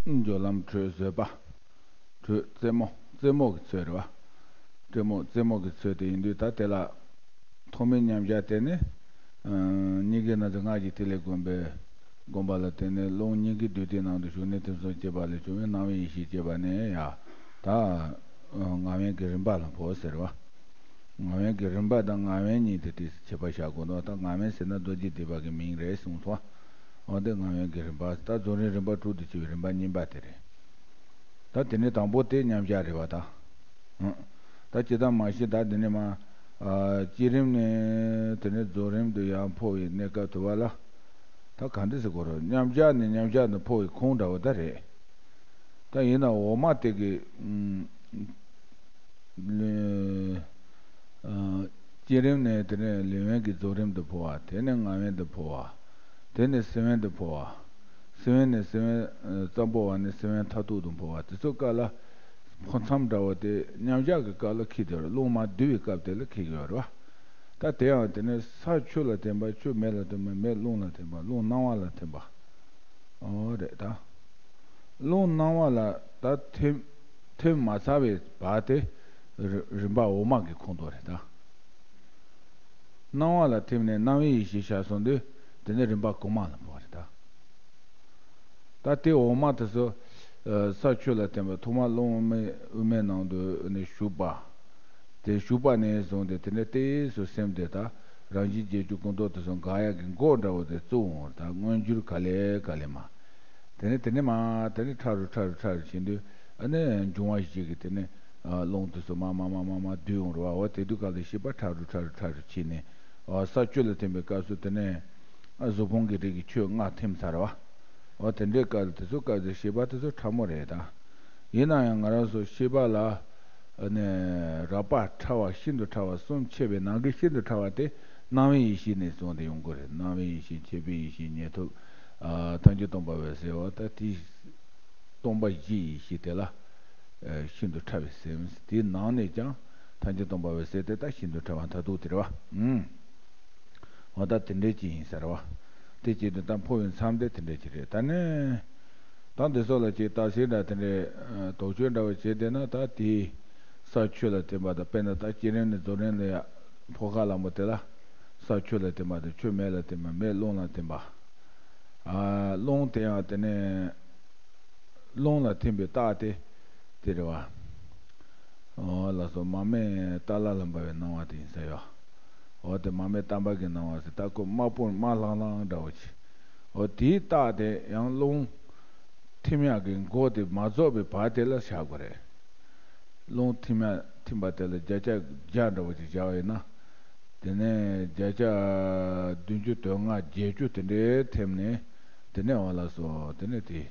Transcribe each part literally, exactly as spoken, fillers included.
སྦྱོར་ལམ་དྲོད་བཟོད་པ། དྲོད་རྩེ་མོ། རྩེ་མོ་གི་ཚོད་རེད་བ། རྩེ་མོ། རྩེ་མོ་གི་ཚོད་དེ་ཡིན་དུས། ད་དེ་ལ་ཐོག་མའི་མཉམ་བཞག་དེ་ནི། ཨ། སྙིང་གའི་ན་ཚ་སྔགས་ཀྱི་ཐིག་ལེ་བསྒོམ་པའི་བསྒོམ་པ་ལ་བརྟེན་ནས། རླུང་སྙིང་གའི་རྡུལ་དེའི་ནང་དུ་ཞུགས་ནས་ཐིམ་སོང་སྐྱེས་པ་ལས་བྱུང་བའི་སྣང་བའི་ཡེ་ཤེས་སྐྱེས་པ་ནི་ཡ། ད་ངག་དབེན་གྱི་རིམ་པ་ལ་འཕོ་ཟེར་བ། ངག་དབེན་གྱི་རིམ་པ་དང་ངག་དབེན་གཉིས་དེ་དེ་ཁྱད་པར་བཞག་དགོས་འདུག་ད་ངག་དབེན་ཟེར་ན་རྡོ་རྗེ་ཐེག་པ་གི་མིང་རེད་གསུངས་སོང་། འོ་དེ་ངག་དབེན་གྱི་རིམ་པ། ད་རྫོགས་རིམ་རིམ་པ་དྲུག་ཏུ་ཕྱེ་བའི་རིམ་པ་གཉིས་པ་དེ་རེད། ད་དེ་ནས་དང་པོ་དེ་མཉམ་བཞག་རེད་བ་ད། ཧུམ། ད་ཇི་ལྟར་མ་གཞི་ད་དེ་ནས་མ། ཨ། བསྐྱེད་རིམ་ནས་དེ་ནས་རྫོགས་རིམ་དུ་ཡར་འཕོ་བའི་གནས་སྐབས་དུ་བ་ལ། ད་ག་འདྲ་ཟེར་དགོས་རེད། མཉམ་བཞག་ནས་མཉམ་བཞག་ཏུ་འཕོ་བའི་ཁུངས་འདྲ་བོ་ད་རེད། ད་ཡིན་ན་འོག་མ་དེ་གི། ཨུམ། ལེ། ཨ། བསྐྱེད་རིམ་ནས་དེ་ནས་ལེགས་དབེན་གྱི་རྫོགས་རིམ་དུ་འཕོ་བ། དེ་ནས་ངག་དབེན་དུ་འཕོ་བ། དེ་ནས་སེལ་དབེན་དུ་འཕོ་བ། སེལ་དབེན་ནས་སེལ་དབེན། ཨ། ཙམ་པོ་བ་ནས་སེལ་དབེན་མཐར་ཐུག་ཏུ་འཕོ་བ། དེ་ཚོ་སྐབས་ལ་འཕོ་མཚམས་འདྲ་བོ་དེ་མཉམ་བཞག་གི་སྐབས་ལ་འཁེལ་དེ་རེད། རླུང་མར་བསྡུ་བའི་སྐབས་དེ་ལ་འཁེལ་གྱི་ཡོད་རེད་བ། ད་དེ་ཡང་དེ་ནས་ས་ཆུ་ལ་བརྟེན་པ། ཆུ་མེ་ལ་བརྟེན་པ། མེ་རླུང་ལ་བརྟེན་པ། རླུང་སྣང་བ་ལ་བརྟེན་པ། ཨོ་རེད་ད། རླུང་སྣང་བ་ལ་ད་ཐིམ། ཐིམ་མ་ཚར་བའི་བར་དེ་རི། རིམ་པ་འོག་མ་གི་ཁོངས་གཏོགས་རེད་ད། སྣང་བ་ལ་ཐིམ་ནས་སྣང་བའི་ཡེ་ཤེས་ཤར་སོང་དུས། དེ་ནས་རིམ་པ་གོང་མ་ལ་འཕོ་བ་རེད་ད། ད་དེ་འོག་མ་དེ་ཚོ། ཨ། ས་ཆུ་ལ་བརྟེན་པ་ཐོག་མར་རླུང་དབུ་མའི། དབུ་མའི་ནང་དུ་ནས་ཞུགས་པ། དེ་ཞུགས་པ་ནས་བཟུང་སྟེ་དེ་ནས་ཏོག་ཙམ་སེམས་དེ་ད་རང་བཞིན་བརྒྱད་ཅུ་ཀུན་རྟོག་དེ་ཚོ་འགག་ཡག་གི་འགོག་འདྲ་བོ་དེ་བཙུགས་འོང་། ད་མངོན་གྱུར་ག་ལེ་ག་ལེ་མ། དེ་ནས་དེ་ནས་མ་དེ་ནས་ཕྲ་རུ་ཕྲ་རུ་ཕྲ་རུ་ཕྱིན་དུས། ཨ་ནི་འབྱུང་བ་བཞི་གི་དེ་ནས། ཨ། རླུང་དེ་ཚོ་མ་མ་མ་མ་མ་བསྡུས་འོང་རེད་བ། འོ་དེ་དུས་སྐབས་ལ་ཤེས་པ་ཕྲ་རུ་ཕྲ་རུ་ཕྲ་རུ་ཕྱིན་ནས། ཨ། ས་བཅུ་ལ་ཐིམ་པའི་སྐབས་སུ་དེ་ནས། ཨ། གཟུགས་ཕུང་གི་རིགས་ཀྱི་ཆོས་ལྔ་ཐིམ་ཚར་བ། འོ་དེ་འདྲའི་སྐབས་དེ་ཚོ་སྐབས་དེ་ཤེས་པ་དེ་ཚོ་ཕྲ་མོ་རེད་ད། ཡིན་ན་ཡང་ང་རང་ཚོ་ཤེས་པ་ལ། ཨ་ནི་རགས་པ་ཕྲ་བ། ཤིན་ཏུ་ཕྲ་བ་གསུམ་ཕྱེ་བའི་ནང་གི་ཤིན་ཏུ་ཕྲ་བ་དེ་སྣང་བའི་ཡེ་ཤེས་ནས་བྱུང་སྟེ་ཡོང་གི་རེད། སྣང་བའི་ཡེ་ཤེས། མཁྱེན་པའི་ཡེ་ཤེས། ཉན་ཐོས། ཨ། ཐམས་ཅད་སྟོང་པ་འོད་གསལ། འོ་ད་དེ་སྟོང་པ་བཞིའི་ཡེ་ཤེས་དེ་ལ། ཨ། ཤིན་ཏུ་ཕྲ་བའི་སེམས། དེའི་ནང་ནས་ཀྱང་ཐམས་ཅད་སྟོང་པ་འོད་གསལ་དེ་ད་ཤིན་ཏུ་ཕྲ་བ་མཐར་ཐུག་དེ་རེད་བ། ཨུམ། འོ་ད་དེ་འདྲའི་ཅིག་ཡིན་ས་རེད་བ། དེ་བྱས་དུས་ད་འཕོ་བའི་མཚམས་དེ་དེ་འདྲའི་ཅིག་རེད། ད་ནི། ད་འདི་ཚོ་ལ་ཅིག་རྟགས་གསལ་འདྲ་དེ་འདྲའི། ཨ། དོགས་གཅོད་འདྲ་བོ་བྱས་བསྡད་ན། ད་དེའི་ས་ཆུ་ལ་བརྟེན་པ་དང་། དཔེར་ན་ད་བསྐྱེད་རིམ་ནས་རྫོགས་རིམ་ལ་ཡ་འཕོ་ཁ་ལ་མོ་དེ་ལ། ས་ཆུ་ལ་བརྟེན་པ་དང་། ཆུ་མེ་ལ་བརྟེན་པ། མེ་རླུང་ལ་བརྟེན་པ། ཨ། རླུང་དེ་ཡང་དེ་ནས། རླུང་ལ་ཐིམ་པའི་རྟགས་དེ་དེ་རེད་བ། འོ་ལགས་སོ། མར་མེ་ཏཱ་ལ་ལ་འབར་བའི་སྣང་བ་དེ་ཡིན་ས་ཡོད། འོ་དེ་མར་མེ་ཏམ་པ་གི་སྣང་བ་ཟེར། ད་ཁོ་དམར་པོ་དམར་ལྷང་ལྷང་འདྲ་བོ་ཅིག་འོ་དེའི་རྟགས་དེ་ཡང་རླུང་ཐིམ་ཡག་གི་འགོག་དེ་མ་རྫོགས་པའི་བར་དེ་ལ་བཞག་དགོས་རེད། རླུང་ཐིམ་ཡག་ཐིམ་པ་དེ་ལ་བརྒྱ་ཆ་བརྒྱ་འདྲ་བོ་ཅིག་བཞག་པ་ཡིན་ན། དེ་ནས་བརྒྱ་ཆ་བདུན་ཅུ་དོན་ལྔ། བརྒྱད་ཅུ་དེ་འདྲའི་ཐིམ་ནས། དེ་ནས་འོ་ལགས་སོ། དེ་ནས་དེ་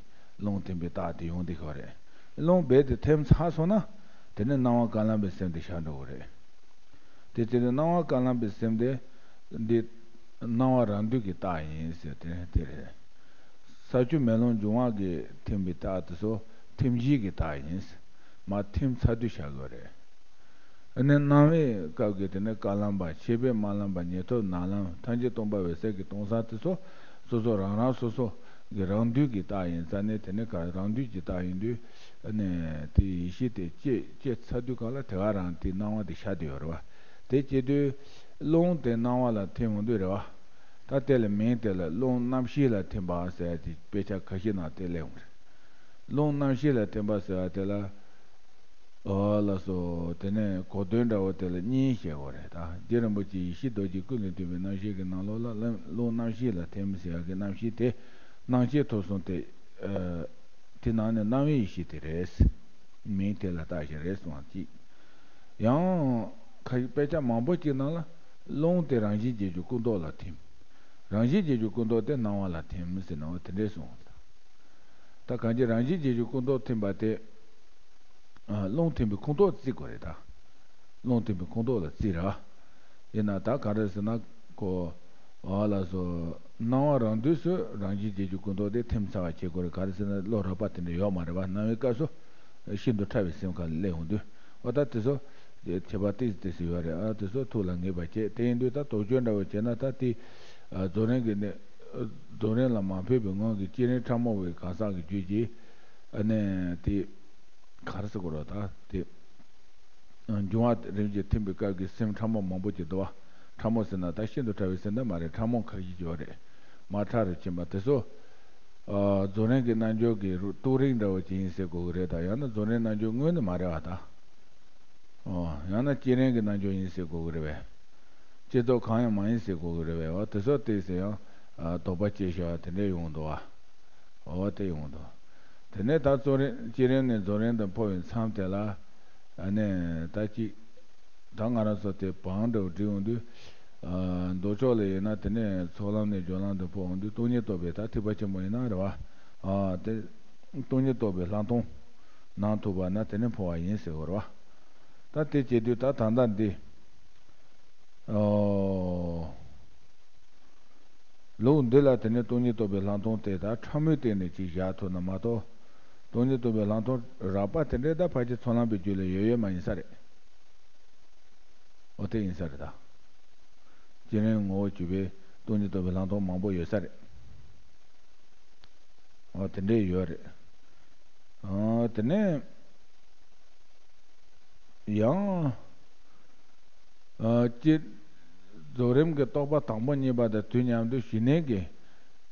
རླུང་ཐིམ་པའི་རྟགས་དེ་ཡོང་དེ་ཤོག་རེད། རླུང་རྦད་དེ་ཐིམ་ཚར་སོང་ན། དེ་ནས་སྣང་བ་ཀ་ལམ་པའི་སེམས་དེ་ཤར་འགྲོ་གི་རེད། དེ་དེ་ནས་སྣང་བ་ཀ་ལམ་པའི་སེམས་དེ། འདི་སྣང་བ་རང་འདུས་ཀྱི་རྟགས་ཡིན་ཟེར་དེ་དེ་རེད། ས་ཆུ་མེ་རླུང་འབྱུང་བ་གི་ཐིམ་པའི་རྟགས་དེ་ཚོ་ཐིམ་གཞི་གི་རྟགས་ཡིན། མར་ཐིམ་ཚར་དུས་བཞག་དགོས་རེད། ཨ་ནི་སྣང་བའི་སྐབས་ཀྱི་དེ་ནི་ཀ་ལམ་པ། མཆེད་པས་དམར་ལམ་པ། ཉེ་ཐོབ་ནག་ལམ། ཐམས་ཅད་སྟོང་པ་འོད་གསལ་གྱི་སྟོང་སང་དེ་ཚོ་སོ་སོ་རང་རང་སོ་སོ་གི་རང་འདུས་ཀྱི་རྟགས་ཡིན་ཙང་ནས། དེ་ནི་ག་རང་འདུས་ཀྱི་རྟགས་ཡིན་དུས། ཨ་ནི་དེ་ཡེ་ཤེས་དེ་སྐྱེ་སྐྱེ་ཚར་དུས་གང་ལ་དེ་ག་རང་དེའི་སྣང་བ་དེ་ཤར་དུ་ཡོད་རེད་བ། དེ་བྱེད་དུས་རླུང་དེ་སྣང་བ་ལ་ཐིམ་འོང་དུས་རེད་བ། ད་དེ་ལ་མིང་དེ་ལ་རླུང་རྣམ་ཤེས་ལ་ཐིམ་པ་ཟེར་ཡ་དེ་དཔེ་ཆ་ཁ་ཤས་ནང་དེ་སླེབས་འོང་རེད། རླུང་རྣམ་ཤེས་ལ་ཐིམ་པ་ཟེར་བ་དེ་ལ། ཨོ་ལགས་སོ། དེ་ནས་གོ་དོན་འདྲ་བོ་དེ་ལ་གཉིས་བཤད་དགོས་རེད་ད། རྗེ་རིན་པོ་ཆེ་ཡེ་ཤེས་རྡོ་རྗེ་ཀུན་ལས་བཏུས་པའི་རྣམ་བཤད་ཀྱི་ནང་ལོགས་ལ་རླུང་རྣམ་ཤེས་ལ་ཐིམ་ཟེར་ཡག་གི་རྣམ་ཤེས་དེ། སྣང་མཆེད་ཐོབ་གསུམ་དེ། ཨ། དེ་ནང་ནས་སྣང་བའི་ཡེ་ཤེས་དེ་རེད། མིང་དེ་ལ་བཏགས་བཞག་རེད་གསུངས་པ་གཅིག་ཡང་ཁ་ཤས་དཔེ་ཆ་མང་པོ་གཅིག་ནང་ལ། རླུང་དེ་རང་བཞིན་བརྒྱད་ཅུ་ཀུན་རྟོག་ལ་ཐིམ། རང་བཞིན་བརྒྱད་ཅུ་ཀུན་རྟོག་དེ་སྣང་བ་ལ་ཐིམ་ཟེར་ནའང་དེ་འདྲས་གསུངས་པ་དང་། ད་གང་ཅི་རང་བཞིན་བརྒྱད་ཅུ་ཀུན་རྟོག་ཐིམ་པ་དེ། ཨ། རླུང་ཐིམ་པའི་ཁོངས་གཏོགས་བརྩི་དགོས་རེད་ད། རླུང་ཐིམ་པའི་ཁོངས་གཏོགས་ལ་བརྩི་ར། ཡིན་ན་ད་ག་རེ་ཟེར་ན་ཁོ། ཨ་ལགས་སོ། སྣང་བ་རང་དུས་སུ་རང་བཞིན་བརྒྱད་ཅུ་ཀུན་རྟོག་དེ་ཐིམ་ཚར་བ་བྱེད་དགོས་རེད། ག་རེ་ཟེར་ན་བློ་རགས་པ་དེ་འདྲ་ཡོད་མ་རེད་བ། སྣང་བའི་སྐབས་སུ་ཤིན་ཏུ་ཕྲ་བའི་སེམས་ཁ་ལ་སླེབས་འོང་དུས། འོ་ད་དེ་ཚོ་ཁྱད་པར་ཏོག་ཙམ་ཏོག་ཙམ་ཡོད་རེད། ཨ། དེ་ཚོ་ཐུགས་ལ་ངེས་པ་བྱས། དེ་ཡིན་དུས་ད་དོགས་གཅོད་འདྲ་བོ་བྱས་ན། ད་དེ། ཨ། རྫོགས་རིམ་གྱི་ནི། རྫོགས་རིམ་ལ་མ་ཕེབས་པའི་སྔོན་གྱི་བསྐྱེད་རིམ་ཕྲ་མོ་བའི་གང་ཟག་གི་རྒྱུད་ཀྱི། ཨ་ནི་དེ་ག་རེ་ཟེར་དགོས་རེད་ད་དེ། འབྱུང་བ་རིམ་གྱིས་ཐིམ་པའི་སྐབས་ཀྱི་སེམས་ཕྲ་མོ་མང་པོ་ཅིག་འདུག་བ། ཕྲ་མོ་ཟེར་ན་ད་ཤིན་ཏུ་ཕྲ་བའི་སེམས་ད་མ་རེད། ཕྲ་མོ་ཁ་ཤས་ཡོད་རེད། མ་ཕྲ་རུ་ཕྱིན་པ་དེ་ཚོ། ཨ། རྫོགས་རིམ་གྱི་རྣལ་འབྱོར་གྱི་རུ་རྟོགས་རིམ་འདྲ་བོ་ཅིག་ཡིན་ཟེར་དགོས་ཀྱི་རེད་ད། ཡང་ན་རྫོགས་རིམ་རྣལ་འབྱོར་དངོས་ནི་མ་རེད་བ་ད། ཨོ། ཡང་ན་བསྐྱེད་རིམ་གྱི་རྣལ་འབྱོར་ཡིན་ཟེར་དགོས་ཀྱི་རེད་བས། བསྐྱེད་རྫོགས་གང་ཡང་མ་ཡིན་ཟེར་དགོས་ཀྱི་རེད་བས། འོ་དེ་ཚོ་བལྟས་ཟེར་ཡང་། ཨ། དོགས་པ་སྐྱེ་བཞག་དེ་འདྲས་ཡོང་འདུག་བ། འོ་དེ་ཡོང་འདུག། དེ་ནས་ད་རྫོགས་རིམ་བསྐྱེད་རིམ་ནས་རྫོགས་རིམ་དུ་འཕོ་བའི་མཚམས་དེ་ལ། ཨ་ནི་ད་ཅིག་ད་ང་རང་ཚོ་དེ་བང་འདྲ་བོ་བསྒྲིགས་ཡོང་དུས། ཨ། མདོ་ཕྱོགས་ལ་ཡིན་ན་དེ་ནས་ཚོགས་ལམ་ནས་སྦྱོར་ལམ་དུ་འཕོ་འོང་དུས་སྟོང་ཉིད་རྟོགས་པའི་ད་ཐེག་པ་ཆེན་པོ་ཡིན་ན་རེད་བ། ཨ། དེ་སྟོང་ཉིད་རྟོགས་པའི་ལྷག་མཐོང་གནང་ཐུབ་པ་ན་དེ་ནས་འཕོ་བ་ཡིན་ཟེར་བ་རེད་བ། ད་དེ་བྱེད་དུས་ད་ད་ལྟ་འདི། ཨོ། ལུགས་འདི་ལ་དེ་ནས་སྟོང་ཉིད་རྟོགས་པའི་ལྷག་མཐོང་དེ་ད་ཕྲ་མོའི་སྟེང་ནས་ཅིག་བཞག་ཐུབ་ན་མ་གཏོགས། སྟོང་ཉིད་རྟོགས་པའི་ལྷག་མཐོང་རགས་པ་དེ་འདྲའི་ད་ཕལ་ཆེར་ཚོགས་ལམ་པའི་རྒྱུད་ལ་ཡོད་ཡོད་མ་ཡིན་ས་རེད། འོ་དེ་ཡིན་ས་རེད་ད། བསྐྱེད་རིམ་ངོ་བོ་བཅུ་པའི་སྟོང་ཉིད་རྟོགས་པའི་ལྷག་མཐོང་མང་པོ་ཡོད་ས་རེད། འོ་དེ་འདྲའི་ཡོད་རེད། ཨ། དེ་ནས་ཡང་། ཨ། སྤྱིར་རྫོགས་རིམ་གྱི་རྟོགས་པ་དང་པོ་རྙེད་པ་དང་དུས་མཉམ་དུ་ཞི་གནས་ཀྱི།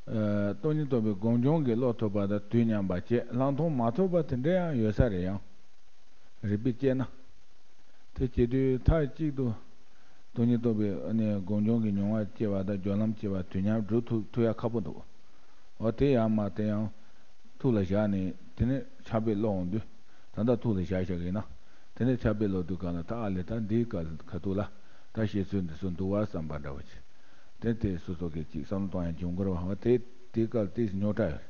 ཨ། སྟོང་ཉིད་རྟོགས་པའི་སྒོམ་བྱུང་གི་བློ་ཐོབ་པ་དང་དུས་མཉམ་པ་བཅས་ལྷག་མཐོང་མ་ཐོབ་པ་དེ་འདྲ་ཡང་ཡོད་ས་རེད་ཡང་། རིགས་པས་དཔྱད་ན། དེ་བྱེད་དུས་མཐའ་གཅིག་ཏུ་སྟོང་ཉིད་རྟོགས་པའི་ཨ་ནི་སྒོམ་བྱུང་གི་མྱོང་བ་སྐྱེ་བ་དང་སྦྱོར་ལམ་སྐྱེ་བ་དུས་མཉམ་སྒྲུབ་ཐུབ་ཐུབ་ཡ་ཁག་པོ་འདུག། འོ་དེ་ཡང་མ་དེ་ཡང་ཐུགས་ལ་བཞག་ནས་དེ་ནས་ཕྱག་དཔེ་ཀློག་འོང་དུས། ད་ལྟ་ཐུགས་ལ་བཞག་བཞག་གི་ཡིན་ན། དེ་ནས་ཕྱག་དཔེ་ཀློག་དུས་གང་ལ་ད་ཨ་ལས་ད་འདིའི་སྐབས་ཁ་ཐུག་ལ་ད་བཤད་ཚུལ་འདི་ཚོ་འདུག་བ་བསམ་པ་འདྲ་བོ་ཅིག། དེ་དེ་སོ་སོ་གིས་ཅིག་བསམ་བློ་གཏོང་ཡ་འབྱུང་གི་རེད་བ། དེ་དེའི་སྐབས་ཏིས་རྙོག་དྲ་ཡོད་རེད།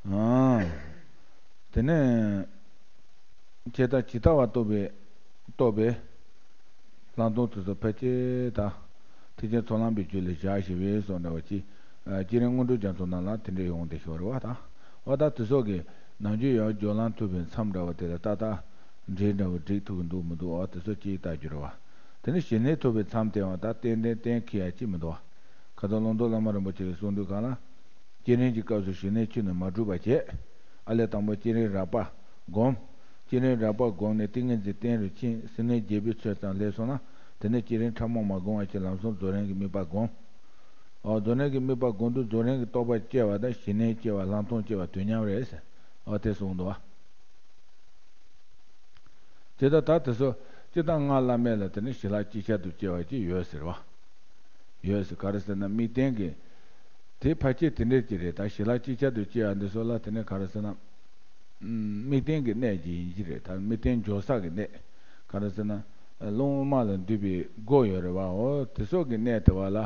ཨང་། དེ་ནས་ཇི་ལྟ་ཇི་ལྟ་བ་རྟོགས་པའི་རྟོགས་པའི་ལྷག་མཐོང་དེ་ཚོ་ཕལ་ཆེར་ད་ཐེག་ཆེན་ཚོགས་ལམ་པའི་རྒྱུད་ལ་བཞག་ཞེས་པའི་སོགས་འདྲ་བ་ཅིག། ཨ། བསྐྱེད་རིམ་སྔོན་འགྲོ་རྒྱ་མཚོ་ནང་ལ་དེ་འདྲ་ཡོང་བསྡད་ཤོར་བ་དང་། འོ་ད་དེ་སོགས་ཀྱི་ནང་རྒྱུད་ཡང་སྦྱོར་ལམ་ཐུབ་པའི་མཚམས་འདྲ་བ་དེ་ལ་ཏག་ཏག་འགྲེལ་འདྲ་བ་བསྒྲིགས་ཐུབ་ཀྱི་འདུག་མི་འདུག། འོ་དེ་ཚོ་ཅིག་ལྟ་རྒྱུ་རེད་བ། དེ་ནས་ཞི་གནས་ཐོབ་པའི་མཚམས་དེའང་ད་ཏན་ཏན་གཏན་འཁེལ་ཡ་ཅིག་མི་འདུག་བ། ཁ་སང་ལུང་རྟོགས་བླ་མ་རིན་པོ་ཆེ་གིས་གསུངས་དུས་གང་ལ། བསྐྱེད་རིམ་གྱི་སྐབས་སུ་ཞི་གནས་ཆུད་ནས་མ་གྲུབ་པ་བྱས། ཨ་ལས་དང་པོ་བསྐྱེད་རིམ་རགས་པ་བསྒོམ། བསྐྱེད་རིམ་རགས་པ་བསྒོམས་ནས་ཏིང་ངེ་འཛིན་རྟེན་རུ་ཕྱིན། ཟིལ་གནོན་རྒྱས་པའི་ཚོད་ཙམ་སླེབས་སོང་ན། དེ་ནས་བསྐྱེད་རིམ་ཕྲ་མོ་མ་བསྒོམ་པ་ཞིག་ལམ་སང་རྫོགས་རིམ་གྱི་དམིགས་པ་བསྒོམ། འོ་རྫོགས་རིམ་གྱི་དམིགས་པ་བསྒོམ་དུས་རྫོགས་རིམ་གྱི་རྟོགས་པ་སྐྱེ་བ་དང་ཞི་གནས་སྐྱེ་བ་ལྷག་མཐོང་སྐྱེ་བ་དུས་མཉམ་རེད་ཟེར། འོ་དེ་གསུངས་འདུག་བ། ཇི་ལྟར་ད་དེ་ཚོ་སྤྱིར་བཏང་སྔགས་བླ་མེད་ལ་དེ་ནི་ཞི་ལྷག་ཅིག་ཅར་དུ་སྐྱེ་བ་ཅིག་ཡོད་ཟེར་བ། ཡོད་ཟེར་ག་རེ་ཟེར་ན་དམིགས་རྟེན་གྱི། དེ་ཕལ་ཆེར་དེ་འདྲས་ཅིག་རེད། ད་ཞི་ལྷག་ཅིག་ཅར་དུ་སྐྱེ་བ་འདི་ཚོ་ལ་དེ་ནི་ག་རེ་ཟེར་ན། དམིགས་རྟེན་གྱི་གནས་ཅིག་ཡིན་གྱི་རེད། ད་དམིགས་རྟེན་འབྱོར་ས་གི་གནས། ག་རེ་ཟེར་ན། རླུང་དབུ་མ་ལ་འདུས་པའི་སྒོ་ཡོད་རེད་བ། འོ་དེ་སོགས་ཀྱི་གནས་དེ་བ་ལ།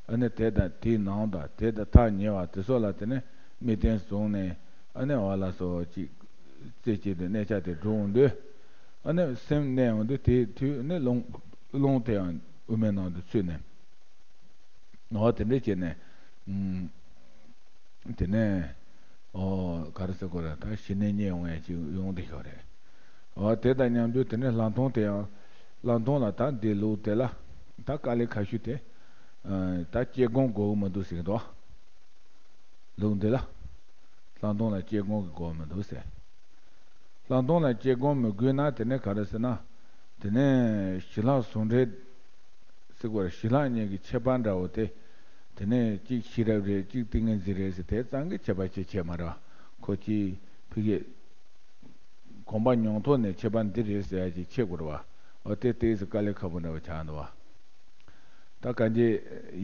ཨ་ནི་དེ་དང་དེའི་ནང་དང་དེ་དང་ཐག་ཉེ་བ་དེ་སོགས་ལ་དེ་ནི་དམིགས་རྟེན་བཟུང་ནས། ཨ་ནི་འོ་ལ་སོགས་ཅིག། རྩེ་གཅིག་ཏུ་གནས་ཆ་དེ་འགྲོ་འོང་དུས། ཨ་ནི་སེམས་གནས་འོང་དུས་དེའི་དུས་ནི་རླུང་རླུང་དེའང་དབུ་མའི་ནང་དུ་ཚུད་ནས། འོ་དེ་འདྲ་བྱས་ནས། ཨུམ། དེ་ནས། འོ་ག་རེ་ཟེར་དགོས་རེད། ད་ཞི་གནས་རྙེད་འོང་ཡ་ཅིག་ཡོང་བསྡད་ཤག་རེད། འོ་དེ་དང་མཉམ་དུ་དེ་ནས་ལྷག་མཐོང་དེའང་། ལྷག་མཐོང་ལ་ད་འདི་ལུགས་དེ་ལ། ད་དཀའ་ལས་ཁ་ཤུ་དེ། ཨ། ད་དཔྱད་སྒོམ་དགོས་ཀྱི་མི་འདུག་ཟེར་གྱི་འདུག། ལུགས་འདི་ལ། ལྷག་མཐོང་ལ་དཔྱད་སྒོམ་གྱི་དགོས་མི་འདུག་ཟེར། ལྷག་མཐོང་ལ་དཔྱད་སྒོམ་མི་དགོས་ན་དེ་ནས་ག་རེ་ཟེར་ན། དེ་ནས་ཞི་ལྷག་ཟུང་འབྲེལ་ཟེར་དགོས་རེད། ཞི་ལྷག་གཉིས་ཀྱི་ཁྱད་པར་འདྲ་བོ་དེ། དེ་ནས་གཅིག་ཤེས་རབ་རེད། གཅིག་ཏིང་ངེ་འཛིན་རེད་ཟེར་དེ་ཙམ་གྱི་ཁྱད་པར་ཅིག་ཕྱེ་མ་རེད་བ། ཁོ་གཅིག་ཕ་གི། གོམས་པ་མྱོང་ཐོག་ནས་ཁྱད་པར་འདི་རེད་ཟེར་ཡ་ཅིག་ཕྱེ་དགོས་རེད་བ། འོ་དེ་ཏོག་ཙམ་དཀའ་ལས་ཁག་པོ་འདྲ་བོ་ཆགས་འདུག་བ། ད་གང་ཅི།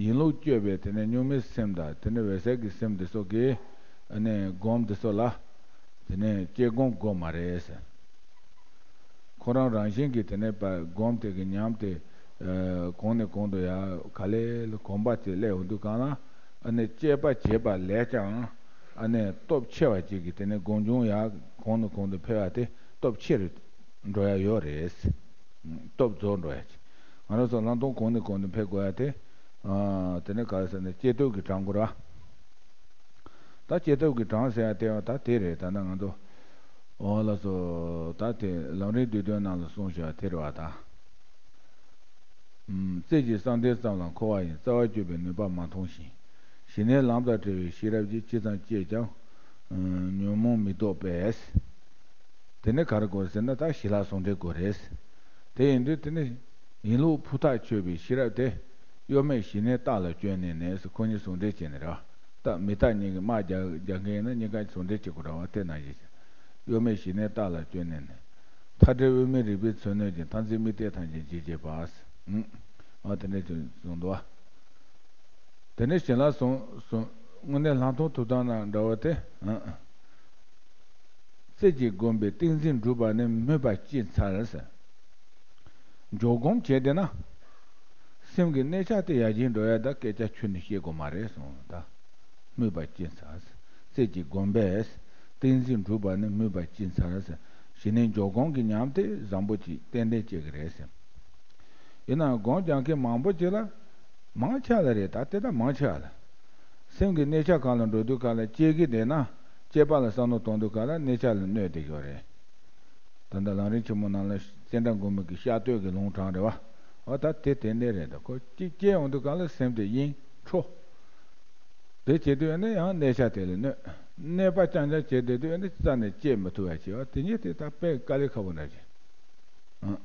ཡིན་ལུགས་དཔྱོད་པའི་དེ་ནས་གཉུག་མའི་སེམས་དང་དེ་ནས་འོད་གསལ་གྱི་སེམས་འདི་ཚོ་གིས། ཨ་ནི་སྒོམ་འདི་ཚོ་ལ། དེ་ནས་དཔྱད་སྒོམ་དགོས་མ་རེད་ཟེར། ཁོ་རང་རང་བཞིན་གྱིས་དེ་ནས་པ་སྒོམ་དེ་གི་ཉམས་དེ། ཨ། གོང་ནས་གོང་དུ་ཡར་ག་ལེ་ལ་གོམས་པ་དེ་སླེབས་འོང་དུས་གང་ལ། ཨ་ནི་དཔྱད་པ་བྱེད་པ་ལས་ཀྱང་། ཨ་ནི་སྟོབས་ཆེ་བ་ཅིག་གིས་དེ་ནས་སྒོམ་བྱུང་ཡར་གོང་ནས་གོང་དུ་འཕེལ་བ་དེ་སྟོབས་ཆེ་རུ་འགྲོ་ཡ་ཡོད་རེད། སྟོབས་རྫོགས་འགྲོ་ཡ་ཅིག། ང་རང་ཚོ་ལྷག་མཐོང་གོང་ནས་གོང་དུ་འཕེལ་དགོས་ཡ་དེ། ཨ། དེ་ནས་ག་རེ་ཟེར་ན་དཔྱད་སྟོབས་ཀྱིས་དྲང་དགོས་ར། ད་དཔྱད་སྟོབས་ཀྱིས་དྲང་ཟེར་ཡ་དེ་ད་དེ་རེད། ད་ནི་ང་ཚོ། འོ་ལགས་སོ། ད་དེ་ལམ་རིམ་བསྡུས་དོན་ནང་ལ་གསུངས་བཞག་དེ་རེད་བ་ད། ཨུམ། རྩེ་གཅིག་བསམ་གཏན་ཙམ་ལ་འཁོར་བ་ཡི་རྩ་བ་གཅོད་པའི་ནུས་པ་མ་མཐོང་ཞིང་། ཞི་གནས་ལམ་དང་བྲལ་བའི་ཤེས་རབ་ཀྱིས་ཇི་ཙམ་བསྐྱེད་ཀྱང་། ཉོན་མོངས་མི་ལྡོག་པས། དེ་ནི་ག་རེ་དགོས་ཟེར་ན་ད་ཞི་ལྷག་ཟུང་འབྲེལ་དགོས་རེད། དེ་ཡིན་དུས་དེ་ནི་ཡིན་ལུགས་ཕུ་ཐག་ཆོད་པའི་ཤེས་རབ་དེ་གཡོ་མེད་ཞི་གནས་རྟ་ལ་བསྐྱོན་ནས་ནས་ཟེར། ཁོ་གཉིས་ཟུང་འབྲེལ་བྱས་ནས་རེད་བ། ད་མི་རྟ་གཉིས་ཀྱི་དམག་རྒྱག་རྒྱག་མཁན་ཡིན་ན་གཉིས་ཀ་ཟུང་འབྲེལ་བྱེད་དགོས་རེད་བ། དེ་ནང་བཞིན་གཡོ་མེད་ཞི་གནས་རྟ་ལ་བསྐྱོན་ནས་ནས། མཐའ་བྲལ་དབུ་མའི་རིག་པའི་མཚོན་རྣོན་ཅན། མཐར་འཛིན་དམིགས་གཏད་ཐམས་ཅད་འཇིག་བྱེད་པ། ཨ་དེ་འདྲ་ཅིག་གསུངས་འདུག་བ། དེ་ནས་ཞི་ལྷག་ཟུང་ཟུང་དངོས་གནས་ལྷག་མཐོང་ཐུབ་ཐང་ན་འདྲ་བ་དེ། རྩེ་གཅིག་བསྒོམས་པས་ཏིང་འཛིན་འགྲུབ་པ་ནི་སྨོས་པ་ཅི་མཚར་ཟེར། འཇོག་སྒོམ་བྱས་བསྡད་ན། སེམས་ཀྱི་གནས་ཆ་དེ་ཡར་རྒྱས་འགྲོ་ཡ་ད་སྐད་ཆ་ཁྱོན་ནས་བཤད་དགོས་མ་རེད་གསུངས་ད། སྨོས་པ་ཅི་མཚར། རྩེ་གཅིག་བསྒོམས་པས་ཏིང་འཛིན་འགྲུབ་པ་ནི་སྨོས་པ་ཅི་མཚར་ཟེར། ཞི་གནས་འཇོག་སྒོམ་གྱི་ཉམས་དེ་བཟང་པོ་ཅིག་ཏན་ཏན་སྐྱེ་གི་རེད་ཟེར། ཡིན་ནའང་སྒོམ་རྒྱག་མཁན་མང་པོ་ཅིག་ལ། མང་ཆེ་ལ་རེད། ད་དེ་ད་མང་ཆེ་ལ། སེམས་ཀྱི་གནས་ཆ་གང་ལ་འགྲོ་དུས་གང་ལ་སྐྱེ་གི་བསྡད་ན། སྐྱེས་པ་ལ་བསམ་བློ་གཏོང་དུས་གང་ལ་གནས་ཆ་ལ་གནོད་བསྡད་ཀྱི་ཡོད་རེད། ད་ལྟ་ལམ་རིམ་ཆེན་མོ་ནང་ལ་ཙནྡྲ་མགོན་པོ་གི་ཤ་སྟོད་ཀྱི་ལུང་དྲངས་རེད་བ། འོ་ད་དེ་དེ་འདྲ་རེད། ད་ཁོ་གཅིག་སྐྱེ་ཡོང་དུས་གང་ལ་སེམས་དེ་གཡེང་འཕྲོ། དེ་བྱེད་དུས་ནི་ཡང་གནས་ཆ་དེ་ལ་གནོད། གནོད་པ་རྐྱང་རྐྱང་བྱེད་བསྡད་དུས་ནི་རྩ་ནས་སྐྱེ་མི་ཐུབ་པ་བྱེད་བ་དེ་ཉིད་དེ་ད་དཔེ་དཀའ་ལས་ཁག་པོ་འདྲ་ཅིག་ཨང་།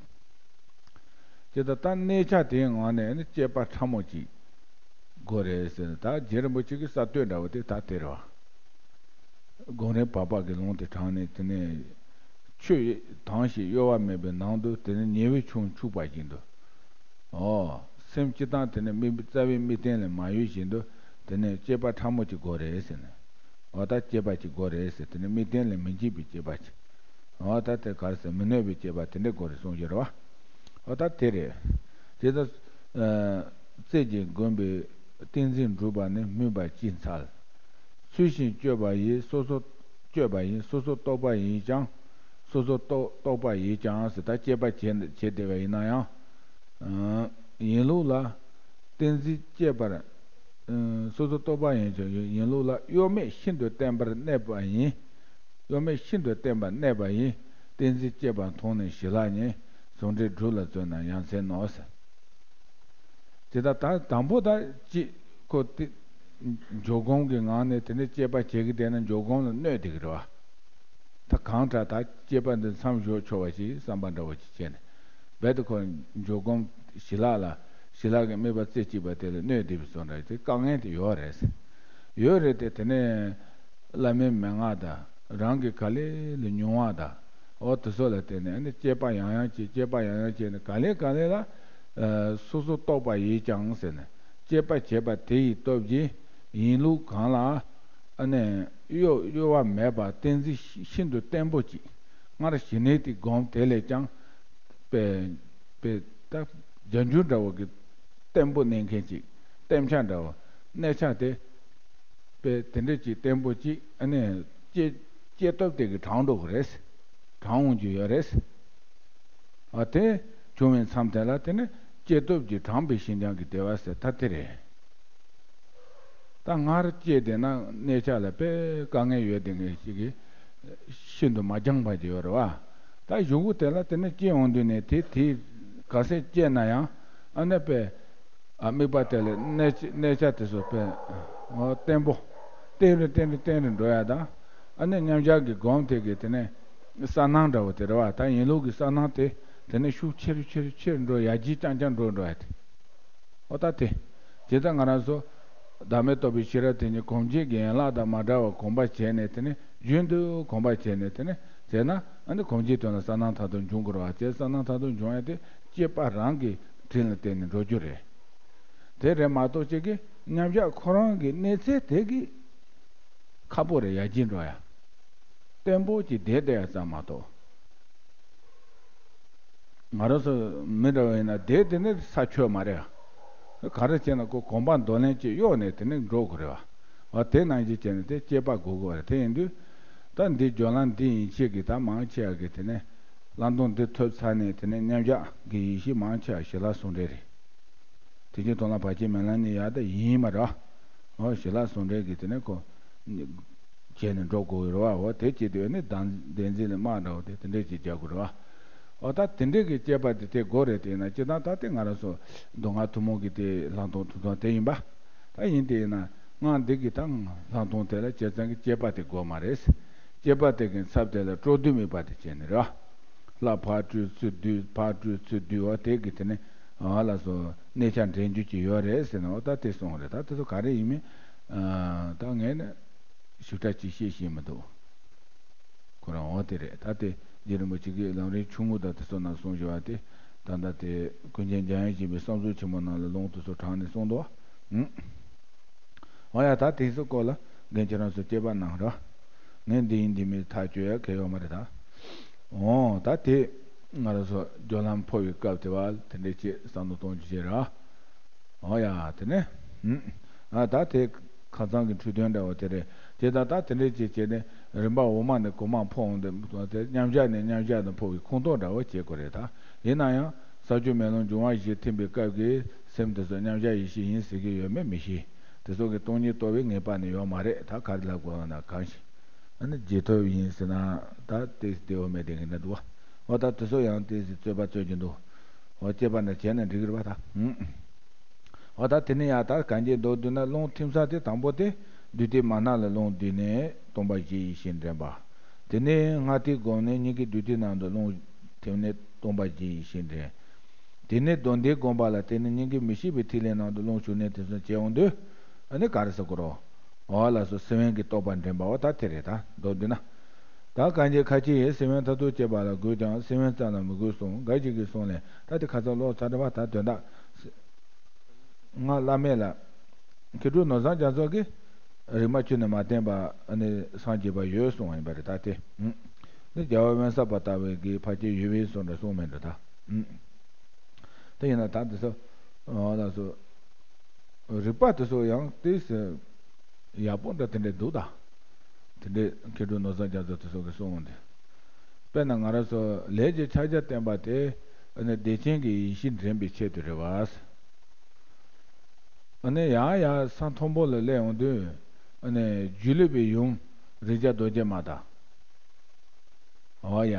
ཅེས་ད་ལྟ་གནས་ཆ་དེའི་ངང་ནས་ནི་སྐྱེས་པ་ཕྲ་མོ་གཅིག་དགོས་རེད་ཟེར་ན། ད་རྗེ་རིན་པོ་ཆེ་གི་ས་སྟོད་འདྲ་བོ་དེ་ད་དེ་རེད་བ། སྒོམ་རིམ་བར་པ་གི་ལུང་དེ་དྲངས་ནས་དེ་ནས་ཆུ་དྭངས་ཤིང་གཡོ་བ་མེད་པའི་ནང་དུ་དེ་ནས་ཉེ་བའི་ཆུ་འཁྱུག་པ་བཞིན་དུ། ཨོ། སེམས་སྤྱི་བཏང་དེ་ནས་དམིགས་རྩ་བའི་དམིགས་རྟེན་ལས་མ་གཡོས་བཞིན་དུ་དེ་ནས་སྐྱེས་པ་ཕྲ་མོ་གཅིག་དགོས་རེད་ཟེར་ནས། འོ་ད་སྐྱེས་པ་གཅིག་དགོས་རེད་ཟེར། དེ་ནས་དམིགས་རྟེན་ལས་མི་འཇིགས་པའི་སྐྱེས་པ་གཅིག་འོ་ད་དེ་ག་རེ་ཟེར། མི་གནོད་པའི་སྐྱེས་པ་དེ་འདྲ་དགོས་རེད་གསུངས་ཡོད་རེད་བ། འོ་ད་དེ་རེད། དེ་ལྟར། ཨ། རྩེ་གཅིག་བསྒོམས་པས་ཏིང་འཛིན་འགྲུབ་པ་ནི་སྨོས་པ་ཅི་མཚར། ཚུལ་བཞིན་སྤྱོད་པ་ཡིས་སོ་སོ། སྤྱོད་པ་ཡིས་སོ་སོ་རྟོག་པ་ཡིས་ཀྱང་། སོ་སོ་རྟོག་རྟོག་པ་ཡིས་ཀྱང་ཟེར། ད་དཔྱད་པ་བྱེད་བྱེད་བསྡད་པ་ཡིན་ན་ཡང་། ཨ། ཡིན་ལུགས་ལ། ཏིང་འཛིན་སྐྱེས་པར། ཨ། སོ་སོ་རྟོག་པ་ཡིན་ཀྱང་ཡིན་ལུགས་ལ་གཡོ་མེད་ཤིན་ཏུ་བརྟན་པར་གནས་པ་ཡིན། གཡོ་མེད་ཤིན་ཏུ་བརྟན་པར་གནས་པ་ཡིས་ཏིང་འཛིན་སྐྱེས་པ་མཐོང་ནས་ཞི་ལྷག་ཉིད་ཟུང་འབྲེལ་སྒྲུབ་ལ་བརྩོན་ན་ཡ་མཚན་ནོ་ཟེར། དེ་ལྟར་ད་དང་པོ་ད་ཅི་ཁོ་དེ་འཇོག་སྒོམ་གྱི་ངང་ནས་དེ་ནས་དཔྱད་པ་བྱེད་ཀྱི་བསྡད་ན་འཇོག་སྒོམ་ལ་གནོད་བསྡད་ཀྱི་རེད་བ། ད་གང་དྲག་ད་དཔྱད་པ་འདི་མཚམས་འཇོག་ཆོག་པ་ཞིག་བསམ་པ་འདྲ་བོ་ཅིག་བྱས་ནས་རྦད་དེ་ཁོ་འཇོག་སྒོམ་ཞི་ལྷག་ལ་ཞི་ལྷག་གི་དམིགས་པ་རྩེ་གཅིག་པ་དེ་ལ་གནོད་བསྡད་པའི་བཟོ་འདྲ་དེ་དཀའ་ངལ་དེ་ཡོད་རེད། ཡོད་རེད་དེ། དེ་ནས་བླ་མའི་མན་ངག་དང་རང་གི་ག་ལེ་ལ་མྱོང་བ་དང་། འོ་དེ་ཚོ་ལ་བརྟེན་ནས་ཨ་ནི་དཔྱད་པ་ཡང་ཡང་བྱེད། དཔྱད་པ་ཡང་ཡང་བྱས་ནས་ག་ལེ་ག་ལེ་ལ། ཨ། སོ་སོ་རྟོག་པ་ཡིས་ཀྱང་ཟེར་ནས་དཔྱད་པ་བྱས་པ་དེ་ཡི་སྟོབས་ཀྱིས་ཡིན་ལུགས་གང་ལ་ཨ་ནི་གཡོ་གཡོ་བ་མེད་པ་ཏིང་འཛིན་ཤིན་ཏུ་བརྟན་པོ་ཅིག་སྔར་ཞི་གནས་དེ་བསྒོམས། དེ་ལས་ཀྱང་པའི་པའི་ད་བརྒྱ་འགྱུར་འདྲ་བོ་གི་བརྟན་པོ་གནས་མཁན་ཅིག་བརྟན་ཆ་འདྲ་བོ། གནས་ཆ་དེ་པའི་དེ་འདྲ་ཅིག་བརྟན་པོ་ཅིག་ཨ་ནི་སྐྱེ་སྐྱེ་སྟོབས་དེ་གི་དྲངས་འགྲོ་གི་རེད། དྲངས་འོང་རྒྱུ་ཡོད་རེད། ཨ། དེ་བྱུང་བའི་མཚམས་དེ་ལ་དེ་ནི་སྐྱེ་སྟོབས་ཀྱིས་དྲངས་པའི་ཤིན་སྦྱངས་ཀྱི་བདེ་བ་ཟེར་ད་དེ་རེད། ད་སྔར་སྐྱེས་བསྡད་ན་གནས་ཆ་ལ་དཔེ་དཀའ་ངལ་ཡོད་བསྡད་མཁན་ཞིག་གིས་ཤིན་ཏུ་མ་སྦྱངས་པ་ཅིག་ཡོད་རེད་བ། ད་གཞུག་གུ་དེ་ལ་དེ་ནི་སྐྱེ་ཡོང་དུས་ནས་དེ་དེ་ག་ཚད་སྐྱེས་ན་ཡང་ཨ་ནི་དཔེ། ཨ། དམིགས་པ་དེ་ལ་གནས་གནས་ཆ་དེ་ཚོ་དཔེ། འོ། བརྟན་པོ། བརྟན་རུ་བརྟན་རུ་བརྟན་རུ་འགྲོ་ཡ་དང་། ཨ་ནི་མཉམ་བཞག་གི་སྒོམ་དེ་གི་དེ་ནས་གསལ་སྣང་འདྲ་བོ་དེ་རེད་བ། ད་ཡིན་ལུགས་ཀྱི་གསལ་སྣང་དེ་དེ་ནས་ཤུགས་ཆེ་རུ་ཆེ་རུ་ཆེ་རུ་འགྲོ། ཡར་རྒྱས་རྐྱང་རྐྱང་འགྲོ་འགྲོ་ཡ་དེ། འོ་ད་དེ། ཇི་ལྟར་ང་རང་ཚོ་བདག་མེད་རྟོགས་པའི་ཤེས་རབ་དེ་ཉིད་གོམས་གཅིག་གི་ཡན་ལག་དང་མ་འདྲ་བར་གོམས་པ་བྱས་ནས་དེ་ནས་རྒྱུན་དུ་གོམས་པ་བྱས་ནས་དེ་ནས་བྱས་ན་ཨ་ནི་གོམས་གཅིག་དོན་ལ་གསལ་སྣང་མཐར་ཐུག་འབྱུང་དགོས་རེད་བ། དེ་གསལ་སྣང་མཐར་ཐུག་འབྱུང་ཡ་དེ་སྐྱེས་པ་རང་གི་དྲིན་ལ་བརྟེན་ནས་འགྲོ་རྒྱུ་རེད། དེ་རེད་མ་གཏོགས་ཅིག་གི་མཉམ་བཞག་ཁོ་རང་གི་གནས་ཚད་དེ་གི་ཁག་པོ་རེད། ཡར་རྒྱས་འགྲོ་ཡ། བརྟན་པོ་ཅིག་བསྡད་བསྡད་ཡ་ཙམ་མ་གཏོགས། ང་རང་ཚོ་མི་འདྲ་བ་ཡིན་ན་བསྡད་དེ་ནི་ས་ཆོད་མ་རེད། ག་རེ་བྱས་ན་ཁོ་གོམ་པ་འདོར་ལེན་ཅིག་གཡོག་ནས་དེ་ནི་འགྲོ་དགོས་རེད་བ། འོ་དེ་ནང་བཞིན་བྱས་ནས་དེ་སྐྱེས་པ་དགོས་དགོས་རེད། དེ་ཡིན་དུས་ད་འདི་སྦྱོར་ལམ་འདི་ཡིན་ཕྱིར་གི་ད་མང་ཆེ་བ་གི་དེ་ནི་བླང་དོར་འདི་ཐོབ་ཚར་ནས་དེ་ནི་མཉམ་བཞག་གི་ཡེ་ཤེས་མང་ཆེ་བ་ཞི་ལྷག་ཟུང་འབྲེལ་རེད། དེ་བཞིན་དོན་ལ་བར་ཆད་མེད་ལམ་གཉིས་ཡ་ད་ཡིན་མ་རེད་བ། འོ་ཞི་ལྷག་ཟུང་འབྲེལ་གྱི་དེ་ནས་ཁོ་བྱས་ནས་འགྲོ་དགོས་ཀྱི་རེད་བ། འོ་དེ་བྱེད་དུས་ནི་བདག་བདེན་འཛིན་ལས་དམག་འདྲ་བོ་དེ་དེ་འདྲས་ཅིག་རྒྱག་དགོས་རེད་བ། འོ་ད་དེ་འདྲས་ཀྱི་དཔྱད་པ་དེ་དེ་དགོས་རེད། དེ་ཡིན་ན་སྤྱིར་བཏང་ད་དེ་ང་རང་ཚོ་མདོ་སྔགས་ཐུན་མོང་གི་དེ་ལྷག་མཐོང་ཐུབ་ཐང་དེ་ཡིན་པ། ད་ཡིན་དེ་ཡིན་ན། སྔགས་འདི་གི་ད་ལྷག་མཐོང་དེ་ལ་བྱས་ཙང་གི་སྐྱེས་པ་དེ་དགོས་མ་རེད། སྐྱེས་པ་དེ་གི་ཚབ་དེ་ལ་སྤྲོ་བསྡུ་དམིགས་པ་དེ་བྱས་ནས་རེད་བ། ལྷ་ཕར་སྤྲོས་ཚུར་བསྡུས། ཕར་སྤྲོས་ཚུར་བསྡུས་བ་དེ་གི་དེ་ནི་ཨ་ལ་སོ་གནས་ཆ་འདྲེན་རྒྱུ་ཅིག་ཡོད་རེད་ཟེར་ན། འོ་ད་དེ་གསུངས་རེད། ད་དེ་ཚོ་ག་རེ་ཡིན་མིན་ཨ་ད་ངས་ནི་ཞིབ་ཕྲ་ཅིག་ཤེས་ཤེས་མི་འདུག་ཁོ་རང་འོ་དེ་རེད། ད་དེ་རྗེ་རིན་པོ་ཆེ་གིས་ལམ་རིམ་ཆུང་ངུ་དང་དེ་ཚོ་ནང་གསུངས་བཞག་པ་དེ་ད་ལྟ་དེ་ཀུན་མཁྱེན་འཇམ་དབྱངས་བཞད་པའི་བསམ་གཟུགས་ཆེན་མོ་ནང་ལ་ལུང་དེ་ཚོ་དྲངས་ནས་གསུངས་འདུག་བ། ཨུམ། འོ་ཡ། ད་དེ་ཚོ་སྐོར་ལ་རྒན་ཁྱེད་རང་ཚོ་དཔྱད་པ་གནང་རོགས། ངས་འདི་ཡིན་འདི་མིན་ཐག་གཅོད་ཡ་གལ་ཡོད་མ་རེད་ད། འོ་ད་དེ་ང་རང་ཚོ་སྦྱོར་ལམ་འཕོ་བའི་སྐབས་དེ་བ་དེ་འདྲའི་ཅིག་བསམ་བློ་གཏོང་རྒྱུ་བྱེད་ར། འོ་ཡ། དེ་ནས་ཨ་ད་དེ་ཁ་སང་གི་འཕྲོས་དོན་འདྲ་བོ་དེ་རེད། དེ་ད་ད་དེ་འདྲའི་ཅིག་བྱས་ནས་རིམ་པ་འོག་མ་ནས་གོང་མ་འཕོ་འོང་དེ་དེ་མཉམ་གཞག་ནས་མཉམ་གཞག་ཏུ་འཕོ་བའི་ཁོངས་གཏོགས་འདྲ་བོ་བྱེད་དགོས་རེད་ད། ཡིན་ན་ཡང་ས་བཅུ་མེ་ལོང་འབྱུང་བ་བཞི་ཐིམ་པའི་སྐབས་ཀྱི་སེམས་དེ་ཚོ་མཉམ་གཞག་ཡེ་ཤེས་ཡིན་ཟེར་གྱི་ཡོད་མེད་མི་ཤེས། དེ་ཚོ་གི་སྟོང་ཉིད་རྟོགས་པའི་ངེས་པ་ནི་ཡོད་མ་རེད། ད་ག་རེ་ལབ་དགོས་ན་གང་ཞིག་ཨ་ནི་རྗེས་ཐོབ་ཡིན་ཟེར་ན་ད་ཏོག་ཙམ་བདེ་བོ་མེད་དེ་གི་འདྲ་འདུག་བ། འོ་ད་དེ་ཚོ་ཡང་ཏོག་ཙམ་རྩོད་པ་རྩོད་ཀྱི་འདུག་འོ་དཔྱད་པ་འདྲ་བྱས་ན་འགྲིག་གི་རེད་པ་ད། ཨུམ། འོ་ད་དེ་ནས་ཡང་ད་གན་རྐྱལ་མདོར་བསྡུས་ན་རླུང་ཐིམ་ས་དེ་དང་པོ་དེ་བདུད་སྡེ་མ་སྣ་ལ་རླུང་བསྡུས་ནས་སྟོང་པ་བཞི་ཡེ་ཤེས་འདྲེན་པ། དེ་ནས་སྔགས་ཐིག་བསྒོམས་ནས་སྙིང་གའི་བདུད་རྩི་ནང་དུ་རླུང་ཐིམ་ནས་སྟོང་པ་བཞི་ཡེ་ཤེས་འདྲེན། དེ་ནས་རྡོར་གདན་བསྒོམས་པ་ལ་བརྟེན་ནས་སྙིང་གའི་མི་ཤིགས་པའི་ཐིག་ལེ་ནང་དུ་རླུང་ཞུགས་ནས་དེ་ཚོ་བྱས་འོང་དུས་ཨ་ནི་ག་རེ་ཟེར་དགོས་རོགས། འོ་ལགས་སོ། སེམས་དབེན་གྱི་རྟོགས་པ་འདྲེན་པའོ། ད་དེ་རེད་ད་མདོར་བསྡུས་ན། ད་གང་རྐྱལ་ཁ་ཅིག་ཡིས་སེམས་དབེན་མཐར་ཐུག་བྱེད་པ་ལ་དགོས་ཀྱང་སེམས་དབེན་ཙམ་ལ་མི་དགོས་གསུངས། འགའ་ཞིག་གིས་གསུངས་ལས་ད་དེ་ཁ་ཚ་ལོག་ཚ་འདྲ་བ་ད་དོན་དག་ང་བླ་མེད་ལ་མཁས་གྲུབ་ནོར་བཟང་རྒྱ་མཚོ་གིས་རིག་མ་བཅུ་ནས་མ་བསྟན་པ་ནི་སངས་རྒྱས་པ་ཡོད་གསུངས་པ་ཡིན་པ་རེད། ད་དེ་ནི་རྒྱལ་བ་དབེན་ས་པ་ལྟ་བུའི་གི་ཕལ་ཆེར་ཡོད་པའི་གསུང་འདྲ་གསུངས་མེད་འགྲོ་ད། དེ་ཡིན་ན་ད་དེ་ཚོ་ལགས་སོ། རིགས་པ་དེ་ཚོ་ཡང་ཏོག་ཙམ་ཡག་པོ་འདྲ་དེ་འདྲས་འདུག་ད། དེ་འདྲས་མཁས་གྲུབ་ནོར་བཟང་རྒྱ་མཚོ་དེ་ཚོ་གིས་གསུངས་འོང་དེ། དཔེར་ན་ང་རང་ཚོ་ལས་ཀྱི་ཕྱག་རྒྱ་བསྟན་པ་དེ་ཨ་ནི་བདེ་ཆེན་གྱི་ཡེ་ཤེས་འདྲེན་པའི་ཆེད་དུ་རེད་བ། ཨ་ནི་ཡང་ཡང་ས་མཐོན་པོ་ལ་སླེབས་འོང་དུས་ཨ་ནི་སྒྱུ་ལུས་པའི་ཡུམ་རིགས་བརྒྱ་རྡོ་རྗེ་མ་དང་། འོ་ཡ།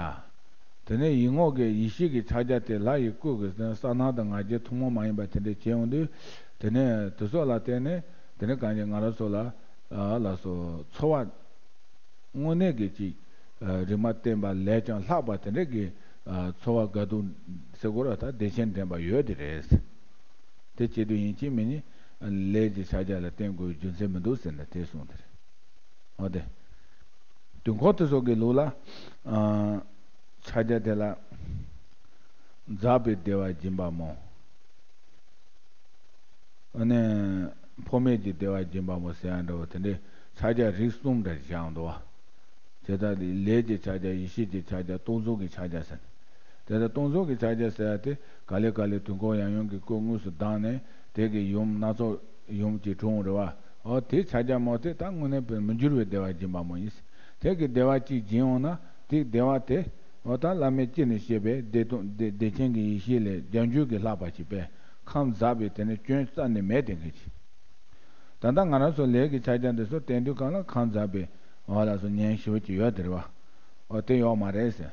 དེ་ནས་ཡིད་འོང་གི་ཡེ་ཤེས་ཀྱི་ཕྱག་རྒྱ་དེ་ལྷ་ཡི་སྐུ་གི་རྩལ་སྣང་དང་ང་རྒྱལ་ཐུན་མོང་མ་ཡིན་པ་དེ་འདྲ་བྱས་འོང་དུས། དེ་ནས་དེ་ཚོ་ལ་བརྟེན་ནས་དེ་ནས་གང་ཡིན་ང་རང་ཚོ་ལ་ལགས་སོ་ཚོར་བ་དངོས་གནས་ཀྱི་ཅིག་རིག་མ་བསྟན་པ་ལས་ཀྱང་ལྷག་པ་དེ་འདྲ་གི་ཚོར་བ་དགའ་སྡུག་ཟེར་དགོས་ར་ད་བདེ་ཆེན་འདྲེན་པ་ཡོད་དེ་རེད། དེ་བྱེད་དུས་ཡིན་གཅིག་མིན་གཉིས་ལས་ཀྱི་ཕྱག་རྒྱ་ལ་བརྟེན་དགོས་རྒྱུ་མཚན་མི་འདུག་ཟེར་ནས་དེ་གསུངས་དེ་རེད། འོ་དེ། དུས་འཁོར་དེ་ཚོ་གི་ལུགས་ལ། ཨ། ཕྱག་རྒྱ་དེ་ལ། འཛག་པའི་བདེ་བ་སྦྱིན་པ་མོ། ཨ་ནི། འཕོ་མེད་ཀྱི་བདེ་བ་སྦྱིན་པ་མོ་ཟེར་ཡ་འདྲ་བོ་དེ་འདྲའི་ཕྱག་རྒྱ་རིགས་གསུམ་འདྲ་བཞག་འདུག་བ། དེ་ལྟར་ལས་ཀྱི་ཕྱག་རྒྱ་ཡེ་ཤེས་ཀྱི་ཕྱག་རྒྱ་སྟོང་གཟུགས་ཀྱི་ཕྱག་རྒྱ་ཟེར། དེ་ལྟར་སྟོང་གཟུགས་ཀྱི་ཕྱག་རྒྱ་ཟེར་ཡ་དེ་ག་ལེ་ག་ལེ་དུས་འཁོར་ཡང་ཡང་གི་སྐུ་དངོས་སུ་ལྡང་ནས་དེ་གི་ཡུམ་སྣ་ཚོགས་ཡུམ་གྱི་དྲུང་རེད་བ། འོ་དེ་ཕྱག་རྒྱ་མོ་དེ་ད་དངོས་གནས་པའི་མི་འགྱུར་བའི་བདེ་བ་སྦྱིན་པ་མོ་ཡིན། དེ་གི་བདེ་བ་གཅིག་སྦྱིན་འོང་ན་དེ་བདེ་བ་དེ་འོ་ད་བླ་མས་ཅི་ནས་བཤད་པའི་བདེ་སྟོང་བདེ་བདེ་ཆེན་གྱི་ཡེ་ཤེས་ལས་བརྒྱ་འགྱུར་གྱིས་ལྷག་པ་ཞིག་པས་ཁམས་འཛག་པའི་དེ་ནི་སྐྱོན་རྩ་ནས་མེད་དེ་གི་ཅི། ད་ལྟ་ང་རང་ཚོ་ལས་ཀྱི་ཕྱག་རྒྱ་འདི་ཚོ་བསྟན་དུས་གང་ལ་ཁམས་འཛག་པའི་འོ་ལགས་སོ་ཉན་ཞིབ་ཀྱི་ཡོད་དེ་རེད་བ། འོ་དེ་ཡོག་མ་རེད་ཟེར།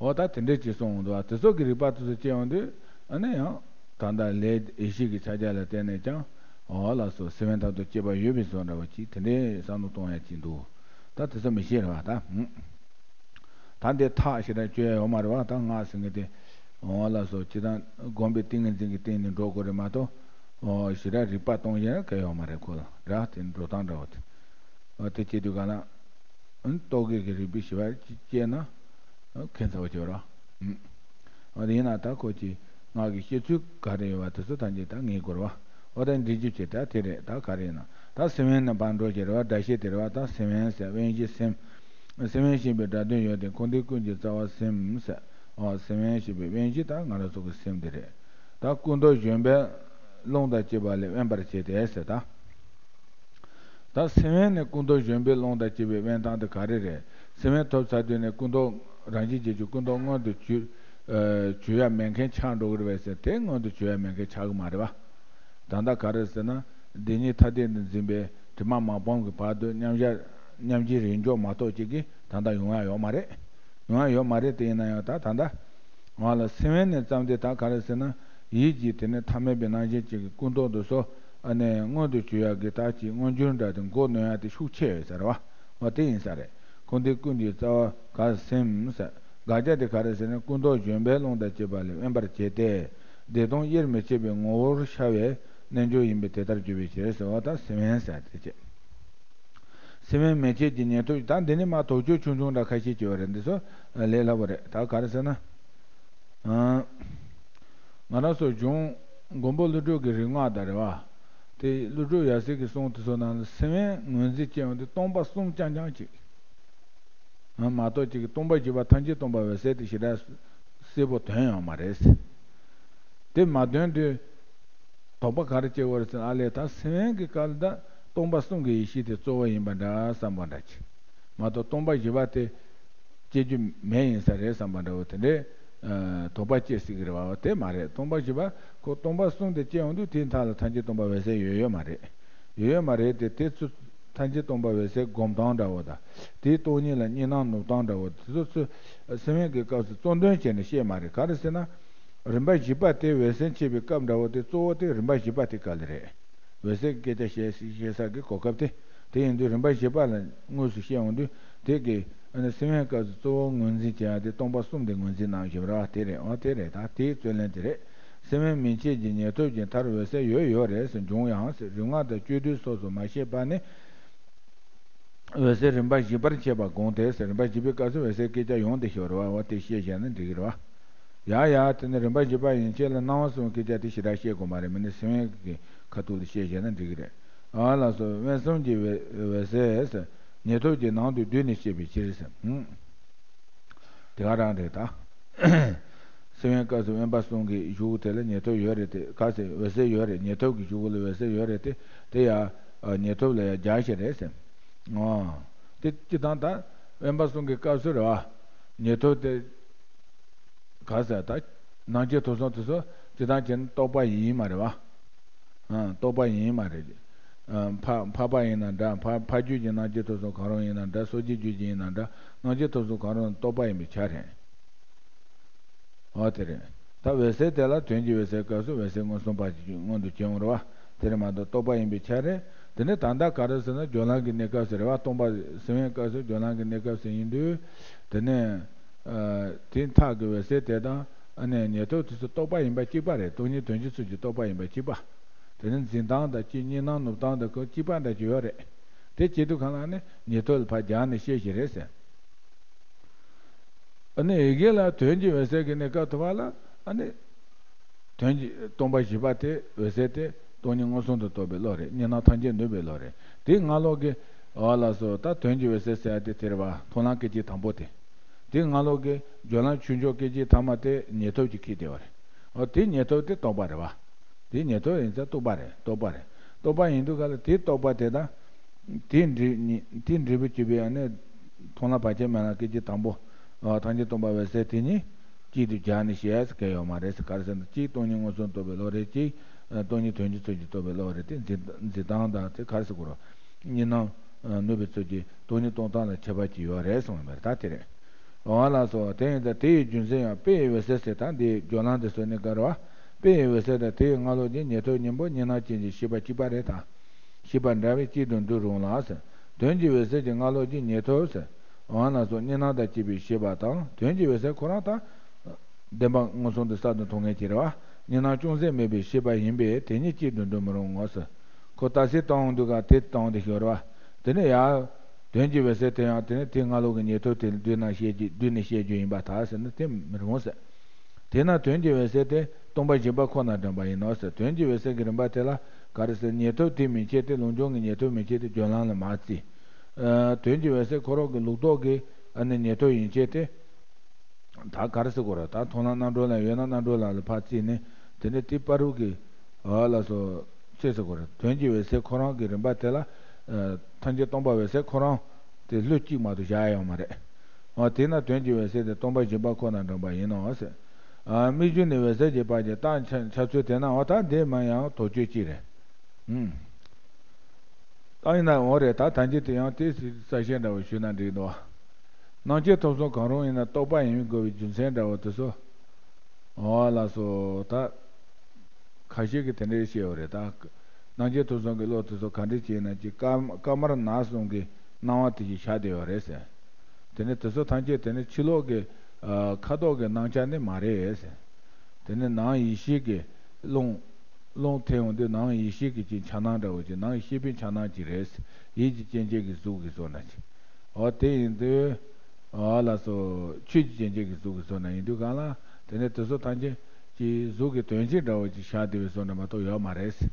འོ་ད་དེ་འདྲས་ཅིག་གསུངས་འདུག་བ། དེ་ཚོ་གི་རིགས་པ་དེ་ཚོ་སྐྱེ་ཡོང་དུས་ཨ་ནི་ཡང་ད་ལྟ་ལས་ཡེ་ཤེས་ཀྱི་ཕྱག་རྒྱ་ལ་བརྟེན་ནས་ཀྱང་འོ་ལགས་སོ་སེམས་དཔའི་མཐར་ཐུག་སྐྱེས་པ་ཡོད་པའི་བཟོ་འདྲ་བ་ཅིག་དེ་འདྲས་བསམ་བློ་གཏོང་ཡ་ཅིག་འདུག་ད་དེ་ཚོ་མི་ཤེས་རེད་བ་ད། ད་འདི་ཐག་ཞེ་དྲག་གཅོད་ཡ་ཡོད་མ་རེད་བ། ད་སྔགས་ཟེར་མཁན་དེ་འོ་ལགས་སོ་སྤྱིར་བཏང་སྒོམ་པའི་ཏིང་ངེ་འཛིན་གྱི་སྟེང་ནས་འགྲོ་དགོས་རེད་མ་གཏོགས་འོ་ཞེ་དྲག་རིག་པ་གཏོང་ཡ་གལ་ཡོད་མ་རེད་ཁོ་ལ་ར། དེ་འགྲོ་སྟངས་འདྲ་བོ་དེ་འོ་དེ་བྱེད་དུས་ག་ལ། རྟོག་གེ་གི་རིག་པའི་ཞི་བ་ཅིག་སྐྱེས་ན་ཁྱད་མཚར་བ་ཅིག་ཡོད་ར། འོ་དེ་ཡིན་ན་ད་ཁོ་ཅིག་སྔགས་ཀྱི་བཤད་ཚུལ་ག་རེ་ཡོད་བ་དེ་ཚོ་ཐམས་ཅད་ད་ངེས་དགོས་རེད་བ། འོ་ད་འདྲི་རྒྱུ་བྱེད་ད་དེ་རེད། ད་ག་རེ་ཡིན་ན་ད་སེམས་དབེན་ནས་ཕར་འགྲོ་བྱེད་རེད་བ། སྒྲ་བཤད་དེ་རེད་བ། ད་སེམས་དབེན་ཟེར་དབེན་གཞི་སེམས། སེམས་དབེན་ཞེས་པའི་སྒྲ་དོན་ཡོད་དེ་འཁོར་འདས་ཀུན་གྱི་རྩ་བ་སེམས་ཟེར། འོ་སེམས་དབེན་ཞེས་པའི་དབེན་གཞི་ད་ང་རང་ཚོ་གི་སེམས་དེ་རེད། ད་སྐུ་མདོག་གཞོན་པའི་རླུང་དང་བཅས་པ་ལས་དབེན་པར་བྱས་ཏེ་ཟེར་ད། ད་སེམས་དབེན་ནས་སྐུ་མདོག་གཞོན་པའི་རླུང་དང་བཅས་པའི་དབེན་སྟངས་དེ་ག་རེ་རེད། སེམས་དབེན་ཐོབ་ཚར་དུས་ནས་སྐུ་མདོག་རང་བཞིན་གྱིས་ཀྱི་སྐུ་མདོག་མངོན་དུ་གྱུར་གྱུར་ཡ་མེད་མཁན་ཆགས་འགྲོ་གི་རེད་པས་ཟེར། དེ་མངོན་དུ་གྱུར་ཡ་མེད་མཁན་ཆགས་གི་མ་རེད་བ། ད་ལྟ་ག་རེ་ཟེར་ན། འདི་ཉིད་ཐ་དད་དུ་འཛིན་པའི་དྲི་མ་མ་སྤངས་ཀྱི་བར་དུ་མཉམ་གཞག་མཉམ་གཞག་རེས་འཇོག་མ་གཏོགས་ཅིག་གིས་ད་ལྟ་ཡོང་ཡ་ཡོད་མ་རེད། ཡོང་ཡ་ཡོད་མ་རེད། དེ་ཡིན་ན་ཡང་ད་ད་ལྟ་ང་ལ་སེམས་དབེན་ནས་བརྩམས་ཏེ་ད་ག་རེ་ཟེར་ན། ཡིད་ཀྱི་དེ་ནི་ཐ་མལ་པའི་སྣང་ཞེན་ཅིག་གི་སྐུ་མདོག་དེ་ཚོ་ ཨ་ནི་མངོན་དུ་གྱུར་ཡག་གི་ད་ཅིག་མངོན་གྱུར་འདྲ་དེ་མགོ་གནོན་ཡག་དེ་ཤུགས་ཆེ་བས་ཟེར་བ། འོ་དེ་ཡིན་ས་རེད། འཁོར་འདས་ཀུན་གྱི་རྩ་བ་ག་སེམས་ཟེར། དགག་བྱ་དེ་ག་རེ་ཟེར་ན། ཀུན་རྟོག་བཞོན་པས་རླུང་དང་བཅས་པ་ལས་དབེན་པར་བྱས་ཏེ། བདེ་སྟོང་དབྱེར་མི་ཕྱེད་པའི་ངོ་བོར་ཤར་བའི་རྣལ་འབྱོར་ཡིན་པས་དེ་ལྟར་གྱུར་པའི་ཕྱིར་ཟེར་བ་དང་སེམས་དབེན་ཟེར་དེ་བྱས། སེམས་དབེན་མན་ཆད་ཀྱི་ཉན་ཐོས། ད་འདི་ནི་མ་དོགས་གཅོད་ཆུང་ཆུང་འདྲ་ཁ་ཤས་ཀྱི་ཡོད་རེད། འདི་ཚོ་ལས་སླ་པོ་རེད། ད་ག་རེ་ཟེར་ན། ཨ། ང་རང་ཚོ་གཞུང་མགོན་པོ་ཀླུ་སྒྲུབ་ཀྱི་རིག་སྔགས་དང་རེད་བ། དེ་ཀླུ་སྒྲུབ་ཡབ་སྲས་ཀྱི་གསུང་དེ་ཚོ་ནང་ལ་སེམས་དབེན་ངོས་འཛིན་བྱས་ཡོང་དུས་སྟོང་པ་གསུམ་རྐྱང་རྐྱང་ཅིག་ཨ། མ་གཏོགས་ཅིག་གི་སྟོང་པ་བཞི་པ་ཐམས་ཅད་སྟོང་པ་འོད་གསལ་དེ་ཞེ་དྲག་གསལ་པོ་ཐོན་ཡོང་མ་རེད། དེ་མ་ཐོན་དུས། དོགས་པ་ག་རེ་སྐྱེ་བ་རེད་ཟེར་ན། ཨ་ལས་ད་སེམས་དབེན་གྱི་སྐབས་ལ་ད་སྟོང་པ་གསུམ་གྱི་ཡེ་ཤེས་དེ་གཙོ་བོ་ཡིན་པ་འདྲ་བསམ་པ་འདྲ་ཅིག་མ་གཏོགས་སྟོང་པ་བཞི་པ་དེ་སྐྱེ་རྒྱུ་མེད་ཡིན་ས་རེད་བསམ་པ་འདྲ་བོ་དེ་འདྲའི་ཨ་དོགས་པ་སྐྱེ་སྲིད་ཀྱི་རེད་བ། དེ་མ་རེད། སྟོང་པ་བཞི་པ་ཁོ་སྟོང་པ་གསུམ་དེ་སྐྱེ་ཡོང་དུས་དེའི་མཐའ་ལ་ཐམས་ཅད་སྟོང་པ་འོད་གསལ་ཡོད་ཡོད་མ་རེད། ཡོད་ཡོད་མ་རེད་དེ། དེ་ཚོ་ཐམས་ཅད་སྟོང་པ་འོད་གསལ་སྒོམ་སྟངས་འདྲ་བོ་དང་། དེའི་སྟོང་ཉིད་ལ་གཉིས་སྣང་ནུབ་སྟངས་འདྲ་བོ་དེ་ཚོ་ཚོ་སེམས་དབེན་གྱི་སྐབས་སུ་གཙོ་འདོན་བྱས་ནས་བཤད་མ་རེད། ག་རེ་ཟེར་ན། རིམ་པ་བཞི་པ་དེ་འོད་གསལ་འཆད་པའི་སྐབས་འདྲ་བོ་དེ་གཙོ་བོ་དེ་རིམ་པ་བཞི་པ་དེ་ག་ལ་རེད། འོད་གསལ་གྱི་སྐད་ཆ་བཤད་བཤད་ས་གི་གོ་སྐབས་དེ། དེ་ཡིན་དུས་རིམ་པ་བཞི་པ་ལ་དངོས་སུ་བཤད་ཡོང་དུས་དེ་གི་ཨ་ནི་སེམས་དབེན་སྐབས་སུ་གཙོ་བོ་ངོས་འཛིན་བྱེད་ཡ་དེ་སྟོང་པ་གསུམ་དེ་ངོས་འཛིན་གནང་བཞིན་ར་བ། དེ་རེད། འོ་དེ་རེད། ད་དེའི་རྩོད་ལན་དེ་རེད། སེམས་དབེན་མན་ཆད་ཀྱི་ཉན་ཐོས་ཀྱི་མཐར་འོད་གསལ་ཡོད་ཡོད་རེད་ཟེར། འབྱུང་ཡང་ཟེར། རིག་སྔགས་དང་སྤྱོད་བསྡུས་སོགས་སུ་མ་བཤད་པ་ནི། འོད་གསལ་རིམ་པ་བཞི་པར་འཆད་པ་དགོངས་ཏེ་ཟེར། རིམ་པ་བཞི་པའི་སྐབས་སུ་འོད་གསལ་སྐད་ཆ་ཡོང་བསྡད་ཤོར་བ། འོ་དེ་བཤད་བཞག་ན་འགྲིག་གི་རེད་བ། ཡ་ཡ། དེ་ནི་རིམ་པ་བཞི་པ་ཡན་ཆད་ལ་སྣང་བ་གསུམ་སྐད་ཆ་དེ་ཞེ་དྲག་བཤད་དགོས་མ་རེད། མི་ནི་སེམས་དབེན་གྱི་ཁ་ཐུག་ལ་བཤད་བཞག་ན་འགྲིག་གི་རེད། ཨ་ལགས་སོ། དབེན་གསུམ་གྱི་འོད་འོད་གསལ་ཟེར། ཉན་ཐོས་ཀྱི་ནང་དུ་བསྡུས་ནས་བཤད་པའི་ཕྱིར་ཟེར། ཧུམ། དེ་ག་རང་རེད་ད། སེམས་དབེན་སྐབས་སུ་དབེན་པ་གསུམ་གྱི་གཞུག་གུ་དེ་ལ་ཉན་ཐོས་ཡོད་རེད་དེ། ག་ཟེར། འོད་གསལ་ཡོད་རེད། ཉན་ཐོས་ཀྱི་གཞུག་གུ་ལ་འོད་གསལ་ཡོད་རེད་དེ། དེ་ཡང་ཉན་ཐོས་ལ་ཡང་སྦྱར་ཞིག་རེད་ཟེར། ཨོ། དེ་སྤྱི་དང་ད་དབེན་པ་གསུམ་གྱི་སྐབས་སུ་རེད་བ། ཉན་ཐོས་དེ། ག་ཟེར་ད། སྣང་མཆེད་ཐོབ་གསུམ་དེ་ཚོ་སྤྱི་དང་བྱས་ན་རྟོག་པ་ཡིན་མ་རེད་བ། ཨ། རྟོག་པ་ཡིན་མ་རེད། ཨ། འཕགས་འཕགས་པ་ཡིན་ན་འདྲ། འཕགས་འཕགས་རྒྱུད་ཀྱི་སྣང་མཆེད་ཐོབ་གསུམ་གང་རུང་ཡིན་ན་འདྲ། སོ་སྐྱེའི་རྒྱུད་ཀྱི་ཡིན་ན་འདྲ། སྣང་མཆེད་ཐོབ་གསུམ་གང་རུང་རྟོག་པ་ཡིན་པའི་ཆ་རེད། འོ་དེ་རེད། ད་འོད་གསལ་དེ་ལ་དོན་གྱི་འོད་གསལ་སྐབས་སུ་འོད་གསལ་མངོན་སུམ་པ་ཞིག་མངོན་དུ་བྱེད་འོང་རེད་བ། དེ་རེད་མ་གཏོགས་རྟོག་པ་ཡིན་པའི་ཆ་རེད། དེ་ནས་ད་ལྟ་ག་རེ་ཟེར་ན། སྦྱོར་ལམ་གྱི་གནས་སྐབས་སུ་རེད་བ། སྟོང་པ་སེམས་དབེན་སྐབས་སུ་སྦྱོར་ལམ་གྱི་གནས་སྐབས་སུ་ཡིན་དུས། དེ་ནས། ཨ། དེའི་མཐའ་གི་འོད་གསལ་དེ་དང་། ཨ་ནི་ཉན་ཐོས་དེ་ཚོ་རྟོག་པ་ཡིན་པ་གཅིག་པ་རེད། སྟོང་ཉིད་དོན་སྤྱི་ཚུལ་གྱི་རྟོག་པ་ཡིན་པ་གཅིག་པ། དེ་ནི་འཛིན་སྟངས་དང་གཅིག་གཉིས་སྣང་ནུབ་སྟངས་དང་ཁོ་གཅིག་པ་འདྲ་ཅིག་ཡོད་རེད། དེ་བྱེད་དུས་གང་ལ་ནི་ཉན་ཐོས་ལ་ཕར་སྦྱར་ནས་བཤད་བཞིན་རེད་ཟེར། ཨ་ནི་ཡི་གེ་ལ་དོན་གྱི་འོད་གསལ་གྱི་གནས་སྐབས་ཐོབ་པ་ལ། ཨ་ནི་དོན་གྱི་སྟོང་པ་བཞི་པ་དེ། འོད་གསལ་དེ་སྟོང་ཉིད་མངོན་སུམ་དུ་རྟོགས་པའི་བློ་རེད། གཉིས་སྣང་ཐམས་ཅད་ནུབ་པའི་བློ་རེད། དེའི་སྔ་ལོགས་ཀྱི། འོ་ལགས་སོ། ད་དོན་གྱི་འོད་གསལ་ཟེར་ཡ་དེ་དེ་རེད་བ། མཐོང་ལམ་སྐད་ཅིག་དང་པོ་དེ། དེའི་སྔ་ལོགས་ཀྱི་སྦྱོར་ལམ་ཆོས་མཆོག་སྐད་ཅིག་ཐ་མ་དེ་ཉན་ཐོས་ཀྱིས་ཁས་བླངས་པ་རེད། འོ་དེ་ཉན་ཐོས་དེ་རྟོག་པ་རེད་བ། དེ་ཉན་ཐོས་ཡིན་ཙང་རྟོག་པ་རེད། རྟོག་པ་རེད། རྟོག་པ་ཡིན་དུས་ག་ལ་དེ་རྟོག་པ་དེ་དང་། དེའི་འབྲས་ནི། དེའི་འབྲས་བུ་བྱས་པའི་ཨ་ནི་མཐོང་ལམ་བར་ཆད་མེད་ལམ་སྐད་ཅིག་དང་པོ། ཨ། ཐམས་ཅད་སྟོང་པ་འོད་གསལ་དེ་གཉིས་གཅིག་ཏུ་སྦྱར་ནས་བཤད་ཡ་གལ་ཡོད་མ་རེད་ཟེར། ག་རེ་ཟེར་ན། གཅིག་སྟོང་ཉིད་མངོན་སུམ་རྟོགས་པའི་བློ་རེད། གཅིག་ཨ། སྟོང་ཉིད་དོན་སྤྱི་ཚུལ་གྱིས་རྟོགས་པའི་བློ་རེད་དེ། འཛིན་འཛིན་སྟངས་དང་དེ་ག་རེ་ཟེར་དགོས་རེད། གཉིས་སྣང་ནུབ་པའི་ཚུལ་གྱིས་སྟོང་ཉིད་རྟོགས་སྟངས་ལ་ཁྱད་པར་གཅིག་ཡོད་རེད་གསུངས་པ་རེད། ད་དེ་རེད། འོ་ལགས་སོ། དེ་ཡིན་ཙང་དེ་ཡི་རྒྱུ་མཚན་ཡང་དཔེ་ཡི་འོད་གསལ་ཟེར། ད་འདི་སྦྱོར་ལམ་འདི་ཚོ་ནི་ག་རེ་བ། དཔེ་ཡི་འོད་གསལ་དང་དེ་ཡི་སྔ་ལོགས་ཀྱི་ཉན་ཐོས་གཉིས་པོ་གཉིས་སྣང་ཅན་གྱི་ཤེས་པ་གཅིག་པ་རེད་དང་། ཤེས་པ་འདྲ་བས་གཅིག་ཏུ་འདུ་རུང་ལ་ཟེར། དོན་གྱི་འོད་གསལ་གྱི་སྔ་ལོགས་ཀྱི་ཉན་ཐོས་ཟེར། འོ་ན་སོགས་གཉིས་སྣང་དང་བཅས་པའི་ཤེས་པ་དང་། དོན་གྱི་འོད་གསལ་ཁོ་རང་དང་། བདེན་པ་མངོན་སུམ་དུ་གསར་དུ་མཐོང་མཁན་གྱི་རེད་བ། གཉིས་སྣང་ཅུང་ཟད་མེད་པའི་ཤེས་པ་ཡིན་པས་དེ་གཉིས་གཅིག་ཏུ་འདུ་མི་རུང་ངོ་ཟེར། ཁོ་རྟགས་གསལ་བཏང་འོང་དུས་ག་དེ་བཏང་དེ་ཤོར་བ། དེ་ནས་ཡང་། དོན་གྱི་འོད་གསལ་དེ་ཡང་དེ་ནས་དེའི་སྔ་ལོགས་ཀྱི་ཉན་ཐོས་དེ་བསྡུས་ན་བཤད་རྒྱུ། བསྡུས་ནས་བཤད་རྒྱུ་ཡིན་པར་ཐལ་ཟེར་ན་དེ་མི་རུང་ཟེར། དེས་ན་དོན་གྱི་འོད་གསལ་དེ་སྟོང་པ་བཞི་པ་ཁོ་ནར་དྲངས་པ་ཡིན་ནོ་ཟེར། དོན་གྱི་འོད་གསལ་གྱི་རིམ་པ་དེ་ལ་ག་རེ་ཟེར། ཉན་ཐོས་དེ་མན་ཆད་དེ། ལུགས་འབྱུང་གི་ཉན་ཐོས་མན་ཆད་དེ་སྦྱོར་ལམ་ལ་མ་བརྩི། ཨ། དོན་གྱི་འོད་གསལ་ཁོ་རང་གི་ལུགས་ལྡོག་གི་ཨ་ནི་ཉན་ཐོས་ཡན་ཆད་དེ། ད་ག་རེ་ཟེར་དགོས་རེད། ད་མཐོང་ལམ་རྣམ་གྲོལ་ལམ་ཡོད་ན་རྣམ་གྲོལ་ལམ་ལ་ཕར་བརྩིས་ནས་དེ་ནས་དེ་བར་དུ་གི། ཨ། ལགས་སོ། ཅི་ཟེར་དགོས་རེད། དོན་གྱི་འོད་གསལ་ཁོ་རང་གི་རིམ་པ་དེ་ལ། ཨ། ཐམས་ཅད་སྟོང་པ་འོད་གསལ་ཁོ་རང་དེ་ལྷུ་གཅིག་མ་གཏོགས་བཞག་ཡ་ཡོད་མ་རེད། འོ་དེས་ན་དོན་གྱི་འོད་གསལ་དེ་སྟོང་པ་བཞི་པ་ཁོ་ནར་དྲངས་པ་ཡིན་ནོ་ཟེར། ཨ། སྨིག་རྒྱུ་ནི་འོད་གསལ་གྱི་བར་གྱི་རྟགས་འཆར་འཆར་ཚུལ་དེ་ན། འོ་ད་འདི་མ་ཡང་དོགས་གཅོད་ཅིག་རེད། ཨུམ། ད་ཡིན་ན་འོ་རེད། ད་ད་གིན་དེ་ཡང་དེ་གསལ་བཤད་འདྲ་བོ་ཞུས་ན་འགྲིག་འདུག། སྣང་མཆེད་ཐོབ་གསུམ་གང་རུང་ཡིན་ན་རྟོག་པ་ཡིན་དགོས་པའི་རྒྱུ་མཚན་འདྲ་བོ་དེ་ཚོ། འོ་ལགས་སོ། ད་ཁ་ཤས་ཀྱིས་དེ་འདྲའི་བཤད་ཡོད་རེད་ད། སྣང་མཆེད་དུག་གསུམ་གྱི་བློ་དེ་ཚོ་ག་འདྲ་བྱས་ན་ཅིག་དཀར་དཀར་དམར་ནག་གསུམ་གྱི་སྣང་བ་དེ་བཞིན་ཤར་བསྡད་ཡོད་རེད་ཟེར། དེ་ནས་དེ་ཚོ་ཐམས་ཅད་དེ་ནི་ཕྱི་ལོགས་ཀྱི་ཨ་ཁ་དོག་གི་སྣང་ཆ་ནི་མ་རེད་ཟེར། དེ་ནི་ནང་ཡེ་ཤེས་ཀྱི་རླུང་རླུང་ཐིམ་འོང་དུས་ནང་ཡེ་ཤེས་ཀྱི་ཅིག་འཆར་སྣང་འདྲ་བོ་ཅིག་ནང་ཡེ་ཤེས་པའི་འཆར་སྣང་ཅིག་རེད་ཟེར། ཡིད་ཀྱི་སྐྱེ་མཆེད་ཀྱི་གཟུགས་ཀྱི་བཟོ་འདྲ་ཅིག་འོ་དེ་ཡིན་དུས། འོ་ལགས་སོ། ཆོས་ཀྱི་སྐྱེ་མཆེད་ཀྱི་གཟུགས་ཀྱི་བཟོ་འདྲ་ཡིན་དུས་གང་ལ། དེ་ནས་དེ་ཚོ་ཐམས་ཅད་ཀྱི་གཟུགས་ཀྱི་དོན་སྤྱི་འདྲ་བོ་ཅིག་ཤར་བསྡད་པའི་བཟོ་འདྲ་མ་གཏོགས་ཡོད་མ་རེད།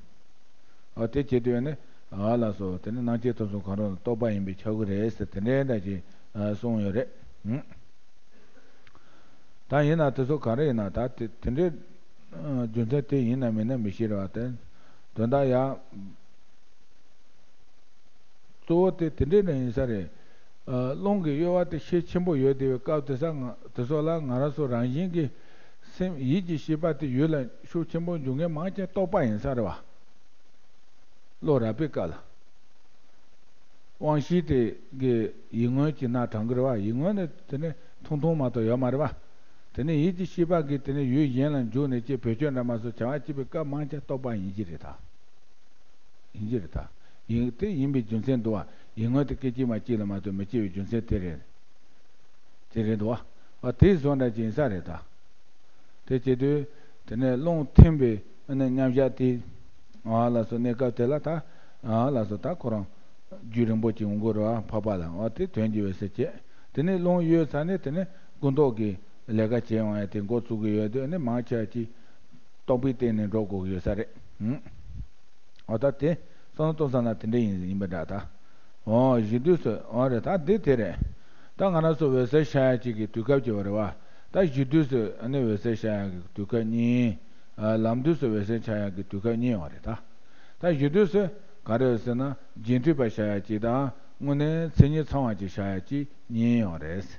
འོ་དེ་བྱེད་དུས་ནི། འོ་ལགས་སོ། དེ་ནི་སྣང་མཆེད་དུག་གསུམ་གང་རུང་ལ་རྟོག་པ་ཡིན་པས་ཁྱབ་ཀྱི་རེད་ཟེར་དེ་འདྲའི་འདྲ་ཅིག་གསུངས་ཡོད་རེད། ད་ཡིན་ན་དེ་ཚོ་ག་རེ་ཡིན་ན་ད་དེ་དེ་འདྲའི་རྒྱུ་མཚན་དེ་ཡིན་ན་མིན་ན་མི་ཤེས་རེད་བ། དེ་དོན་དག་ཡང་གཙོ་བོ་དེ་དེ་འདྲའི་འདྲ་ཡིན་ས་རེད། རླུང་གི་གཡོ་བ་དེ་ཤས་ཆེན་པོ་ཡོད་བསྡད་པའི་སྐབས་དེ་ས་ང་དེ་ཚོ་ལ་ང་རང་ཚོ་རང་བཞིན་གྱི་སེམས་ཡིད་ཀྱི་ཤེས་པ་དེ་ཡུལ་ལ་ཤུགས་ཆེན་པོ་འཇུག་མཁན་མང་ཆེ་རྟོག་པ་ཡིན་ས་རེད་བ། བློ་རགས་པའི་སྐབས་ལ། དབང་ཤེས་དེ་གི་ཡིད་མངོན་གྱི་སྣ་དྲངས་ཀྱི་རེད་བ། ཡིད་མངོན་ནི་དེ་ནི་ཐུང་ཐུང་མ་གཏོགས་ཡོད་མ་རེད་བ། དེ་ནི་ཡིད་ཀྱི་ཤེས་པ་གིས་དེ་ནི་ཡུལ་གཞན་ལ་འཇུག་ནས་ཅེས་བེད་སྤྱོད་འདྲ་མ་སོགས་བྱ་བ་བྱེད་པའི་སྐབས་མང་ཆེ་རྟོག་པ་ཡིན་གྱི་རེད་ད། ཡིན་གྱི་རེད་ད། ཡིན་དེ་ཡིན་པའི་རྒྱུ་མཚན་འདུག་བ། ཡིད་མངོན་དེ་སྐད་ཅིག་མ་གཅིག་ལ་མ་གཏོགས་མི་སྐྱེ་བའི་རྒྱུ་མཚན་དེ་རེད། དེ་རེད་འདུག་བ། དེ་བཟོ་འདྲ་ཅིག་ཡིན་ས་རེད་ད། དེ་བྱེད་དུས། དེ་ནས་རླུང་ཐིམ་པའི་ཨ་ནི་མཉམ་བཞག་དེ། ཨ་ལགས་སོ། གནས་སྐབས་དེ་ལ་ད། ཨ་ལགས་སོ། ད་ཁོ་རང་རྒྱུན་རིང་པོ་ཅིག་འོང་དགོས་རེད་བ། འཕགས་པ་ལ། འོ་དེ་དོན་གྱི་འོད་གསལ་བྱས། དེ་ནས་རླུང་གཡོས་ཚར་ནས་དེ་ནས་སྐུ་མདོག་གི་ལས་ཀ་བྱེད་འོང་ཡ་དེ་འགོ་བཙུགས་ཀྱི་ཡོད་དུས་ཨ་ནི་མང་ཆེ་བ་ཅིག་རྟོག་པའི་སྟེང་ནས་འགྲོ་དགོས་ཀྱི་ཡོད་ས་རེད། ཨུམ། འོ་ད་དེ་བསམ་བློ་གཏོང་ས་ན་དེ་འདྲ་ཡིན་ཡིན་པ་འདྲ་ད། འོ་གཞི་དུས་སུ་འོ་རེད་ད་འདི་དེ་རེད། ད་ང་རང་ཚོ་འོད་གསལ་ཤར་ཡ་གཅིག་གི་དུས་སྐབས་གཅིག་པ་རེད་བ། ད་གཞི་དུས་སུ་ཨ་ནི་འོད་གསལ་ཤར་ཡ་གི་དུས་སྐབས་གཉིས། ཨ་ལམ་དུས་སུ་འོད་གསལ་འཆར་ཡ་གི་དུས་སྐབས་གཉིས་ཡོད་རེད་ད། ད་གཞི་དུས་སུ་ག་རེ་ཡོད་ཟེར་ན་རྗེས་མཐུད་པ་ཤར་ཡ་གཅིག་དང་དངོས་གནས་མཚན་ཉིད་ཚང་བ་གཅིག་ཤར་ཡ་གཅིག་གཉིས་ཡོད་རེད།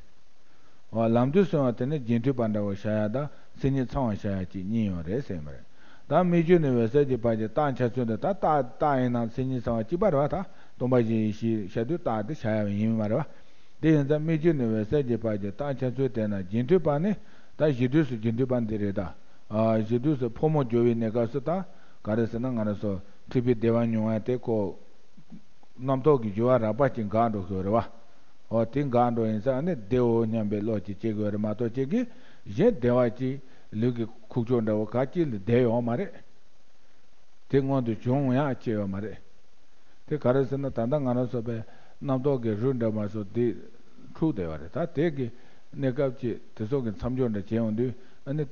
འོ་ལམ་དུས་སུ་ཡང་དེ་ནི་རྗེས་མཐུད་པ་འདྲ་བོ་ཤར་ཡ་དང་མཚན་ཉིད་ཚང་བ་ཤར་ཡ་གཅིག་གཉིས་ཡོད་རེད་ཟེར་མ་རེད། ད་སྨིག་རྒྱུ་ནས་འོད་གསལ་གྱི་བར་གྱི་རྟགས་འཆར་ཚུལ་འདི་ད་རྟགས་རྟགས་ཡིན་ན་མཚན་ཉིད་ཚང་བ་གཅིག་པ་རེད་བ། ད་སྟོང་པ་ཉིད་ཡེ་ཤེས་ཤར་དུས་རྟགས་དེ་ཤར་ཡ་ཡིན་མ་རེད་བ། དེ་ཡིན་ཙང་སྨིག་རྒྱུ་ནས་འོད་གསལ་གྱི་བར་གྱི་རྟགས་འཆར་ཚུལ་དེ་ན་རྗེས་མཐུད་པ་ནི་ད་གཞི་དུས་སུ་རྗེས་མཐུད་པ་འདི་རེད་ད། ཨ་གཞི་དུས་སུ་ཕོ་མོ་སྦྱོར་བའི་གནས་སྐབས་སུ་ད་ག་རེ་ཟེར་ན་ང་རང་ཚོ་འཁྲིག་པའི་བདེ་བ་མྱོང་བ་དེ་ཁོ། རྣམ་རྟོག་གི་རྒྱུ་བ་རགས་པ་ཅིག་འགག་འགྲོ་གི་ཡོད་རེད་བ། འོ་དེ་འགག་འགྲོ་ཡིན་ཙང་ནི་བདེའོ་སྙམ་པའི་བློ་ཅིག་སྐྱེ་གི་ཡོད་རེད་མ་གཏོགས་ཅིག་གིས་གཞན་བདེ་བ་ཅིག་ལུས་ཀྱི་ཁུག་ཀྱོག་འདྲ་བོ་ག་ཅིག་ལ་བསྡད་ཡོད་མ་རེད། དེ་སྔོན་དུ་བྱུང་ཡང་སྐྱེ་ཡོད་མ་རེད། དེ་ག་རེ་ཟེར་ན་ད་ལྟ་ང་རང་ཚོ་པའི་རྣམ་རྟོག་གི་རུས་འདྲ་མ་སོགས་དེ་འཁྲུགས་བསྡད་པ་རེད། ད་དེ་གི་གནས་སྐབས་ཀྱི་དེ་སོགས་ཀྱི་མཚམས་སྦྱོར་འདྲ་བྱས་ཡོང་དུས་ཨ་ནི་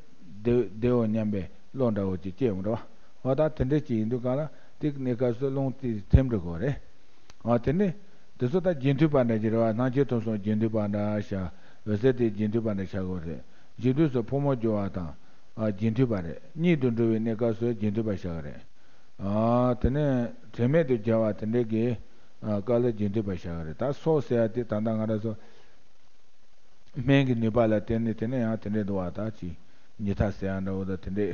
བདེ་བདེའོ་སྙམ་པའི་བློ་འདྲ་བོ་ཅིག་སྐྱེ་ཡོང་འགྲོ་བ། འོ་ད་དེ་འདྲ་ཅིག་ཡིན་དུས་ག་ལ་དེ་གནས་སྐབས་སུ་རླུང་དེ་ཐིམ་འགྲོ་དགོས་རེད། འོ་དེ་ནི་དེ་ཚོ་ད་རྗེས་མཐུད་པ་འདྲ་ཅིག་རེད་བ། སྣང་མཆེད་དུག་གསུམ་རྗེས་མཐུད་པ་འདྲ་ཤར། འོད་གསལ་དེ་རྗེས་མཐུད་པ་འདྲ་ཤར་དགོས་རེད། གཞི་དུས་སུ་ཕོ་མོ་སྦྱོར་བ་དང་། ཨ་རྗེས་མཐུད་པ་རེད། གཉིད་དུ་འགྲོ་བའི་གནས་སྐབས་སུ་རྗེས་མཐུད་པ་ཤར་གི་རེད། ཨ་དེ་ནས་དྲན་མེད་དུ་སྦྱར་བ་དེ་འདྲའི་གི་ཨ་སྐབས་ལ་རྗེས་མཐུད་པ་ཤར་གི་རེད། ད་སྲོག་ཟེར་ཡ་དེ་ད་ལྟ་ང་རང་ཚོ་སྨན་གྱི་ནུས་པ་ལ་བརྟེན་ནས་དེ་ནས་ཡང་དེ་འདྲའི་འདུག་བ། ད་ཅི་ཉི་ཐག་ཟེར་ཡ་འདྲ་བོ་ད་དེ་འདྲའི་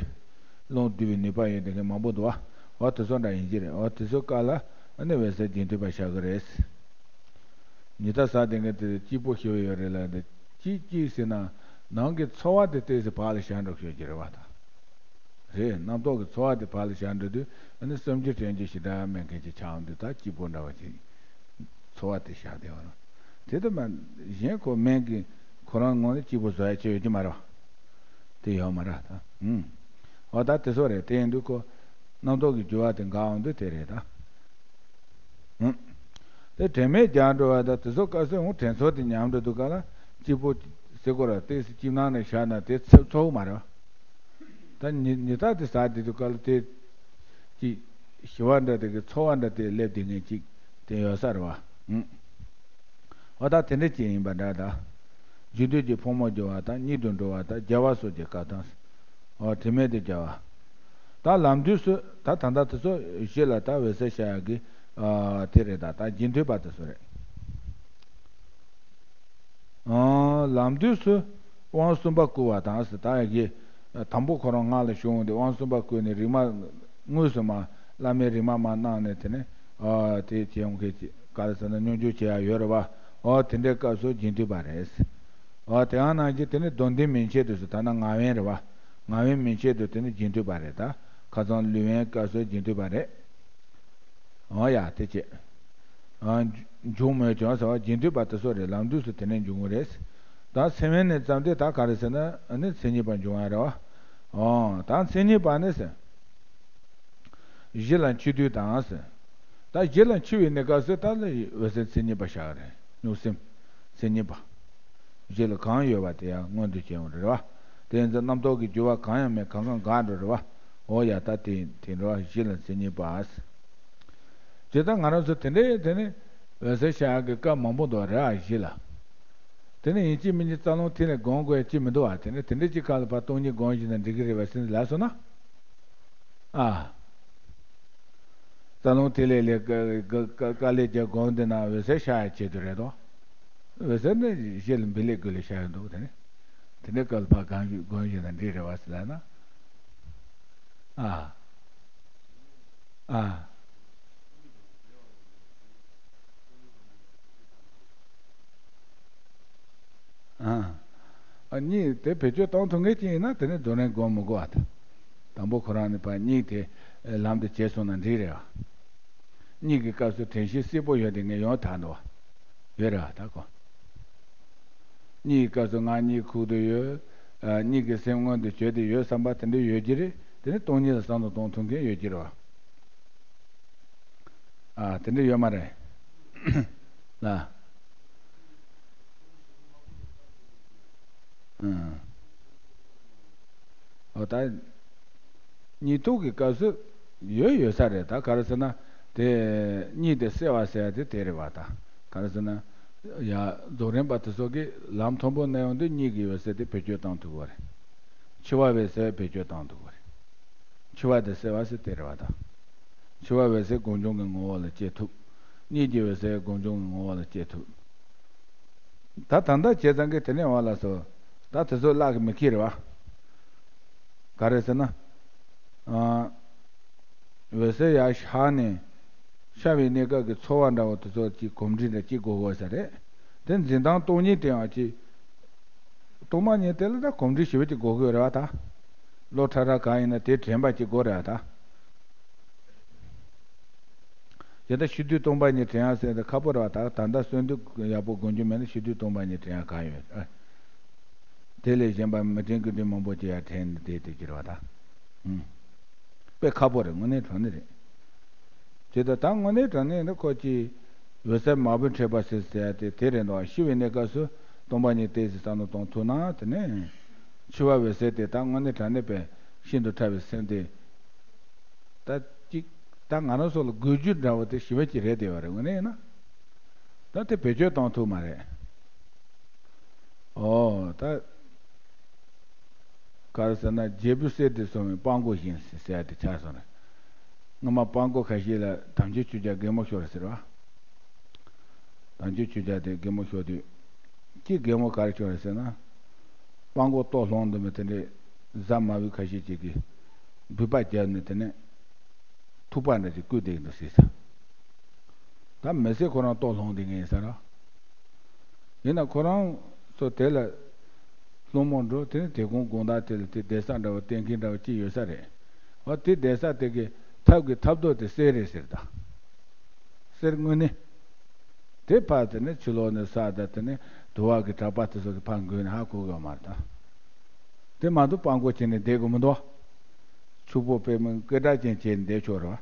རླུང་བསྡུ་བའི་ནུས་པ་ཡོད་དེ་མཁན་མང་པོ་འདུག་བ། འོ་དེ་ཚོ་འདྲ་ཡིན་གྱི་རེད། འོ་དེ་ཚོ་སྐབས་ལ་ཨ་ནི་འོད་གསལ་རྗེས་མཐུད་པ་ཤར་གི་རེད། ཉི་ཐག་ཟ་དེ་འདྲའི་དེ་སྐྱིད་པོ་ཞེ་པོ་ཡོད་རེད་ལ། འདི་སྐྱིད་སྐྱིད་ཟེར་ན་ནང་གི་ཚོར་བ་དེ་ཏོག་ཙམ་བག་ལ་ཞ་འགྲོ་ཤོད་ཀྱི་རེད་བ་ད། རེད། རྣམ་རྟོག་གི་ཚོར་བ་དེ་བག་ལ་ཞ་འགྲོ་དུས་ཨ་ནི་བསམ་རྒྱུ་དྲན་རྒྱུ་ཞེ་དྲག་མེད་མཁན་ཅིག་ཆགས་འོང་དུས་ད་སྐྱིད་པོ་འདྲ་བ་ཅིག་ཚོར་བ་དེ་ཞག་དེ་བ་རང་དེ་ལྟ་མ་གཞན་ཁོ་སྨན་གྱི་ཁོ་རང་ངོས་ནས་སྐྱིད་པོ་བཟོ་ཡ་ཆེ་ཡོད་ཀྱི་མ་རེད་བ། དེ་ཡོད་མ་རེད་ད། ཨུམ། འོ་ད་དེ་ཚོ་རེད། དེ་ཡིན་དུས་ཁོ་རྣམ་རྟོག་གི་རྒྱུ་བ་དེ་འགག་འོང་དུས་དེ་རེད་ད། ཨུམ། དེ་དྲན་མེད་རྒྱག་འགྲོ་བ་དང་དེ་ཚོ་སྐབས་སུ་འོང་དྲན་ཚོར་དེ་ཉམས་འགྲོ་དུས་ག་ལ་སྐྱིད་པོ་ཟེར་གོ་ར་ཏོག་ཙམ་སྐྱིད་སྣང་ནས་བཞག་ན་དེ་ཚོ་ཚོར་བ་མ་རེད་བ། ད་ཉི་ཉི་ཐག་དེ་ཟ་དེ་དུས་ག་ལ་དེ་ཅིག་ཞི་བ་འདྲ་དེ་གི་ཚོར་བ་འདྲ་དེ་སླེབས་དེ་ངེས་ཅིག་དེ་ཡོད་ས་རེད་བ། ཨུམ། འོ་ད་དེ་འདྲ་ཅིག་ཡིན་པ་འདྲ་ད། རྒྱུན་དུས་ཀྱི་ཕོ་མོ་སྦྱོར་བ་དང་གཉིད་དུ་འགྲོ་བ་དང་བརྒྱལ་བ་སོགས་ཀྱི་སྐབས་དང་། འོ་དྲན་མེད་དུ་བརྒྱལ་བ། ད་ལམ་དུས་སུ་ད་ད་ལྟ་དེ་ཚོ་གཞི་ལ་ད་འོད་གསལ་ཤར་ཡག་གི་ཨ་དེ་རེད། ད་ད་རྗེས་མཐུད་པ་དེ་ཚོ་རེད། ཨ་ལམ་དུས་སུ་དབང་གསུམ་པ་བསྐུར་བ་དང་ཟེར། ད་ཡ་གི་དང་པོ་ཁོ་རང་སྔགས་ལ་ཞུགས་འོང་དུས་དབང་གསུམ་པ་བསྐུར་ནས་རིག་མ་དངོས་སུ་མ་བླ་མའི་རིག་མ་མ་གནང་ནས་དེ་ནས་ཨ་དེ་བྱེད་ཡོང་མཁན་ཅིག་ག་རེ་ཟེར་ན་སྙོམས་འཇུག་བྱེད་ཡ་ཡོད་རེད་བ། ཨོ་དེ་འདྲའི་སྐབས་སུ་རྗེས་མཐུད་པ་རེད། ཨོ་དེ་ཡང་ནང་བཞིན་དེ་ནི་སྡོམ་ལྡན་མན་ཆད་དུ་སུ་ད་ན་ངག་དབེན་རེད་བ། ངག་དབེན་མན་ཆད་དུ་དེ་ནི་རྗེས་མཐུད་པ་རེད། ད་ཁ་སང་ལུས་དབེན་སྐབས་སུ་རྗེས་མཐུད་པ་རེད། འོ་ཡ་དེ་བྱས། འབྱུང་མོད་ཀྱང་ཟེར་བ་རྗེས་ཟློས་པ་དེ་ཚོ་རེད། ལམ་དུས་སུ་དེ་ནས་འབྱུང་གི་རེད། ད་སེམས་དབེན་ནས་བརྩམས་ཏེ་ད་ག་རེ་ཟེར་ན་ནི་མཚན་ཉིད་པ་འབྱུང་བ་རེད་བ། འོ་ད་མཚན་ཉིད་པ་ནི་ཟེར། གཞི་ལ་འཆི་དུས་དང་ཟེར། ད་གཞི་ལ་འཆི་བའི་གནས་སྐབས་སུ་ད་ལ་འོད་གསལ་མཚན་ཉིད་པ་ཤར་རེད། གཉུག་སེམས་མཚན་ཉིད་པ། གཞི་ལ་གང་ཡོད་པ་དེ་ཡང་མངོན་དུ་བྱས་འོང་རེད་བ། དེ་ཡིན་ཙང་རྣམ་རྟོག་གི་རྒྱུ་བ་གང་ཡང་མེད། གང་གང་འགག་འགྲོ་རེད་བ། འོ་ཡ་ད་དེ་དེ་འགྲོ་བ་གཞི་ལ་མཚན་ཉིད་པ། ཇི་ལྟར་ང་རང་ཚོ་དེ་འདྲའི་དེ་ནི་འོད་གསལ་ཤར་ཡག་གི་སྐབས་མང་པོ་འདུག་རེད་ཨ་གཞི་ལ། དེ་ནི་ཡིན་གཅིག་མིན་གཅིག་རྩ་རླུང་ཐིག་ལེ་སྒོམ་དགོས་ཡ་གཅིག་མི་འདུག་ཨ། དེ་ནི་དེ་འདྲའི་གཅིག་སྐབས་ལ་ཕར་སྟོང་ཉིད་སྒོམ་བཞིན་ན་འགྲིག་གི་རེད་བ་ཟེར་ནས་ལབ་སོང་ན། ཨ། རྩ་རླུང་ཐིག་ལེ་ལས་ཀ་ཀ་ཀ་ཀ་ལས་ཀྱི་སྒོམ་དེ་ན་འོད་གསལ་ཤར་ཡ་ཆེད་དུ་རེད་དོ། འོད་གསལ་ནི་གཞི་ལ་འབིགས་ལས་ཀུ་ལས་ཤར་ཡོང་འདུག་དེ་ནི། དེ་འདྲའི་སྐབས་ལ་ཕར་གང་ཞིག་སྒོམ་བཞིན་ན་འགྲིག་རེད་བ་ཟེར་ལབ་ན། ཨ། ཨ། ཨ། ཨ་གཉིས་དེ་བེད་སྤྱོད་གཏོང་ཐུབ་མཁན་ཅིག་ཡིན་ན་དེ་ནི་རྡོ་རིང་སྒོམ་མི་དགོས་པ་དང་། དང་པོ་ཁོ་རང་ནི་ཕར་གཉིས་དེ་ལམ་དུ་བྱས་སོང་ན་འགྲིག་རེད་བ། གཉིས་ཀྱི་སྐབས་སུ་དྲན་ཤེས་གསལ་པོ་ཡོད་དེ་ངས་ཡོང་ཐག་འདུག་བ། ཡོད་རེད་བ་ད་གོ། གཉིས་ཀྱི་སྐབས་སུ་ང་གཉིད་ཁུག་ཏུ་ཡོད། ཨ་གཉིད་ཀྱི་སེམས་མངོན་དུ་གྱུར་ཏེ་ཡོད་བསམ་པ་དེ་འདྲ་ཡོད་ཀྱི་རེད། དེ་ནི་སྟོང་ཉིད་ལ་བསམ་བློ་གཏོང་ཐུབ་མཁན་ཡོད་ཀྱི་རེད་བ། ཨ་དེ་འདྲ་ཡོད་མ་རེད། ལ། ཨང་། འོ་ད། གཉིད་འཐུག་གི་སྐབས་སུ་ཡོད་ཡོད་ས་རེད། ད་ག་རེ་ཟེར་ན་དེ་གཉིད་དེ་སད་པ་ཟེར་ཡ་དེ་དེ་རེད་བ། ད་ག་རེ་ཟེར་ན་ཡ་རྫོགས་རིམ་པ་དེ་ཚོ་གི་ལམ་མཐོན་པོ་གནས་ཡོང་དུས་གཉིད་ཀྱི་འོད་གསལ་དེ་བེད་སྤྱོད་བཏང་ཐུབ་ཀྱི་རེད། འཆི་བ་འོད་གསལ་བེད་སྤྱོད་བཏང་ཐུབ་ཀྱི་རེད། འཆི་བ་དེ་སད་པ་ཟེར་དེ་རེད་བ་ད། འཆི་བ་འོད་གསལ་སྒོམ་བྱུང་གི་ངོ་བོ་ལ་སྐྱེ་ཐུབ། གཉིད་ཀྱི་འོད་གསལ་སྒོམ་བྱུང་གི་ངོ་བོ་ལ་སྐྱེ་ཐུབ། ད་ད་ལྟ་བྱས་ཙང་གི་དེ་ནས་འོ་ལགས་སོ། ད་དེ་ཚོ་བརླག་གི་མི་ཁྱེར་བ། ག་རེ་ཟེར་ན། ཨ། འོད་གསལ་ཡར་ཤར་ནས། ཤར་བའི་གནས་སྐབས་ཀྱི་ཚོར་བ་འདྲ་བོ་དེ་ཚོ་གཅིག་གོམས་འདྲིས་འདྲ་གཅིག་དགོས་དགོས་ས་རེད། དེ་འཛིན་སྟངས་སྟོང་ཉིད་དེ་ཡང་གཅིག་སྟོང་པ་ཉིད་དེ་ལ་ད་གོམས་འདྲིས་ཞེ་པོ་ཅིག་དགོས་ཀྱི་ཡོད་རེད་བ་ད། བློ་ཕྲ་རགས་གང་ཡིན་ན་དེ་དྲན་པ་ཅིག་དགོས་རེད་བ་ད། དེ་ལྟར་ཤི་དུས་སྟོང་པ་ཉིད་དྲན་ཡག་ཟེར་ཏེ་ཁག་པོ་རེད་བ་ད། ད་ལྟ་གསོན་དུས་ཡག་པོ་སྒོམ་རྒྱུ་མེད་ན་ཤི་དུས་སྟོང་པ་ཉིད་དྲན་ཡག་གང་ཡོད། ཨ། དེ་ལས་གཞན་པ་མི་དྲན་དགུ་དྲན་མང་པོ་ཅིག་ཡར་དྲན་ནས་བསྡད་དེ་ཅི་རེད་བ་ད། ཨུམ། དཔེ་ཁག་པོ་རེད། དངོས་གནས་དྲང་གནས་རེད། དེ་ལྟར་ད་དངོས་གནས་དྲང་གནས་ནི་ཁོ་ཅིག་འོད་གསལ་མ་བུ་འཕྲད་པ་ཟེར་ཟེར་ཡ་དེ་དེ་རེད་འདུག་ཤི་བའི་གནས་སྐབས་སུ་སྟོང་པ་ཉིད་དེ་ཟེར་བསམ་བློ་གཏོང་ཐུབ་ན་དེ་ནས་འཆི་བ་འོད་གསལ་དེ་ད་དངོས་གནས་དྲང་གནས་པའི་ཤིན་ཏུ་ཕྲ་བའི་སེམས་དེ། ད་ཅིག་ད་ང་རང་ཚོ་ལ་དགོས་རྒྱུ་འདྲ་བོ་དེ་ཞེ་པོ་ཅིག་རེད་བསྡད་པ་རེད། དངོས་གནས་ཡིན་ན། ད་དེ་བེད་སྤྱོད་གཏོང་ཐུབ་མ་རེད། ཨོ་ད། ག་རེ་ཟེར་ན་རྒྱལ་པོའི་སྲས་དེ་སོང་བའི་སྤྲང་པོ་བཞིན་ཟེར་ཡ་དེ་ཆགས་སོང་རེད། སྔོན་མ་སྤྲང་པོ་ཁ་ཤས་ལ་དམ་ཆོས་ཆོས་རྒྱལ་གད་མོ་ཤོར་ཟེར་བ། དམ་ཆོས་ཆོས་རྒྱལ་དེ་གད་མོ་ཤོར་དུས། གཅིག་གད་མོ་ག་རེ་ཤོར་རེད་ཟེར་ན། སྤྲང་པོ་ལྟོ་སློང་འདུག་མི་དེ་འདྲའི་གཟའ་མ་བའི་ཁ་ཤས་ཅིག་གིས་འབུད་པ་བརྒྱབ་ནས་དེ་ནས་ཐུག་པ་འདྲ་ཅིག་བརྐུས་བསྡད་འདུག་ཟེར་ས། ད་མི་ཚེ་ཁོ་རང་ལྟོ་སློང་བསྡད་མཁན་ཡིན་ས་ར། ཡིན་ན་ཁོ་རང་ཚོ་དེ་ལ་སློང་མོ་འགྲོ་དེ་ནས་དེ་དགོང་དགོང་དག་དེ་ལ་དེ་བསྡད་ས་འདྲ་བ་གཏན་འཁེལ་འདྲ་བ་ཅིག་ཡོད་ས་རེད། འོ་དེ་བསྡད་ས་དེ་གི་ཐབ་ཀྱི་ཐབ་རྡོ་དེ་གསེར་རེད་ཟེར་ད། གསེར་དངོས་གནས། དེ་ཕར་དེ་ནས་ཕྱི་ལོགས་ནས་ས་དང་དེ་ནས་དུ་བ་གི་གྲགས་པ་དེ་ཚོ་གི་ཕར་འགོས་ནས་ཧ་གོ་གི་ཡོད་མ་རེད་ད། དེ་མ་གཏོགས་སྤྲང་པོ་བྱས་ནས་བསྡད་དགོས་མི་འདུག་ཕྱུག་པོ་དཔེ་མི་སྐད་གྲགས་ཅན་བྱས་ནས་བསྡད་ཆོག་རེད་བ།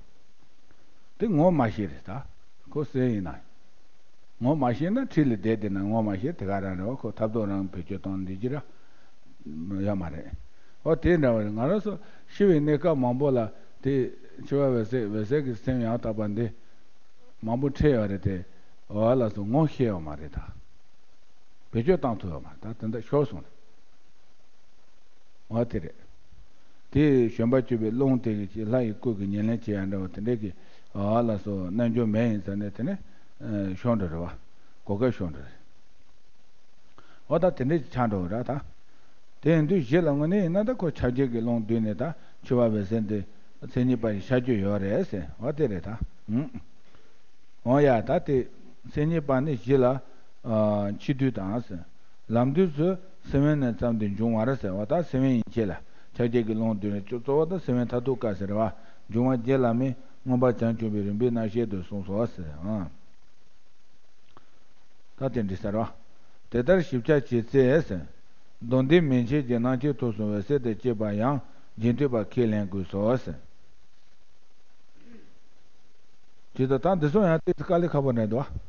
དེ་ངོ་མ་ཤེས་རེད་ད། ཁོ་གསེར་ཡིན་ན། ངོ་མ་ཤེས་ན་ཁྲིད་ལ་བསྡད་བསྡད་ན་ངོ་མ་ཤེས་དེ་ག་རང་རེད་བ། ཁོ་ཐབ་རྡོ་རང་བེད་སྤྱོད་གཏོང་འདི་ཅི་ར། ཡོད་མ་རེད། འོ་དེ་འདྲ་བ་རེད། ང་རང་ཚོ་ཤི་བའི་གནས་སྐབས་མང་པོ་ལ་དེ་འཆི་བ་འོད་གསལ་འོད་གསལ་གྱི་སེམས་ཡང་དག་པ་འདི་མང་པོ་འཕྲད་ཡོད་རེད་དེ། འོ་ལགས་སོ་ངོ་ཤེས་ཡོད་མ་རེད་ད། བེད་སྤྱོད་བཏང་ཐུབ་ཡོད་མ་རེད་ད། དེ་འདྲ་ཤོར་སོང་རེད། འོ་དེ་རེད། དེ་བཞོན་པ་གཅོད་པའི་རླུང་དེ་གི་ལྷ་ཡི་སྐུ་གི་ཉེར་ལེན་བྱེད་ཡ་འདྲ་བ་དེ་འདྲས་ཀྱི་འོ་ལགས་སོ་རྣལ་འབྱོར་མ་ཡིན་ཙང་ནས་དེ་ནས་ཤོར་འགྲོ་རེད་བ། གོ་སྐབས་ཤོར་འགྲོ་རེད། འོ་ད་དེ་འདྲས་ཀྱི་ཆགས་འགྲོ་ར་ད། དེ་ཡིན་དུས་གཞི་ལ་དངོས་གནས་ཡིན་ན་ད་ཁོ་ཕྱག་རྒྱ་གི་རླུང་བསྡུས་ནས་ད་འཆི་བ་འོད་གསལ་འདི་མཚན་ཉིད་པ་ཡི་ཤར་རྒྱུ་ཡོད་རེད་ཟེར་བ་དེ་རེད་ད། ཨུམ། འོ་ཡ་ད་དེ་མཚན་ཉིད་པ་ནི་གཞི་ལ་འཆི་དུས་དང་ཟེར། ལམ་དུས་སུ་སེམས་དབེན་ནས་བརྩམས་ཏེ་འབྱུང་བར་ཟེར་བ་ད་སེམས་དབེན་ཡན་ཆད་ལ་ཕྱག་རྒྱ་གི་རླུང་བསྡུས་ནས་གཙོ་བོ་ད་སེམས་དབེན་མཐར་ཐུག་སྐབས་ཟེར་བ་འབྱུང་བ་བརྒྱད་ལ་མི། མངོན་པར་བྱང་ཆུབ་པའི་རིམ་པའི་རྣམ་བཤད་དུ་གསུངས་སོ་ཟེར། ཨང་། ད་དེ་འདྲ་ཟེར་བ། དེ་ལྟར་ཞིབ་ཆ་བྱེད་ཚེ། མདོ་འདི་མན་ཆད་ཀྱི་སྣང་མཆེད་ཐོབ་གསུམ་འོད་གསལ་དུ་སྐྱེས་པ་ཡང་རྗེས་འདྲིས་པ་ཁས་ལེན་དགོས་སོ་ཟེར། ཇི་ལྟར་ད་འདི་ཚོ་ཡང་ཏོག་ཙམ་དཀའ་ལས་ཁག་པོ་རེད་འདུག་ཨ།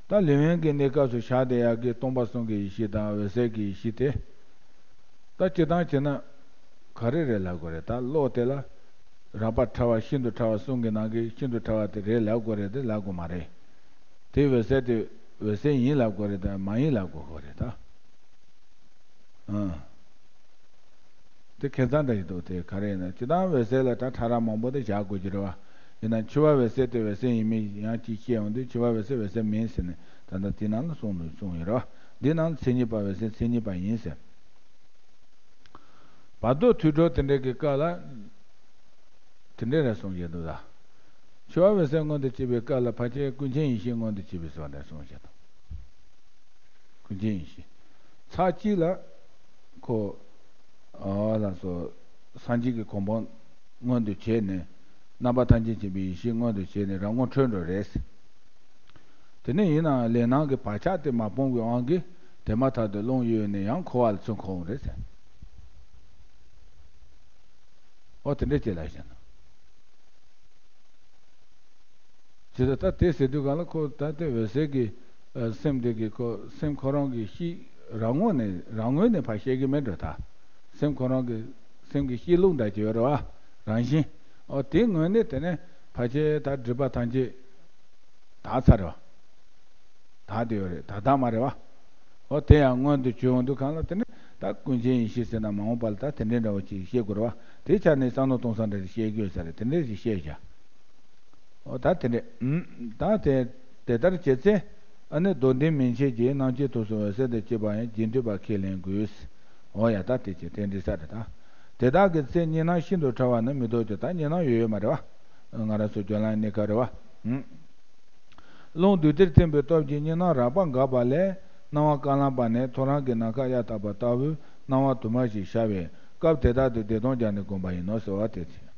ད་ལེའུ་ཡན་གྱི་གནས་སྐབས་སུ་བཞག་བསྡད་ཡག་གི་སྟོང་པ་གསུམ་གྱི་ཡེ་ཤེས་དང་འོད་གསལ་གྱི་ཡེ་ཤེས་དེ། ད་སྤྱིར་བཏང་བྱས་ན་ག་རེ་རེད་ལབ་དགོས་རེད། ད་གློག་དེ་ལ་རགས་པ་ཕྲ་བ་ཤིན་ཏུ་ཕྲ་བ་གསུམ་གྱི་ནང་གི་ཤིན་ཏུ་ཕྲ་བ་དེ་རེད་ལབ་དགོས་རེད་དེ་ལབ་དགོས་མ་རེད། དེ་འོད་གསལ་དེ་འོད་གསལ་ཡིན་ལབ་དགོས་རེད་དང་མ་ཡིན་ལབ་དགོས་ཁོ་རེད་ད། ཨང་། དེ་ཁྱད་མཚར་འདྲ་ཞིག་འདུག་དེ་ག་རེ་ཡིན་ན་སྤྱིར་བཏང་འོད་གསལ་ལ་ད་ཕྲ་རགས་མང་པོ་དེ་བཞག་དགོས་ཀྱི་རེད་བ། ཡིན་ན་འཆི་བ་འོད་གསལ་དེ་འོད་གསལ་ཡིན་མིན་ཡང་གཅིག་བཤད་ཡོང་དུས་འཆི་བ་འོད་གསལ་འོད་གསལ་མིན་ཟེར་ནས་ད་ལྟ་དེ་ནང་ལ་གསུངས་འདུག་གསུངས་ཡོད་རེད་བ། འདི་ནང་ལ་མཚན་ཉིད་པ་འོད་གསལ་མཚན་ཉིད་པ་ཡིན་ཟེར། བར་དོ་ཐོས་གྲོལ་དེ་འདྲ་གི་སྐབས་ལ་དེ་འདྲ་རེ་གསུངས་བཞག་འདུག་ད། འཆི་བ་འོད་གསལ་མངོན་དུ་བྱེད་པའི་སྐབས་ལ་ཕལ་ཆེར་ཀུན་མཁྱེན་ཡེ་ཤེས་མངོན་དུ་བྱེད་པའི་བཟོ་འདྲ་གསུངས་བཞག་འདུག་ཀུན་མཁྱེན་ཡེ་ཤེས། ཚར་གཅིག་ལ་ཁོ། ཨ་ལགས་སོ། སངས་རྒྱས་ཀྱི་གོ་འཕང་མངོན་དུ་བྱས་ནས་རྣམ་པ་ཐམས་ཅད་མཁྱེན་པའི་ཡེ་ཤེས་མངོན་དུ་བྱས་ནས་རང་ངོ་འཕྲོད་འགྲོ་རེད། དེ་ནས་ཡིན་ནའང་ལས་སྣང་གི་བག་ཆགས་དེ་མ་སྤངས་པའི་དབང་གིས་དེ་མ་ཐག་ཏུ་རླུང་གཡོས་ནས་ཡང་འཁོར་བ་ལ་ཚུར་འཁོར་འོང་རེད་ཟེར། ཨོ་དེ་འདྲ་བྱས་ལ་བཞག་ན། ཇི་ལྟར་ད་དེ་ཟེར་དུས་གང་ལ་ཁོ་ད་ལྟའི་འོད་གསལ་གྱི་ཨ་སེམས་དེ་གི་ཁོ་སེམས་ཁོ་རང་གི་གཤིས་རང་ངོས་ནས་རང་ངོས་ནས་ཕར་བཤད་ཀྱི་མེད་འགྲོ་ད། སེམས་ཁོ་རང་གི་སེམས་ཀྱི་གཤིས་ལུགས་འདྲ་ཅིག་ཡོད་རེད་བ། རང་བཞིན། ཨོ་དེའི་ངོས་ནས་དེ་ནས་ཕལ་ཆེར་ད་སྒྲིབ་པ་ཐམས་ཅད་དག་ཚར་རེད་བ། དག་དེ་ཡོད་རེད་ད་དག་མ་རེད་བ། ཨོ་དེ་ཡང་མངོན་དུ་གྱུར་འོང་དུས་གང་ལ་དེ་ནས་ད་ཀུན་མཁྱེན་ཡེ་ཤེས་ཟེར་ན་མ་འོངས་པ་ལ་ད་དེ་འདྲའི་འདྲ་བོ་ཅིག་བཤད་དགོས་རེད་བ། དེ་ཆ་ནས་བསམ་མནོ་གཏོང་ས་འདྲ་ཞིག་བཤད་དགོས་ས་རེད་དེ་འདྲ་ཞིག་བཤད་བཞག་ཨོ་ད་དེ་འདྲས། ཨུམ། ད་དེ་དེ་ལྟར་བྱེད་ཚེ། ཨ་ནི་མདོ་འདི་མན་ཆད་ཀྱི་སྣང་མཆེད་ཐོབ་གསུམ་འོད་གསལ་དུ་སྐྱེས་པ་ཡང་རྗེས་འདྲིས་པ་ཁས་ལེན་དགོས། འོ་ཡ་ད་དེ་ཅི་དེ་འདྲི་ས་རེད་ད། དེ་དག་གི་ཚེ་གཉིས་སྣང་ཤིན་ཏུ་ཕྲ་བ་ནི་མི་ལྡོག་ཀྱང་ད་གཉིས་སྣང་ཡོད་ཡོད་མ་རེད་བ། ང་རང་ཚོ་སྦྱོར་ལམ་གནས་སྐབས་རེད་བ། ཨུམ། རླུང་བདུད་རྩིར་ཐིམ་པའི་སྟོབས་ཀྱིས་གཉིས་སྣང་རགས་པ་འགགས་པ་ལས་སྣང་བ་ཀ་ལམ་པ་ནས་ཐོ་རངས་ཀྱི་ནམ་མཁའ་གཡའ་དག་པ་ལྟ་བུའི་སྣང་བ་དུ་མ་ཞིག་ཤར་བས་སྐབས་དེ་དག་ཏུ་བདེ་སྟོང་སྦྱར་ནས་བསྒོམ་པ་ཡིན་ནོ་ཟེར་བ་དེ་ཚེ།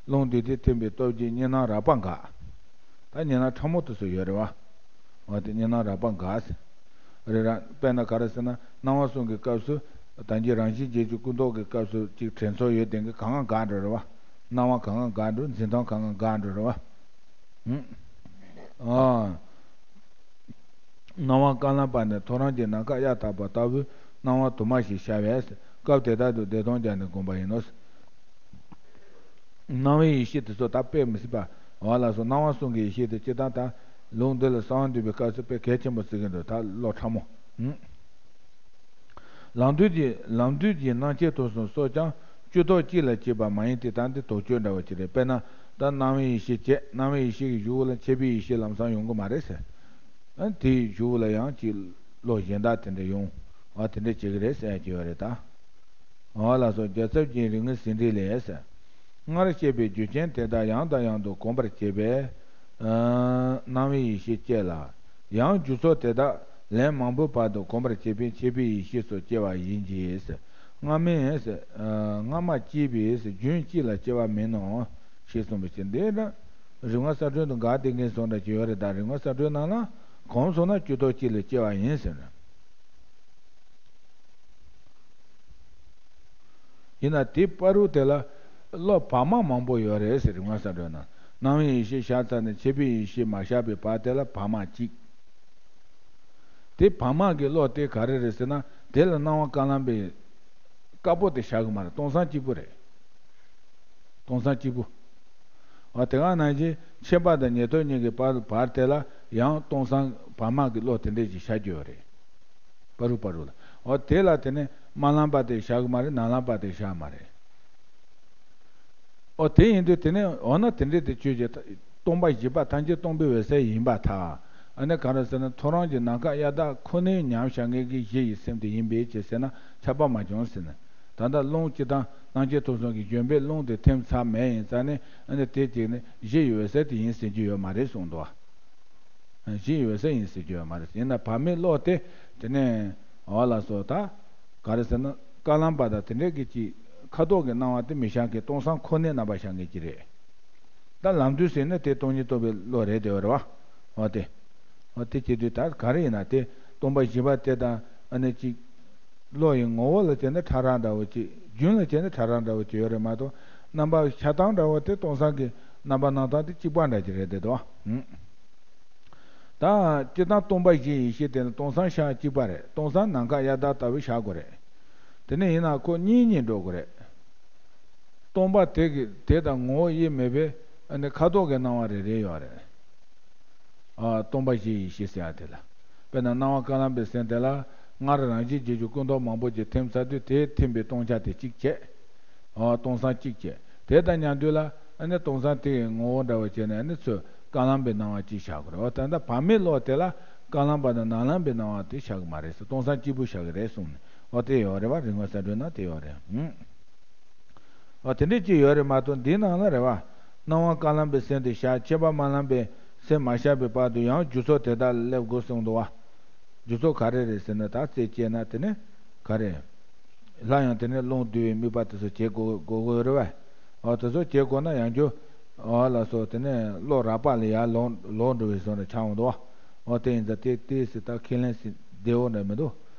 རླུང་བདུད་རྩིར་ཐིམ་པའི་སྟོབས་ཀྱིས་གཉིས་སྣང་རགས་པ་འགགས། ད་གཉིས་སྣང་ཕྲ་མོ་དེ་ཚོ་ཡོད་རེད་བ། འོ་དེ་གཉིས་སྣང་རགས་པ་འགགས་ཟེར། རེད་ར་དཔེར་ན་ག་རེ་ཟེར་ན་སྣང་བ་གསུམ་གྱི་སྐབས་སུ་དང་གི་རང་བཞིན་བརྗོད་ཀྱི་ཀུན་རྟོག་གི་སྐབས་སུ་ཅིག་དྲན་ཚོར་ཡོད་དེ་གི་གང་གང་འགག་འགྲོ་རེད་བ། སྣང་བ་གང་གང་འགག་འགྲོ་འཛིན་སྟངས་གང་གང་འགག་འགྲོ་རེད་བ། ཧུམ། ཨ། སྣང་བ་ཀ་ལམ་པ་ནས་ཐོ་རངས་ཀྱི་ནམ་མཁའ་གཡའ་དག་པ་ལྟ་བུའི་སྣང་བ་དུ་མ་ཞིག་ཤར་བས། སྐབས་དེ་དག་ཏུ་བདེ་སྟོང་སྦྱར་ནས་བསྒོམ་པ་ཡིན་ནོ། སྣང་བའི་ཡེ་ཤེས་དེ་ཚོ་ད་དཔེ་མི་སྲིད་པ། འོ་ལགས་སོ་སྣང་བ་གསུམ་གྱི་ཡེ་ཤེས་དེ་སྤྱིར་བཏང་ད་ལུང་འདི་ལ་གསང་བ་འདུས་པའི་སྐབས་སུ་དཔེ་གལ་ཆེན་པོ་བརྩི་གི་འདུག་ད་བློ་ཕྲ་མོ། ཧུམ། ལམ་དུས་ཀྱི་ལམ་དུས་ཀྱི་སྣང་མཆེད་དུ་སོང་སོགས་ཀྱང་བཅུ་ཐོག་གཅིག་ལ་སྐྱེས་པ་མ་ཡིན་ཏེ། ད་འདི་དོགས་གཅོད་འདྲ་བ་ཅིག་རེད། དཔེར་ན་ད་སྣང་བའི་ཡེ་ཤེས་བཅས་སྣང་བའི་ཡེ་ཤེས་ཀྱི་གཞུག་གུ་ལ་མཆེད་པའི་ཡེ་ཤེས་ལམ་སང་ཡོང་གི་མ་རེད་ཟེར། ཨ་དེའི་གཞུག་གུ་ལ་ཡང་ཅིག་བློ་གཞན་དག་དེ་འདྲ་ཡོང་བ་དེ་འདྲ་བྱེད་ཀྱི་རེད་ཟེར་གྱི་ཡོད་རེད་ད། འོ་ལགས་སོ། རྒྱལ་ཚབ་ཀྱི་རིགས་ལྔའི་ཟིན་བྲིས་ལས་ཟེར། སྔར་བཤད་པའི་རྒྱུ་རྐྱེན་དེ་དག་ཡང་དང་ཡང་དུ་གོམས་པར་བྱས་པས། ཨ་སྣང་བའི་ཡེ་ཤེས་སྐྱེ་ལ། ཡང་རྒྱུ་ཚོགས་དེ་དག་ལན་མང་པོའི་བར་དུ་གོམས་པར་བྱས་པས་མཆེད་པའི་ཡེ་ཤེས་སུ་སྐྱེ་བ་ཡིན་གྱི། སྔ་མའི་སྔ་མ་སྐྱེས་པའི་རྒྱུན་གཅིག་ལ་སྐྱེ་བ་མིན་ནོ། ཞེས་གསུངས་པའི་ཕྱིར། འདི་ལ་རིམ་ལྔ་གསལ་སྒྲོན་དུ་འགག་བསྡད་མཁན་སོགས་འདྲ་ཅིག་ཡོད་རེད། ད་རིམ་ལྔ་གསལ་སྒྲོན་ནང་ལ་གོམས་སོང་ན་རྒྱུ་ཚོགས་གཅིག་ལ་སྐྱེ་བ་ཡིན་ཟེར། ཡིན་ན་དེ་བར་དུ་དེ་ལ་བློ་བག་མ་མང་པོ་ཡོད་རེད་ཟེར། རིམ་ལྔ་གསལ་སྒྲོན་ནང་སྣང་བའི་ཡེ་ཤེས་ཤར་ཚར་ནས་མཆེད་པའི་ཡེ་ཤེས་མ་ཤར་བའི་བར་དེ་ལ་བག་མ་གཅིག་དེ་བག་མ་གི་བློ་དེ་ག་རེ་རེད་ཟེར་ན་དེ་ལ་སྣང་བ་ཀ་ལམ་པའི་དཀར་པོ་དེ་ཤར་གི་མ་རེད། སྟོང་སང་གཅིག་པུ་རེད། སྟོང་སང་གཅིག་པུ། འོ་དེ་ག་ནང་བཞིན་མཆེད་པ་དང་ཉེ་ཐོབ་གཉིས་ཀྱི་བར་བར་དེ་ལ་ཡང་སྟོང་སང་བག་མ་གི་བློ་དེ་འདྲས་ཅིག་ཤར་གྱི་ཡོད་རེད། བར་དུ་བར་དུ་ལ། འོ་དེ་ལ་དེ་ནས་རྨ་ལམ་པ་དེ་ཤར་གི་མ་རེད། ནང་ལམ་པ་དེ་ཤར་མ་རེད། ཨོ་དེ་ཡིན་དུས་དེ་ནས་འོ་ན་དེ་འདྲའི་དེ་ཆོས་ཀྱི་སྟོང་པ་བཞི་པ་ཐམས་ཅད་སྟོང་པའི་འོད་གསལ་ཡིན་པར་ཐལ། ཨ་ནི་གང་རེད་ཟེར་ན་ཐོ་རངས་ཀྱི་ནམ་མཁའ་གཡའ་དག་ཁོ་ནའི་ཉམས་བཞག་མཁན་གྱི་གཞི་ཡི་སེམས་དེ་ཡིན་པའི་ཕྱིར་ཟེར་ན་ཁྱབ་པ་མ་བྱུང་ཟེར་ན། ད་ལྟ་རླུང་སྤྱིར་བཏང་སྣང་མཆེད་ཐོབ་གསུམ་གྱི་བཞོན་པའི་རླུང་དེ་ཐིམ་ཚར་མེད་ཡིན་ཙང་ནི་ཨ་ནི་དེ་གཅིག་ནི་གཞི་ཡི་འོད་གསལ་དེ་ཡིན་ཟེར་རྒྱུ་ཡོད་མ་རེད་གསུངས་འདུག་བ། གཞི་ཡི་འོད་གསལ་ཡིན་ཟེར་རྒྱུ་ཡོད་མ་རེད། ཡིན་ན་བག་མའི་བློ་དེ་དེ་ནས་འོ་ལགས་སོ། ད་ག་རེ་ཟེར་ན་ཀ་ལམ་པ་དང་དེ་འདྲའི་གི་ཅིག་ ཁ་དོག་གི་སྣང་བ་དེ་མི་ཤར་མཁན་སྟོང་སང་ཁོ་ནའི་རྣམ་པ་ཤར་མཁན་ཅིག་རེད། ད་ལམ་དུས་ཟེར་ན་དེ་སྟོང་ཉིད་རྟོགས་པའི་བློ་རེད་དེ་བ་རེད་བ། འོ་དེ། འོ་དེ་བྱེད་དུས་ད་ག་རེ་ཡིན་ན་དེ་སྟོང་པ་བཞི་པ་དེ་དང་ཨ་ནི་གཅིག་བློ་ཡི་ངོ་བོ་ལ་བྱས་ན་ཕྲ་རགས་འདྲ་བོ་གཅིག་རྒྱུན་ལ་བྱས་ན་ཕྲ་རགས་འདྲ་བོ་གཅིག་ཡོད་རེད་མ་གཏོགས། རྣམ་པ་ཤར་སྟངས་འདྲ་བོ་དེ་སྟོང་སང་གི་རྣམ་པ་སྣང་སྟངས་དེ་གཅིག་པ་འདྲ་གཅིག་རེད་དེ་དོ། ད་སྤྱིར་བཏང་སྟོང་པ་བཞིའི་ཡེ་ཤེས་དེ་ནི་སྟོང་སང་ཤར་གཅིག་པ་རེད། སྟོང་སང་ནམ་མཁའ་གཡའ་དག་ལྟ་བུ་ཤར་དགོས་རེད། དེ་ནས་ཡིན་ན་ཁོ་གཉིས་གཉིས་འགྲོ་དགོས་རེད། སྟོང་པ་དེ་གི་དེ་དང་ངོ་བོ་དབྱེར་མེད་པའི་ཨ་ནི་ཁ་དོག་གི་སྣང་བ་རེ་རེ་ཡོད་རེད། ཨ། སྟོང་པ་བཞིའི་ཡེ་ཤེས་ཟེར་ཡ་དེ་ལ། དཔེར་ན་སྣང་བ་ཀ་ལམ་པའི་སེམས་དེ་ལ་སྔར་རང་བཞིན་གྱིས་སྐྱེ་རྒྱུ་ཀུན་རྟོག་མང་པོ་ཅིག་ཐིམ་ཚར་དུས་དེས་ཐིམ་པའི་སྟོང་ཆ་དེ་གཅིག་བྱས། ཨ། སྟོང་སང་གཅིག་བྱས། དེ་དང་མཉམ་དུ་ལ་ཨ་ནི་སྟོང་སང་དེ་ཡི་ངོ་བོ་འདྲ་བ་བྱས་ནས་ཨ་ནི་ཚུར་ཀ་ལམ་པའི་སྣང་བ་གཅིག་ཤར་དགོས་རེད། འོ་ད་ལྟ་བར་མའི་བློ་དེ་ལ་ཀ་ལམ་པ་དང་ནམ་ལངས་པའི་སྣང་བ་དེ་ཤར་གི་མ་རེད་ཟེར། སྟོང་སང་གཅིག་པུ་ཤར་གི་རེད་གསུངས་ནས། འོ་དེ་ཡོད་རེད་བ། རིམ་ལྔ་གསལ་སྒྲོན་ན་དེ་ཡོད་རེད། ཨུམ། འོ་དེ་འདྲས་ཅིག་ཡོད་རེད་མ་གཏོགས། འདིའི་ནང་ལ་རེད་བ། སྣང་བ་ཀ་ལམ་པའི་སེམས་དེ་ཤར། མཆེད་པ་མ་ལངས་པའི་སེམས་མ་ཤར་བའི་བར་དུ་ཡང་རྒྱུ་ཚོགས་དེ་དག་སླེབས་དགོས་གསུངས་འདུག་བ། རྒྱུ་ཚོགས་ག་རེ་རེད་ཟེར་ན། ད་རྩད་བཅད་ན་དེ་ནི་ག་རེ། སླར་ཡང་དེ་ནི་རླུང་རྡུལ་བའི་དམིགས་པ་དེ་ཚོ་བྱེད་དགོས་དགོས་དགོས་རེད་བ། འོ་དེ་ཚོ་བྱེད་དགོས་ན་ཡང་རྒྱུ། འོ་ལ་སོགས་དེ་ནས་བློ་རགས་པ་ལ་ཡར་ལོག་ལོག་འགྲོ་བའི་བཟོ་འདྲ་ཆགས་འོང་འདུག་བ། འོ་དེ་ཡིན་ཙང་དེ་དེ་སྲིད་ད་ཁས་ལེན་སྲིད་བདེ་བོ་འདྲ་མི་འདུག་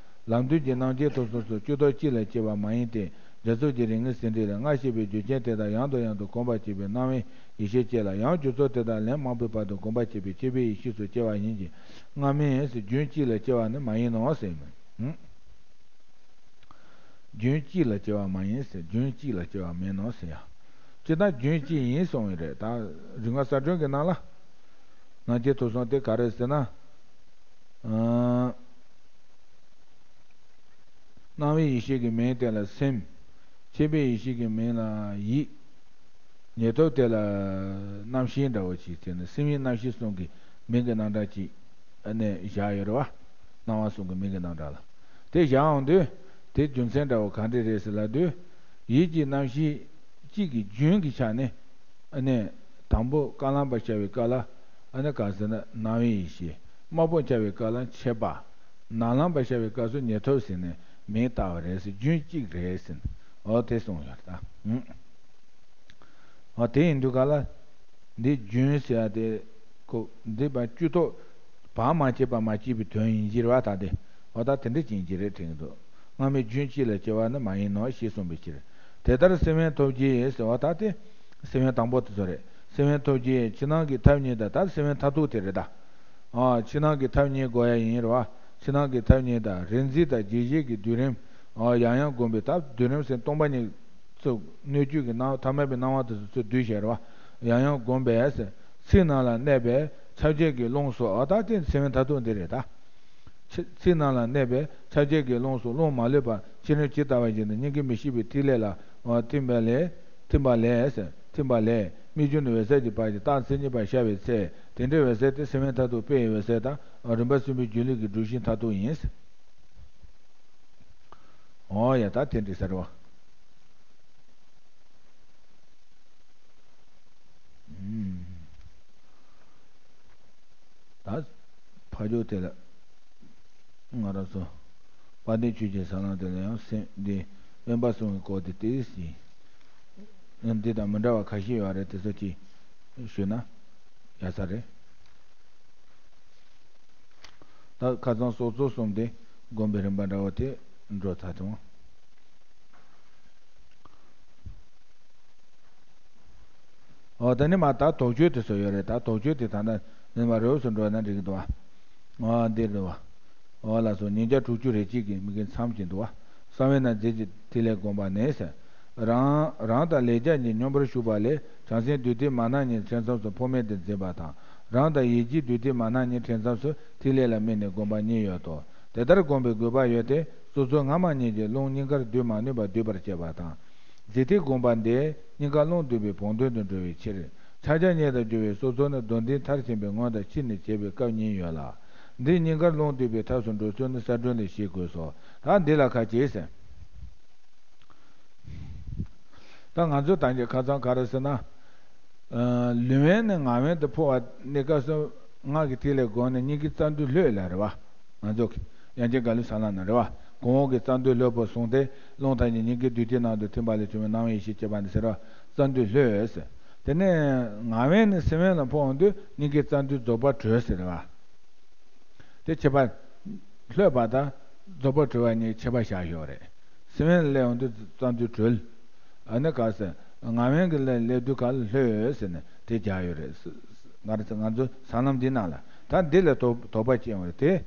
ལམ་དུས་ཀྱི་རྣམ་མཁྱེན་ཐོབ་གསུམ་སོགས་བཅུ་ཐོབ་གཅིག་ལས་སྐྱེ་བ་མ་ཡིན་ཏེ། རྒྱ་མཚོ་གི་རིགས་ངེས་ཟིན་བྲིས་ལས། སྔར་བཤད་པའི་རྒྱུ་རྐྱེན་དེ་དག་ཡང་དང་ཡང་དུ་གོམས་པར་བྱས་པའི་སྣང་བའི་ཡེ་ཤེས་སྐྱེ་ལ། ཡང་རྒྱུ་ཚོགས་དེ་དག་ལན་མང་པོའི་བར་དུ་གོམས་པར་བྱས་པའི་མཆེད་པའི་ཡེ་ཤེས་སུ་སྐྱེ་བ་ཡིན་གྱི། སྔ་མའི་རྒྱུན་གཅིག་ལས་སྐྱེ་བ་ནི་མ་ཡིན་ནོ་ཟེར་མོད། རྒྱུན་གཅིག་ལ་སྐྱེ་བ་མ་ཡིན་ཟེར། རྒྱུན་གཅིག་ལ་སྐྱེ་བ་མིན་ནོ་ཟེར་ཡ། སྤྱིར་བཏང་རྒྱུན་གཅིག་ཡིན་གསུངས་ཡོད་རེད། ད་རིམ་ལྔ་གསལ་སྒྲོན་གྱི་ནང་ལ། རྣམ་མཁྱེན་ཐོབ་གསུམ་དེ་ག་རེ་ཟེར་ན། ཨ། སྣང་བའི་ཡེ་ཤེས་ཀྱི་མིང་དེ་ལ་སེམས། མཆེད་པའི་ཡེ་ཤེས་ཀྱི་མིང་ལ་ཡིད། ཉེ་ཐོབ་དེ་ལ་རྣམ་ཤེས་འདྲ་བོ་ཞིག་བྱས་ནས་སེམས་ཡིད་རྣམ་ཤེས་གསུམ་གྱི་མིང་གི་རྣམ་གྲངས་ཅིག་ཨ་ནི་བཞག་ཡོད་རེད་བ། སྣང་བ་གསུམ་གྱི་མིང་གི་རྣམ་གྲངས་ལ། དེ་བཞག་འོང་དུས། དེ་རྒྱུ་མཚན་འདྲ་བོ་ག་འདྲ་རེད་ཟེར་ལབ་དུས། ཡིད་ཀྱི་རྣམ་ཤེས་གཅིག་གི་རྒྱུན་གྱི་ཆ་ནས། ཨ་ནི། དང་པོ་ཀ་ལམ་པ་ཤར་བའི་སྐབས་ལ། ཨ་ནི་ག་ཟེར་ན་སྣང་བའི་ཡེ་ཤེས། དམར་པོ་ཤར་བའི་སྐབས་ལ་མཆེད་པ། ནམ་ལངས་པ་ཤར་བའི་སྐབས་སུ་ཉེ་ཐོབ་ཟེར་ནས་མིང་བཏགས་པ་རེད་ཟེར། རྒྱུན་གཅིག་རེད་ཟེར་ནས། འོ་དེ་གསུངས་ཡོད་ད། ཨུ། འོ་དེ་ཡིན་དུས་ག་ལ། འདི་རྒྱུན་ཟེར་ཡ་དེ། ཁོ་འདི་བ་བཅུ་ཐོག་བར་མ་ཆད་པ་མ་སྐྱེས་པའི་དོན་ཡིན་གྱི་རེད་བ་ད་དེ། འོ་ད་དེ་འདྲ་ཅན་གྱི་རེད་དྲན་གྱི་འདུག་སྔ་མའི་རྒྱུན་གཅིག་ལ་སྐྱེ་བ་ནི་མ་ཡིན་ནོ་ཞེས་གསུངས་པའི་ཕྱིར། དེ་ལྟར་སེམས་དབེན་ཐོབ་བྱའི་ཟེར་བ་ད་དེ། སེམས་དབེན་དང་པོ་དེ་ཚོ་རེད། སེམས་དབེན་ཐོབ་བྱའི་ཕྱི་ནང་གི་ཐབས་གཉིས་དང་། ད་སེམས་དབེན་མཐར་ཐུག་དེ་རེད་ད། ཨ། ཕྱི་ནང་གི་ཐབས་གཉིས་དགོས་ཡ་ཡིན་རེད་བ། ཕྱི་ནང་གི་ཐབས་གཉིས་དང་རིག་འཛིན་དང་རྗེས་གཞིག་གི་སྡུད་རིམ། ཨ། ཡང་ཡང་བསྒོམས་པའི་ད་སྡུད་རིམ་ཟེར་སྟོང་པ་ཉིད། ཚུར་སྣོད་བཅུད་ཀྱི་སྣང་ཐ་མལ་པའི་སྣང་བ་དེ་ཚོ་ཚུར་བསྡུས་བྱས་རེད་བ། ཡང་ཡང་བསྒོམས་པས། ཚིག་རྣམས་ལ་གནས་པའི་ཚད་འཇལ་གྱི་རླུང་སོགས། འོ་ད་དེ་སེམས་དབེན་མཐར་ཐུག་འདི་རེད་ད། ཚིག་ཚིག་རྣམས་ལ་གནས་པའི་ཚད་འཇལ་གྱི་རླུང་སོགས། རླུང་མ་ལུས་པ་ཕྱི་རིམ་ཇི་ལྟ་བ་བཞིན་དུ་སྙིང་གའི་མི་ཤིགས་པའི་ཐིག་ལེ་ལ། འོ་ཐིམ་པ་ལས། ཐིམ་པ་ལས། ཐིམ་པ་ལས་སྨིག་རྒྱུ་ནི་འོད་གསལ་གྱི་བར་གྱི་རྟགས་མཚན་གཉིས་པ་ཤར་བའི་ཚེ། དེ་འདྲའི་འོད་གསལ་དེ་སེམས་དབེན་མཐར་ཐུག་དཔེ་ཡི་འོད་གསལ་དང་རིམ་པ་གསུམ་པའི་སྒྱུ་ལུས་ཀྱི་སྒྲུབ་གཞི་མཐར་ཐུག་ཡིན། འོ་ཡ་ད་དེ་འདྲ་ཟེར་བ། ད་ཕ་ཇོ་དེ་ལ་ང་རང་ཚོ་དཔལ་ལྡན་ཆོས་ཀྱི་ཟབ་ལམ་དེ་ལ་ཡང་སེམས་འདི་དབེན་པ་གསུམ་གྱི་སྐོར་དེ་ཏོག་ཙམ་ཡང་འདི་དང་མི་འདྲ་བ་ཁ་ཤས་ཡོད་རེད། དེ་ཚོ་ཅིག་ཞུས་ན་ཡག་ས་རེད། ད་ཁ་སང་སྲོག་རྩོལ་གསུམ་དེ་སྒོམ་པའི་རིམ་པ་འདྲ་བོ་དེ་འགྲོ་ཚར་སོང་། འོ་ད་ནི་མ་ད་དོགས་གཅོད་དེ་ཚོ་ཡོད་རེད། ད་དོགས་གཅོད་དེ་ད་ནི་མ་རེ་བ་སུ་འགྲོ་ན་འགྲིག་གི་འདུག་བ། འོ་འདིར་འདུག་བ། འོ་ལགས་སོ། ཉིས་བརྒྱ་དྲུག་ཅུ་རེ་གཅིག་གི་མི་གི་མཚམས་ཀྱི་འདུག་བ། གསང་བའི་ནང་རྫས་ཀྱི་ཐིག་ལེ་བསྒོམ་པ་ནས་ཟེར། རང་རང་དང་ལེགས་སྦྱར་གཉིས་སྙོམས་པར་ཞུགས་པ་ལས་བྱང་སེམས་བདུད་རྩི་མ་ནག་གཉིས་ཕྲན་ཚེགས་སུ་འཕོ་མེད་དུ་འཛིན་པ་དང་། རང་དང་ཡིད་ཀྱི་བདུད་རྩི་མ་ནག་གཉིས་ཕྲན་ཚེགས་སུ་ཐིག་ལེ་ལ་དམིགས་ནས་བསྒོམ་པ་གཉིས་ཡོད་དོ། དེ་ལྟར་བསྒོམ་པའི་དགོས་པ་ཡོད་དེ། སྲོག་རྩོལ་སྔ་མ་གཉིས་ཀྱིས་རླུང་སྙིང་གར་སྡུད་མ་ནུས་པ་སྡུད་པར་བྱེད་པ་དང་། རྫས་ཐིག་བསྒོམ་པ་འདིས་སྙིང་གར་རླུང་སྡུད་པའི་བོགས་འདོན་དུ་འགྲོ་བའི་ཕྱིར། ཕྱག་རྒྱ་གཉིས་དང་སྦྱོར་བའི་སྲོག་རྩོལ་ནི་གདོན་འདིའི་མཐར་ཕྱིན་པའི་སྔོན་དང་ཕྱི་ནས་བྱེད་པའི་སྐབས་གཉིས་ཡོད་ལ། འདིས་སྙིང་གར་རླུང་སྡུད་པའི་ཐབས་སུ་འགྲོ་ཚུལ་ནི་གསལ་སྒྲོན་ལས་ཤེས་དགོས་སོ། ད་འདི་ལ་ཁ་ཅིག་ཟེར། ད་ང་ཚོས་ད་ཅི་ཁ་སང་ག་རེ་ཟེར་ན། ཨ། ལུས་དབེན་ནས་ངག་དབེན་དུ་འཕོ་བ་གནས་སྐབས་སུ་ངག་གི་ཐིག་ལེ་བསྒོམས་ནས་སྙིང་གའི་རྩ་མདུད་ལྷོད་ལ་རེད་བ། ང་ཚོ་གི་དབྱངས་ཅན་ག་ལུ་ས་ལ་ན་རེད་བ། གོང་འོག་གི་རྩ་མདུད་ལྷོད་པོ་བཟུང་སྟེ། རླུང་ཐ་སྙད་སྙིང་གའི་འདུས་ཏེ་ནང་དུ་ཐིམ་པ་ལས་བྱུང་བའི་སྣང་བའི་ཡེ་ཤེས་སྐྱེས་པ་ནི་ཟེར་བ། རྩ་མདུད་ལྷོད་ཟེར། དེ་ནས་ངར་བས་ནི་སེམས་དབེན་ལ་འཕོ་འོང་དུས་སྙིང་གའི་རྩ་མདུད་རྫོགས་པ་གྲོལ་ཟེར་བ། དེ་ཁྱད་པར། ལྷོད་པ་དང་རྫོགས་པ་གྲོལ་བ་གཉིས་ཁྱད་པར་བཞག་ཡོད་རེད། སེམས་དབེན་ལ་སླེབས་འོང་དུས་རྩ་མདུད་གྲོལ། ཨ་ནི་ག་ཟེར། ངར་བས་ཀྱི་ལ་སླེབས་དུས་ག་ལ་ལྷོད་ཟེར་ནས་དེ་རྒྱག་ཡོད་རེད། ང་ང་ཚོ་སྲང་ལམ་འདི་ནང་ལ་ད་འདི་ལ་དོགས་དོགས་པ་སྐྱེ་འོང་རེད་དེ།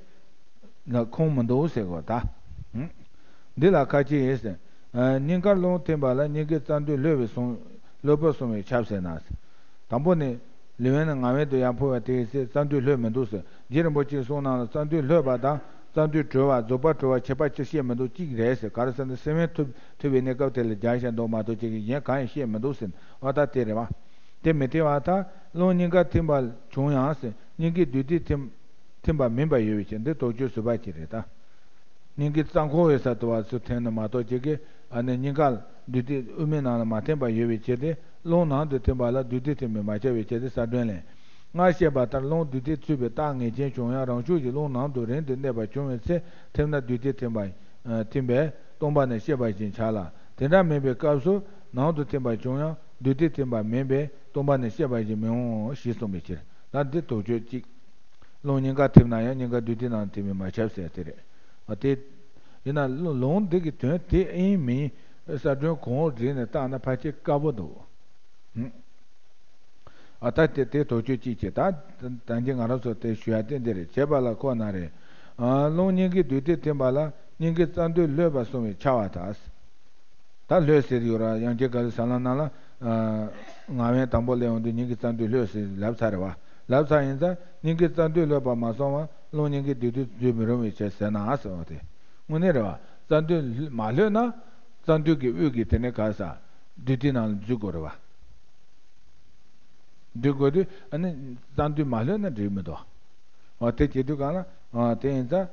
ལ་ཁུངས་མི་འདུག་ཟེར་གོ་ད། འདི་ལ་ཁ་ཅིག་ཡིན་ཟེར། སྙིང་གར་རླུང་ཐིམ་པ་ལ་སྙིང་གའི་རྩ་མདུད་ལྷོད་པའི་གསུང་། ལྷོད་པོ་གསུང་བས་ཁྱབ་ཟེར་ན། དང་པོ་ནི། ལུས་དབེན་ནས་ངར་དབེན་དུ་ཡར་འཕོ་བ་དེའི་ཚེ་རྩ་མདུད་ལྷོད་མི་འདུག་ཟེར། རྗེ་རིན་པོ་ཆེའི་གསུང་ནང་ལ་རྩ་མདུད་ལྷོད་པ་དང་རྩ་མདུད་གྲོལ་བ་རྫོགས་པ་གྲོལ་བ་ཁྱད་པར་ཅིག་བཤད་མི་འདུག་གཅིག་རེད་ཟེར། ག་རེ་ཟེར་ན་སེམས་དབེན་ཐུབ་ཐུབ་པའི་གནས་སྐབས་དེ་ལ་སྦྱར་བཞག་འདུག་མ་གཏོགས་ཅིག་གིས་གཞན་གང་ཡང་བཤད་མི་འདུག་ཟེར། འོ་ད་དེ་རེད་བ། དེ་མི་འཐད་པར་ཐལ། རླུང་སྙིང་གར་ཐིམ་པ་བྱུང་ཡང་ཟེར། སྙིང་གའི་འདུས་ཏེ་ཐིམ། ཐིམ་པ་མིན་པར་ཡོད་པའི་ཕྱིར། འདི་དོགས་གཅོད་བཟོད་པ་ཅིག་རེད་ད། སྙིང་གའི་རྩ་འཁོར་བའི་སར་དུ་བ་ཚུར་ཐིམ་ནས་མ་གཏོགས་ཅིག་གིས་ཨ་ནི་སྙིང་ག་འདུས་ཏེ་དབུ་མའི་ནང་ལ་མ་ཐིམ་པར་ཡོད་པའི་ཕྱིར་ཏེ། རླུང་ནང་དུ་ཐིམ་པ་ལ་འདུས་ཏེ་ཐིམ་པས་མ་ཁྱབ་པའི་ཕྱིར་ཏེ། ས་སྒྲོན་ལས། སྔར་བཤད་པ་ལྟར་རླུང་འདུས་ཏེ་ཚུད་པའི་རྟགས་ངེས་ཅན་བྱུང་ཡང་རང་ཤུགས་ཀྱིས་རླུང་ནང་དུ་རིང་དུ་གནས་པ་བྱུང་བའི་ཚེ་ཐིམ་ན་འདུས་ཏེ་ཐིམ་པ། ཐིམ་པས་སྟོང་པ་ནི་བཤད་པ་བཞིན་བྱ་ལ། དེ་འདྲ་མིན་པའི་སྐབས་སུ་ནང་དུ་ཐིམ་པ་བྱུང་ཡང་འདུས་ཏེ་ཐིམ་པ་མིན་པས་སྟོང་པ་ནི་བཤད་པ་བཞིན་མི་འོང་ཞེས་གསུངས་པའི་ཕྱིར། ད་འདི་དོགས་གཅོད་གཅིག་རླུང་སྙིང་གར་ཐིམ་ན་ཡང་སྙིང་ག་འདུས་ཏེ་ནང་ཐིམ་པས་མ་ཁྱབ་ཟེར་དེ་རེད། ཨ་དེ། ཡིན་ན་རླུང་འདི་གི་དོན་དེ་ཨིན་མིན་ས་སྒྲོན་གོང་འོག་བསྒྲིལ་ནས་བརྟག་ན་ཕལ་ཆེར་དཀའ་པོ་འདུག་ཨ་ད་དེ་དེ་དོགས་གཅོད་གཅིག་བྱས། ད་ད་གིན་ང་རང་ཚོ་དེ་ཞུ་ཡ་དེ་འདི་རེད། བྱས་པ་ལ་ཁོ་ན་རེ། རླུང་སྙིང་གའི་འདུས་ཏེ་ཐིམ་པ་ལ་སྙིང་གའི་རྩ་མདུད་ལྷོད་པ་གསུང་བས་ཁྱབ་པར་ཐལ། ད་ལྷོད་ཟེར་ཡོད་ར། དབྱངས་ཅན་ག་ལུ་ས་ལམ་ནང་ལ། ངར་དབེན་དང་པོ་སླེབས་འོང་དུས་སྙིང་གའི་རྩ་མདུད་ལྷོད་ཟེར་ལབ་ཚར་རེད་བ། ལབ་ཚར་ཡིན་ཙང་སྙིང་གའི་རྩ་མདུད་ལྷོད་པ་མ་སོང་བར་རླུང་སྙིང་གའི་འདུས་ཏེ་འཛུལ་མི་རུང་བའི་ཕྱིར་ཟེར་ན་ཟེར་བ་དེ། དངོས་གནས་རེད་བ། རྩ་མདུད་མ་ལྷོད་ན། རྩ་མདུད་ཀྱི་དབུས་ཀྱི་དེ་ནས་ག་ས། འདུས་ཏེ་ནང་ལ་འཛུལ་དགོས་རེད་བ། འདུས་དགོས་དུས་ཨ་ནི་རྩ་མདུད་མ་ལྷོད་ན་འགྲིག་མི་འདུག་འོ་དེ་བྱེད་དུས་གང་ལ། དེ་ཡིན་ཙང་།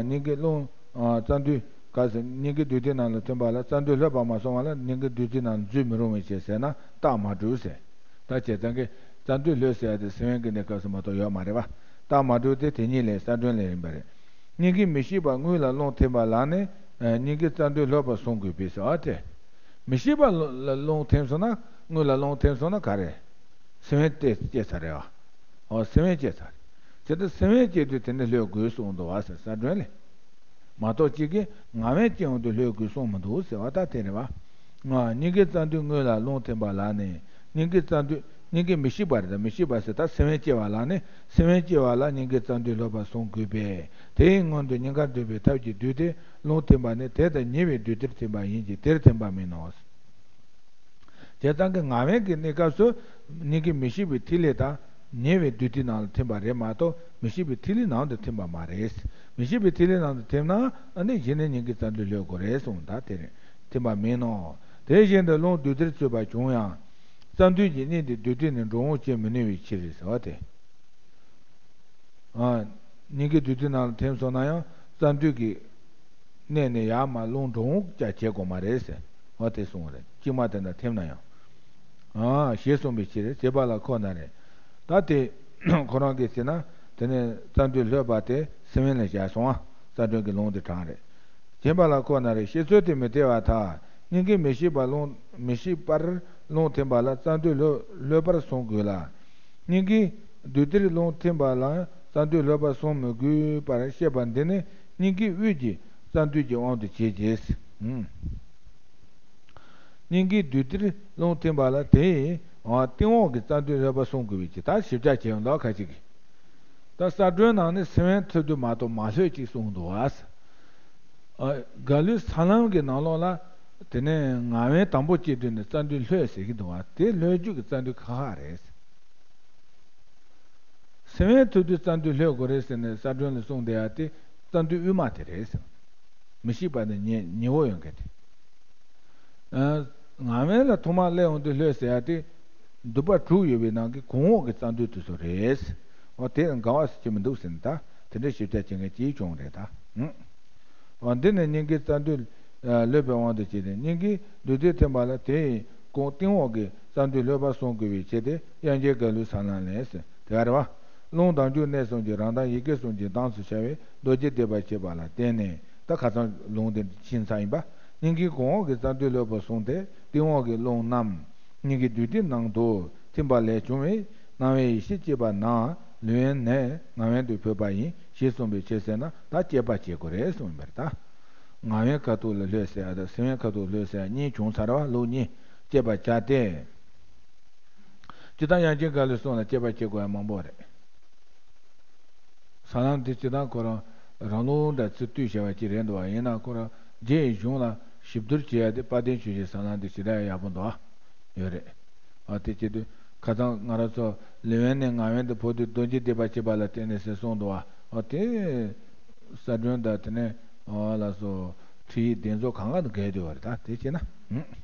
སྙིང་གའི་རླུང་། རྩ་མདུད། ག་ཟེར་སྙིང་གའི་འདུས་ཏེ་ནང་ལ་ཐིམ་པ་ལ་རྩ་མདུད་ལྷོད་པ་མ་སོང་བ་ལ་སྙིང་གའི་འདུས་ཏེ་ནང་ལ་འཛུལ་མི་རུང་བའི་ཕྱིར་ཟེར་ན་རྟགས་མ་གྲུབ་ཟེར། ད་བྱས་ཙང་གི་རྩ་མདུད་ལྷོད་ཟེར་ཡ་དེ་སེམས་དབེན་གྱི་གནས་སྐབས་སུ་མ་གཏོགས་ཡོད་མ་རེད་བ། རྟགས་མ་གྲུབ་དེ་དེ་ཉིད་ལས་ས་སྒྲོན་ལས་ཡིན་པ་རེད། སྙིང་གའི་མི་ཤིགས་པ་དངུལ་ལ་རླུང་ཐིམ་པ་ལ་ནི། སྙིང་གའི་རྩ་མདུད་ལྷོད་པ་གསུང་དགོས་པས་ཟེར་བ་སྟེ། མི་ཤིགས་པ་ལ་རླུང་ཐིམ་སོང་ན། དངུལ་ལ་རླུང་ཐིམ་སོང་ན་ག་རེ། སེམས་དབེན་སྐྱེས་ཚར་རེད་བ། ཨོ་སེམས་དབེན་སྐྱེས་ཚར། དེ་ལྟར་སེམས་དབེན་སྐྱེས་དུས་དེ་ནི་ལྷོད་དགོས་གསུངས་འདུག་བ་ཟེར་ས་སྒྲོན་ལས། མ་གཏོགས་གཅིག་གིས་ངར་དབེན་སྐྱེས་འོང་དུས་ལྷོད་དགོས་གསུངས་མི་འདུག་ཟེར་བ་ད་དེ་རེད་བ། སྙིང་གའི་རྩ་མདུད་དངུལ་ལ་རླུང་ཐིམ་པ་ལ་ནི། སྙིང་གའི་རྩ་མདུད། སྙིང་གའི་མི་ཤིགས་པ་རེད་ད་མི་ཤིགས་པ་ཟེར་ད་སེམས་དབེན་སྐྱེ་བ་ལ་ནི། སེམས་དབེན་སྐྱེ་བ་ལ་སྙིང་གའི་རྩ་མདུད་ལྷོད་པ་གསུང་དགོས་པས། དེའི་སྔོན་དུ་སྙིང་གར་འདུས་པའི་ཐབས་ཀྱིས་བསྡུས་ཏེ་རླུང་ཐིམ་པ་ནི་དེ་དང་ཉེ་བའི་འདུས་ཏེར་ཐིམ་པ་ཡིན་གྱི་དེར་ཐིམ་པ་མིན་ནོ། བྱས་ཙང་གི་ངར་དབེན་གྱི་གནས་སྐབས་སུ་སྙིང་གའི་མི་ཤིགས་པའི་ཐིག་ལེ་དང་ཉེ་བའི་འདུས་ཏེ་ནང་ལ་ཐིམ་པ་རེད་མ་གཏོགས་མི་ཤིགས་པའི་ཐིག་ལེ་ནང་དུ་ཐིམ་པ་མ་རེད། མི་ཤིགས་པའི་ཐིག་ལེ་ནང་དུ་ཐིམ་ན་ཨ་ནི་གཞི་ནས་སྙིང་གའི་རྩ་མདུད་ལྷོད་དགོས་རེད་གསུངས། ད་དེ་རེད། ཐིམ་པ་མིན་ནོ། དེ་བཞིན་དུ་རླུང་འདུས་ཏེར་ཚུད་པ་བྱུང་ཡང་། རྩ་མདུད་ཀྱི་གནད་དེ་འདུས་ཏེ་ནི་འགྲོ་འོང་བྱེད་མི་ནུས་པའི་ཕྱིར་ཟེར་བ་སྟེ། སྙིང་གའི་འདུས་ཏེ་ནང་ལ་ཐིམ་སོང་ན་ཡང་རྩ་མདུད་ཀྱི་གནད་ནས་ཡར་མར་རླུང་འགྲོ་འོང་ཀྱང་བྱེད་དགོས་མ་རེད་ཟེར་བ་དེ་གསུངས་པ་རེད། གཅིག་མ་དེ་འདྲ་ཐིམ་ན་ཡང་། ཞེས་གསུངས་པའི་ཕྱིར་བྱས་པ་ལ་ཁོ་ན་རེ། ད་དེ་ཁོ་རང་གིས་བྱས་ན་དེ་ནས་རྩ་མདུད་ལྷོད་པ་དེ་སེམས་དབེན་ལ་བཞག་སོང་བ། རྩ་སྒྲོན་གྱི་ལུང་དེ་དྲངས་རེད། བྱས་པ་ལ་ཁོ་ན་རེ་བཤད་ཚུལ་དེ་མི་འཐད་པར་ཐལ། སྙིང་གའི་མི་ཤིགས་པ་རླུང་མི་ཤིགས་པར་རླུང་ཐིམ་པ་ལ་རྩ་མདུད་ལྷོད་ལྷོད་པར་གསུང་དགོས་ལ། སྙིང་གའི་འདུས་ཏེར་རླུང་ཐིམ་པ་ལ་རྩ་མདུད་ལྷོད་པར་གསུང་མི་དགོས་པར་བཤད་པ་འདི་ནི་སྙིང་གའི་དབུས་ཀྱི་རྩ་མདུད་ཀྱི་དབང་དུ་བྱས་རྗེས། སྙིང་གའི་འདུས་ཏེར་རླུང་ཐིམ་པ་ལ་དེའི་སྟེང་འོག་གི་རྩ་མདུད་ལྷོད་པར་གསུང་དགོས་པའི་ཕྱིར། ད་ཞིབ་ཆ་བྱས་ཡོང་ལ་ཁ་ཅིག་གིས། ད་ས་སྒྲོན་ནང་ནས་སེམས་དབེན་ཐུབ་དུས་མ་གཏོགས་མ་ལྷོད་ཅིག་གསུངས་འདུག་བ། ཨ། ག་ལུ་ས་ལམ་གྱི་ནང་ལོགས་ལ། དེ་ནས་ངར་དབེན་དང་པོ་སྐྱེས་དུས་ནས་རྩ་མདུད་ལྷོད་ཟེར་གྱི་འདུག་བ། དེ་ལྷོད་རྒྱུ་གི་རྩ་མདུད་ཁག་ཁག་རེད། སེམས་དབེན་ཐུབ་དུས་རྩ་མདུད་ལྷོད་དགོས་རེད་ཟེར་ནས་ས་སྒྲོན་ལ་གསུངས་བསྡད་ཡ་དེ་རྩ་མདུད་དབུས་མ་དེ་རེད་ཟེར། མི་ཤིགས་པ་ནི་ཉེ་ཉེ་བོ་ཡོང་མཁན་དེ། ཨ། ངར་དབེན་ལ་ཐོག་མར་སླེབས་འོང་དུས་ལྷོད་ཟེར་ཡ་དེ། མདུད་པ་དྲུག་ཡོད་པའི་ནང་གི་གོང་འོག་གི་རྩ་མདུད་དེ་ཚོ་རེད། འོ་དེ་འགལ་བ་ཟེར་གྱི་མི་འདུག་ཟེར་ནས་ད་དེ་འདྲ་ཞིབ་ཆ་བྱེད་མཁན་གྱིས་བྱུང་རེད་ད། ཨ། འོ་འདི་ནི་སྙིང་གའི་རྩ་མདུད་ལྷོད་པའི་དབང་དུ་བྱས་ཏེ་སྙིང་གའི་འདུས་ཏེར་ཐིམ་པ་ལ་དེའི་གོང་སྟེང་འོག་གི་རྩ་མདུད་ལྷོད་པར་གསུང་དགོས་པའི་ཕྱིར་ཏེ་དབྱངས་ཅན་ག་ལུ་ས་ལམ་ལས་ཟེར་དེ་ག་རེད་བ། རླུང་ལྡང་འཇུག་གནད་གསུམ་གྱི་རང་མདངས་ཡི་གེ་གསུམ་གྱི་མདངས་སུ་ཤར་བའི་རྡོ་རྗེ་བཟླས་པ་བྱེད་པ་ལ་བརྟེན་ནས་ ད་ཁ་སང་ལུང་དེ་ཕྱིན་ཚར་ཡིན་པ། སྙིང་གའི་གོང་འོག་གི་རྩ་མདུད་ལྷོད་པོ་བཟུང་སྟེ་སྟེང་འོག་གི་རླུང་རྣམས་སྙིང་གའི་རྡུལ་དེའི་ནང་དུ་ཐིམ་པ་ལས་བྱུང་བའི་སྣང་བའི་ཡེ་ཤེས་སྐྱེས་པ་ན་ལུས་དབེན་ནས་ངག་དབེན་དུ་འཕོས་པ་ཡིན་ཞེས་གསུངས་པའི་ཕྱིར་ཟེར་ན། ད་དཔྱད་པ་བྱེད་དགོས་རེད་གསུངས་པ་རེད་ད། ངག་དབེན་ཁ་ཐུག་ལ་ལྷོད་ཟེར་ཡ་དང་སེམས་དབེན་ཁ་ཐུག་ལྷོད་ཟེར་ཡ་གཉིས་བྱུང་ཚར་བ། ལུགས་གཉིས། དཔྱད་པ་བྱ་སྟེ། སྤྱིར་བཏང་དབྱངས་ཅན་དགའ་ལོས་གསུངས་ལ་དཔྱད་པ་བྱེད་དགོས་ཡ་མང་པོ་རེད། ས་ལམ་འདི་སྤྱིར་བཏང་ཁོ་རང་རང་ལུགས་འདྲ་ཚུལ་བཏུས་བྱས་པ་ཅིག་རེད་འདུག་བ། ཡིན་ན་ཁོ་རང་རྗེ་ཡི་གཞུང་ལ་ཞིབ་བསྡུར་བྱེད་ཡ་དེ་དཔལ་ལྡན་ཆོས་ཀྱི་ས་ལམ་འདི་ཞེ་དྲག་ཡག་པོ་འདུག་བ། ཡོད་རེད། འོ་དེ་བྱེད་དུས་ཁ་སང་ང་རང་ཚོ་ལུས་དབེན་ནས་ངག་དབེན་དུ་འཕོ་དུས་རྡོ་རྗེ་སྡིག་པ་བྱེད་པ་ལ་བརྟེན་ནས་ཟེར་གསུངས་འདུག་བ། འོ་དེ་གསལ་སྒྲོན་དང་དེ་ནས་འོ་ལ་སོགས་ཁྲིད་ཡིག་འདི་ཚོ་གང་ག་དང་འགལ་འདུག་བ་རེད། ད་དེ་བྱས་ན།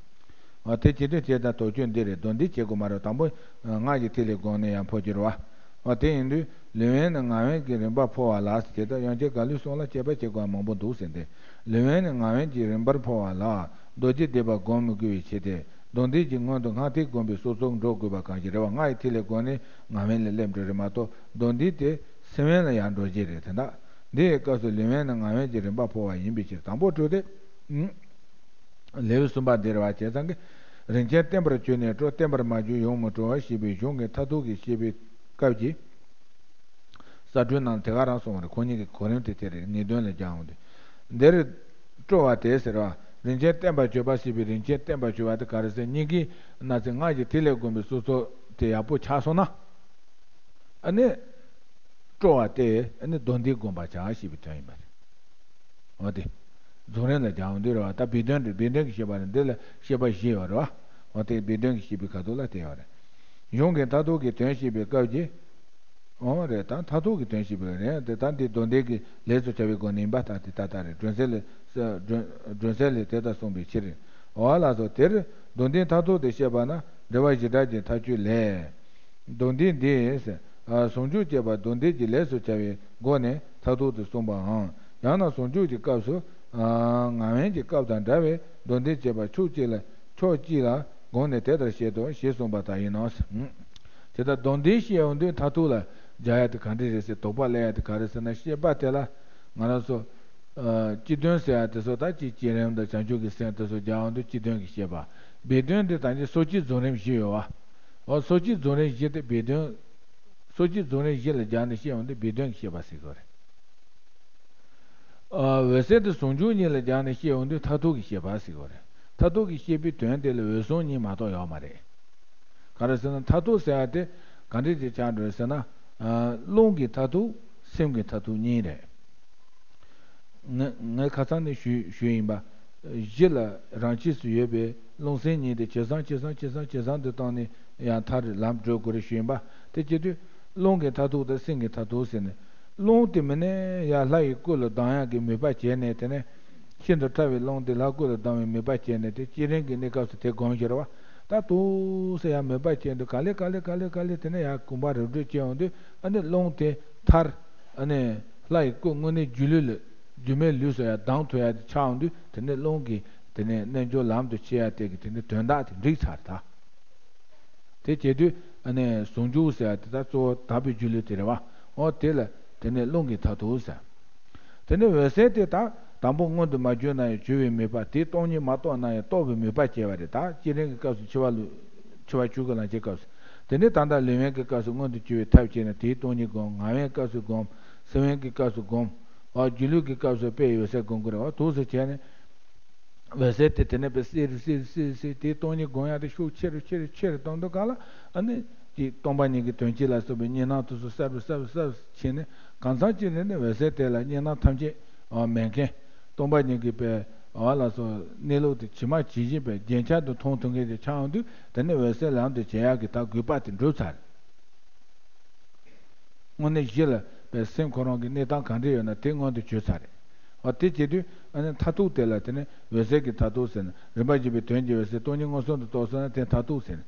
འོ་དེ་བྱེད་དུས་དེ་ལྟར་དོགས་གཅོད་འདི་རེད། སྡོམ་འདི་བྱེད་དགོས་མ་རེད། དང་པོ་སྔགས་ཀྱི་ཐིག་ལེ་བསྒོམས་ནས་ཡང་འཕོ་རྒྱུ་རེད་བ། འོ་དེ་ཡིན་དུས་ལུས་དབེན་ནས་ངག་དབེན་གྱི་རིམ་པ་འཕོ་བ་ལ་ཟེར་དེ་ལྟར་དབྱངས་ཅན་དགའ་ལོས་གསུངས་ལ་དཔྱད་པ་བྱེད་དགོས་པ་མང་པོ་འདུག་ཟེར་ཏེ། ལུས་དབེན་ནས་ངག་དབེན་གྱི་རིམ་པར་འཕོ་བ་ལ་རྡོ་རྗེ་སྡིག་པ་བསྒོམ་མི་དགོས་པའི་ཕྱིར་ཏེ། སྡོམ་འདི་གྱི་སྔོན་དུ་སྔགས་ཐིག་བསྒོམས་པའི་སོ་སོར་འགྲོ་དགོས་པ་གང་ཞིག་རེད་བ། སྔགས་ཀྱི་ཐིག་ལེ་བསྒོམས་ནས་ངག་དབེན་ལ་སླེབས་འགྲོ་རེད་མ་གཏོགས་སྡོམ་འདི་དེ་སེམས་དབེན་ལ་ཡང་འགྲོ་བྱེད་རེད། དེ་འདྲ་འདི་ཡི་སྐབས་སུ་ལུས་དབེན་ནས་ངག་དབེན་གྱི་རིམ་པ་འཕོ་བ་ཡིན་པའི་ཕྱིར། དང་པོ་སྤྲོས་ཏེ། ལེའུ་གསུམ་པ་འདིར་བ་བྱས་ཙང་གི། རིན་ཆེན་བརྟན་པར་གྱུར་ནས་སྤྲོ། བརྟན་པར་མ་གྱུར་ཡོང་མི་སྤྲོ་བ་ཞེས་པའི་གཞུང་གི་མཐར་ཐུག་གི་བཤད་པའི་སྐབས་ཀྱི། ས་སྒྲོན་ནང་དེ་ག་རང་གསུངས་པ་རེད། ཁོ་གཉིས་ཀྱི་གོ་རིམ་དེ་དེ་རེད། ངེས་དོན་ལ་སྦྱར་འོང་དུས། འདིར་སྤྲོ་བ་དེ་ཟེར་བ། རིན་ཆེན་བརྟན་པར་གྱུར་པ་ཞེས་པའི་རིན་ཆེན་བརྟན་པར་གྱུར་པ་དེ་ག་རེ་ཟེར། སྙིང་གའི་ན་ཚེ་སྔགས་ཀྱི་ཐིག་ལེ་བསྒོམས་པའི་སོ་སོ་དེ་ཡག་པོ་ཆགས་སོང་ན། ཨ་ནི། སྤྲོ་བ་སྟེ་ཨ་ནི་སྡོམ་འདི་བསྒོམ་པར་བྱ་ཞེས་པའི་དོན་ཡིན་པ་རེད། འོ་དེ། རྫོགས་རིམ་ལ་སྦྱར་འོང་དུས་རེད་བ། ད་སྦས་དོན་རེད། སྦས་དོན་གྱི་བཤད་པ་རེད། འདི་ལ་བཤད་པ་བཞི་ཡོད་རེད་བ། འོ་དེ་སྦས་དོན་གྱི་བཤད་པའི་ཁ་ཐུག་ལ་དེ་ཡོད་རེད། གཞུང་གི་མཐར་ཐུག་གི་དོན་བཤད་པའི་སྐབས་ཀྱི། འོ་རེད། ད་མཐར་ཐུག་གི་དོན་བཤད་པའི་རེད་དེ། ད་འདི་སྡོམ་འདི་གི་ལས་སུ་བྱ་བའི་སྒོ་ནས་ཡིན་པ། ད་དེ་ད་ལྟ་རེད། སྒྲོན་གསལ་ལས། སྒྲོན་གསལ་ལས་དེ་ལྟར་གསུངས་པའི་ཕྱིར། འོ་ལགས་སོ། དེར་སྡོམ་འདིའི་མཐར་ཐུག་དེ་བཤད་པ་ན་འགྲེལ་པ་བཞི་སྦྲགས་ཀྱི་མཐའ་དཔྱོད་ལས། སྡོམ་འདི་འདི། ཟུང་འཇུག་བྱེད་པ་སྡོམ་འདི་གི་ལས་སུ་བྱ་བའི་སྒོ་ནས་མཐར་ཐུག་ཏུ་གསུངས་པའམ། ཡང་ན་ཟུང་འཇུག་གི་སྐབས་སུ། ངག་དབེན་གྱི་སྐབས་དང་འདྲ་བའི་སྡོམ་འདི་བྱེད་པ་ཕྱོགས་གཅིག་ལ་ཕྱོགས་གཅིག་ལ་དགོངས་ནས་དེ་ལྟར་བཤད་དོ་ཞེས་གསུངས་པ་ལྟར་ཡིན་ནོ། དེ་ལྟར་སྡོམ་འདི་བཤད་ཡོང་དུས་མཐར་ཐུག་ལ་སྦྱར་ཡ་དེ་ག་འདྲ་རེད་ཟེར། དོགས་པ་སླེབས་ཡ་དེ་ག་རེ་ཟེར་ན། བཤད་པ་དེ་ལ་ང་རང་ཚོ། སྤྱི་དོན་ཟེར་ཡ་དེ་ཚོ་ད་ཅིག་བསྐྱེད་རིམ་དང་བྱང་ཆུབ་ཀྱི་སེམས་དེ་ཚོ་སྦྱར་ཡོང་དུས་སྤྱི་དོན་གྱི་བཤད་པ། སྦས་དོན་དེ་ད་ཅིག་སོ་སྐྱེའི་རྫོགས་རིམ་བཞི་ཡོད་བ། འོ་སོ་སྐྱེའི་རྫོགས་རིམ་བཞི་དེ་སྦས་དོན། སོ་སྐྱེའི་རྫོགས་རིམ་བཞི་ལ་སྦྱར་ནས་བཤད་ཡོང་དུས་སྦས་དོན་གྱི་བཤད་པ་ཟེར་གྱི་ཡོད་རེད། འོད་གསལ་དེ་ཟུང་འཇུག་གཉིས་ལ་སྦྱར་ནས་བཤད་ཡོང་དུས་མཐར་ཐུག་གི་བཤད་པ་ཟེར་གྱི་ཡོད་རེད། མཐར་ཐུག་གི་བཤད་པའི་དོན་དེ་ལ་འོད་སྲུང་གཉིས་མ་གཏོགས་ཡོད་མ་རེད། ག་རེ་ཟེར་ན་མཐར་ཐུག་ཟེར་ཡ་དེ་ག་འདྲས་ཅིག་ཆགས་འགྲོ་ཟེར་ན། རླུང་གི་མཐར་ཐུག་སེམས་ཀྱི་མཐར་ཐུག་གཉིས་རེད། ངས་ངས་ཁ་སང་ནས་ཞུས་ཞུས་ཡིན་པ། གཞི་ལ་རང་ཆས་སུ་ཡོད་པའི་རླུང་སེམས་གཉིས་དེ་ཇེ་བཟང་ཇེ་བཟང་ཇེ་བཟང་ཇེ་བཟང་དུ་བཏང་ནས་ཡང་མཐར་ལམ་བགྲོད་དགོས་རེད་ཞུས་ཡིན་པ། དེ་བྱེད་དུས་རླུང་གི་མཐར་ཐུག་དང་སེམས་ཀྱི་མཐར་ཐུག་ཟེར་ནས། རླུང་དེ་མིན་ནས་ཡར་ལྷ་ཡི་སྐུ་ལ་ལྡང་ཡག་གི་མོས་པ་བྱས་ནས། དེ་ནས་ཤིན་ཏུ་ཕྲ་བའི་རླུང་དེ་ལྷ་སྐུ་ལ་ལྡང་བའི་མོས་པ་བྱས་ནས། དེ་བསྐྱེད་རིམ་གྱི་གནས་སྐབས་སུ་དེ་སྒོམ་ཤེས་རེད་བ། ད་དུས་སུ་ཡང་མོས་པ་བྱས་འདུག་ག་ལེ་ག་ལེ་ག་ལེ་ག་ལེ་དེ་ནས་ཡར་གོམ་པ་རིམ་གྲོ་བྱས་ཡོང་དུས་ཨ་ནི་རླུང་དེ་མཐར། ཨ་ནི་ལྷ་ཡི་སྐུ་དངོས་གནས་སྒྱུ་ལུས་ལ། སྒྱུ་མའི་ལུས་སུ་ཡང་ལྡང་ཐུབ་ཡ་དེ་ཆགས་ཡོང་དུས། དེ་ནས་རླུང་གི་དེ་ནས་རྣལ་འབྱོར་ལམ་དུ་ཆས་ཡ་དེ་གི་དེ་ནས་དོན་དག་དེ་འགྲིག་ཚར་ད། དེ་བྱེད་དུས་ཨ་ནི་ཟུང་འཇུག་ཟེར་ཡ་དེ་ད་གཙོ་བོ་དག་པའི་སྒྱུ་ལུས་དེ་རེད་བ། འོ་དེ་ལ་དེ་ནས་རླུང་གི་མཐར་ཐུག་ཟེར། དེ་ནས་འོད་གསལ་དེ་ད་དང་པོ་མངོན་དུ་མ་གྱུར་ན་ཡང་གྱུར་པའི་མོས་པ། དེའི་སྟོང་ཉིད་མ་རྟོགས་ན་ཡང་རྟོགས་པའི་མོས་པ་བྱས་པ་རེད། ད་བསྐྱེད་རིམ་གྱི་སྐབས་སུ་འཆི་བ་ལུ། འཆི་བ་ཆོས་སྐུ་ལམ་བྱེད་སྐབས་སུ། དེ་ནས་ད་ལྟ་ལུས་དབེན་གྱི་སྐབས་སུ་མངོན་དུ་གྱུར་པའི་ཐབས་བྱས་ནས་དེའི་སྟོང་ཉིད་སྒོམ། ངག་དབེན་སྐབས་སུ་སྒོམ། སེམས་དབེན་གྱི་སྐབས་སུ་སྒོམ། འོ་སྒྱུ་ལུས་ཀྱི་སྐབས་སུ་དཔེ་ཡི་འོད་གསལ་སྒོམ་དགོས་རེད་བ། དུས་སུ་བྱས་ནས། འོད་གསལ་དེ་དེ་ནས་དཔེ་གསལ་རུ་གསལ་རུ་གསལ་རུ་གསལ། དེའི་སྟོང་ཉིད་སྒོམ་ཡག་དེ་ཤུགས་ཆེ་རུ་ཆེ་རུ་ཆེ་རུ་གཏོང་དུས་ག་ལ། ཨ་ནི་དེ་སྟོང་པ་ཉིད་ཀྱི་དོན་སྤྱི་ལ་སོགས་པའི་གཉིས་སྣང་དུས་སུ་གསལ་རུ་གསལ་རུ་གསལ་རུ་ཕྱིན་ནས། གང་འཚམ་ཅིག་ནས་ནི་འོད་གསལ་དེ་ལ་གཉིས་སྣང་ཐམས་ཅད་མེད་མཁན། སྟོང་པ་ཉིད་ཀྱི་དཔེ་འོ་ལ་སོགས་གནས་ལུགས་དེ་ཇི་མ་ཇི་བཞིན་པའི་རྒྱན་ཆ་དུ་མཐོང་ཐུབ་མཁན་དེ་ཆགས་ཡོང་དུས། དེ་ནི་འོད་གསལ་ལམ་དུ་བྱེད་ཡག་གི་ད་དགོས་པ་དེ་འགྲུབ་ཚར། དངོས་གནས་གཞི་ལ་པའི་སེམས་ཁོ་རང་གི་གནས་སྟངས་ག་འདྲ་ཡོད་ན་དེ་མངོན་དུ་གྱུར་ཚར་རེད། འོ་དེ་བྱེད་དུས་ཨ་ནི་མཐར་ཐུག་དེ་ལ་དེ་ནི་འོད་གསལ་གྱི་མཐར་ཐུག་ཟེར་ནས། རིམ་པ་བཞི་པའི་དོན་གྱི་འོད་གསལ་སྟོང་ཉིད་མངོན་སུམ་དུ་རྟོགས་སོང་ན་དེ་མཐར་ཐུག་ཟེར་ནས།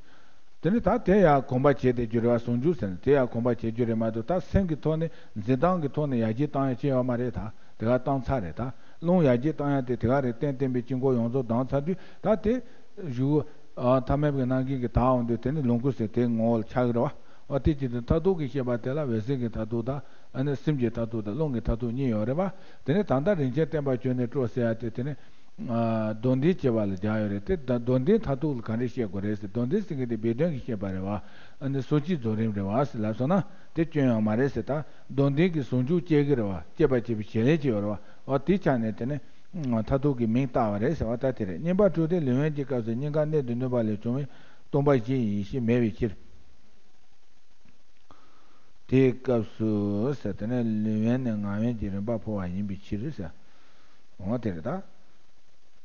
དེ་ནི་ད་དེ་ཡང་གོམས་པ་བྱས་ཏེ་རྒྱུ་རེད་བ། ཟུང་འཇུག་ཟེར་ནས་དེ་ཡང་གོམས་པ་བྱེད་རྒྱུ་རེད་མ་གཏོགས། ད་སེམས་ཀྱི་ཐོག་ནས་འཛིན་སྟངས་ཀྱི་ཐོག་ནས་ཡར་རྒྱས་བཏང་ཡ་ཅི་ཡོད་མ་རེད། ད་དེ་ག་བཏང་ཚར་རེད། ད་རླུང་ཡར་རྒྱས་བཏང་ཡ་དེ་དེ་ག་རེད། རྟེན་བརྟེན་པའི་དཀྱིལ་འཁོར་ཡོངས་རྫོགས་ལྡང་ཚར་དུས། ད་དེ་གཞུག་གུ་ཨ་ཐ་མལ་པའི་རྣམ་མཁྱེན་གྱིས་དག་འོང་དུས་དེ་ནི་ལོངས་སྐུ་ཟེར་དེའི་ངོ་བོ་ལ་ཆགས་ཀྱི་རེད་བ། འོ་དེ་བྱེད་དུས་མཐར་ཐུག་གི་བཤད་པ་དེ་ལ་འོད་གསལ་གྱི་མཐར་ཐུག་དང་ ཨ་ནི་སེམས་ཀྱི་མཐར་ཐུག་དང་རླུང་གི་མཐར་ཐུག་གཉིས་ཡོད་རེད་བ། དེ་ནས་ད་ལྟ་རིན་ཆེན་བསྟན་པ་བཅོས་ནས་སྤྲོ་ཟེར་ཡ་དེ་དེ་ནས་ཨ་མདོ་འདིའི་བྱེད་པ་ལ་སྦྱར་ཡོད་རེད། དེ་ད་མདོ་འདིའི་མཐར་ཐུག་ལ་ག་འདྲས་བཤད་དགོས་རེད་ཟེར། མདོ་འདི་ཟེར་མཁན་དེ་སྦས་དོན་གྱི་བཤད་པ་རེད་བ། ཨ་ནི་སོ་སྐྱེའི་རྫོགས་རིམ་རེད་བ་ཟེར་ལབ་སོང་ན་དེ་སྐྱོན་ཡོད་མ་རེད་ཟེར། ད་མདོ་འདི་གི་ཟུང་འཇུག་སྐྱེ་གི་རེད་བ། སྐྱེད་པ་བྱེད་པའི་བྱེད་ལས་ཅིག་ཡོད་རེད་བ། འོ་དེའི་ཆ་ནས་དེ་ནས་མཐར་ཐུག་གི་མིང་བཏགས་པ་རེད་ཟེར་བ་ལྟར་དེ་རེད། བསྙེན་པ་དྲུག་སྟེ་ལུས་དབེན་གྱི་སྐབས་སུ་སྙིང་གར་གནད་དུ་བསྣུན་པ་ལས་བྱུང་བའི་སྟོང་པ་བཞི་ཡི་ཡེ་ཤེས་མེད་པའི་ཕྱིར། དེའི་སྐབས་སུ་ཟེར། དེ་ནས་ལུས་དབེན་ནས་ངག་དབེན་གྱི་རིམ་པ་འཕོ་བ་ཡིན་པའི་ཕྱིར་ཟེར། འོ་དེ་རེད་ད།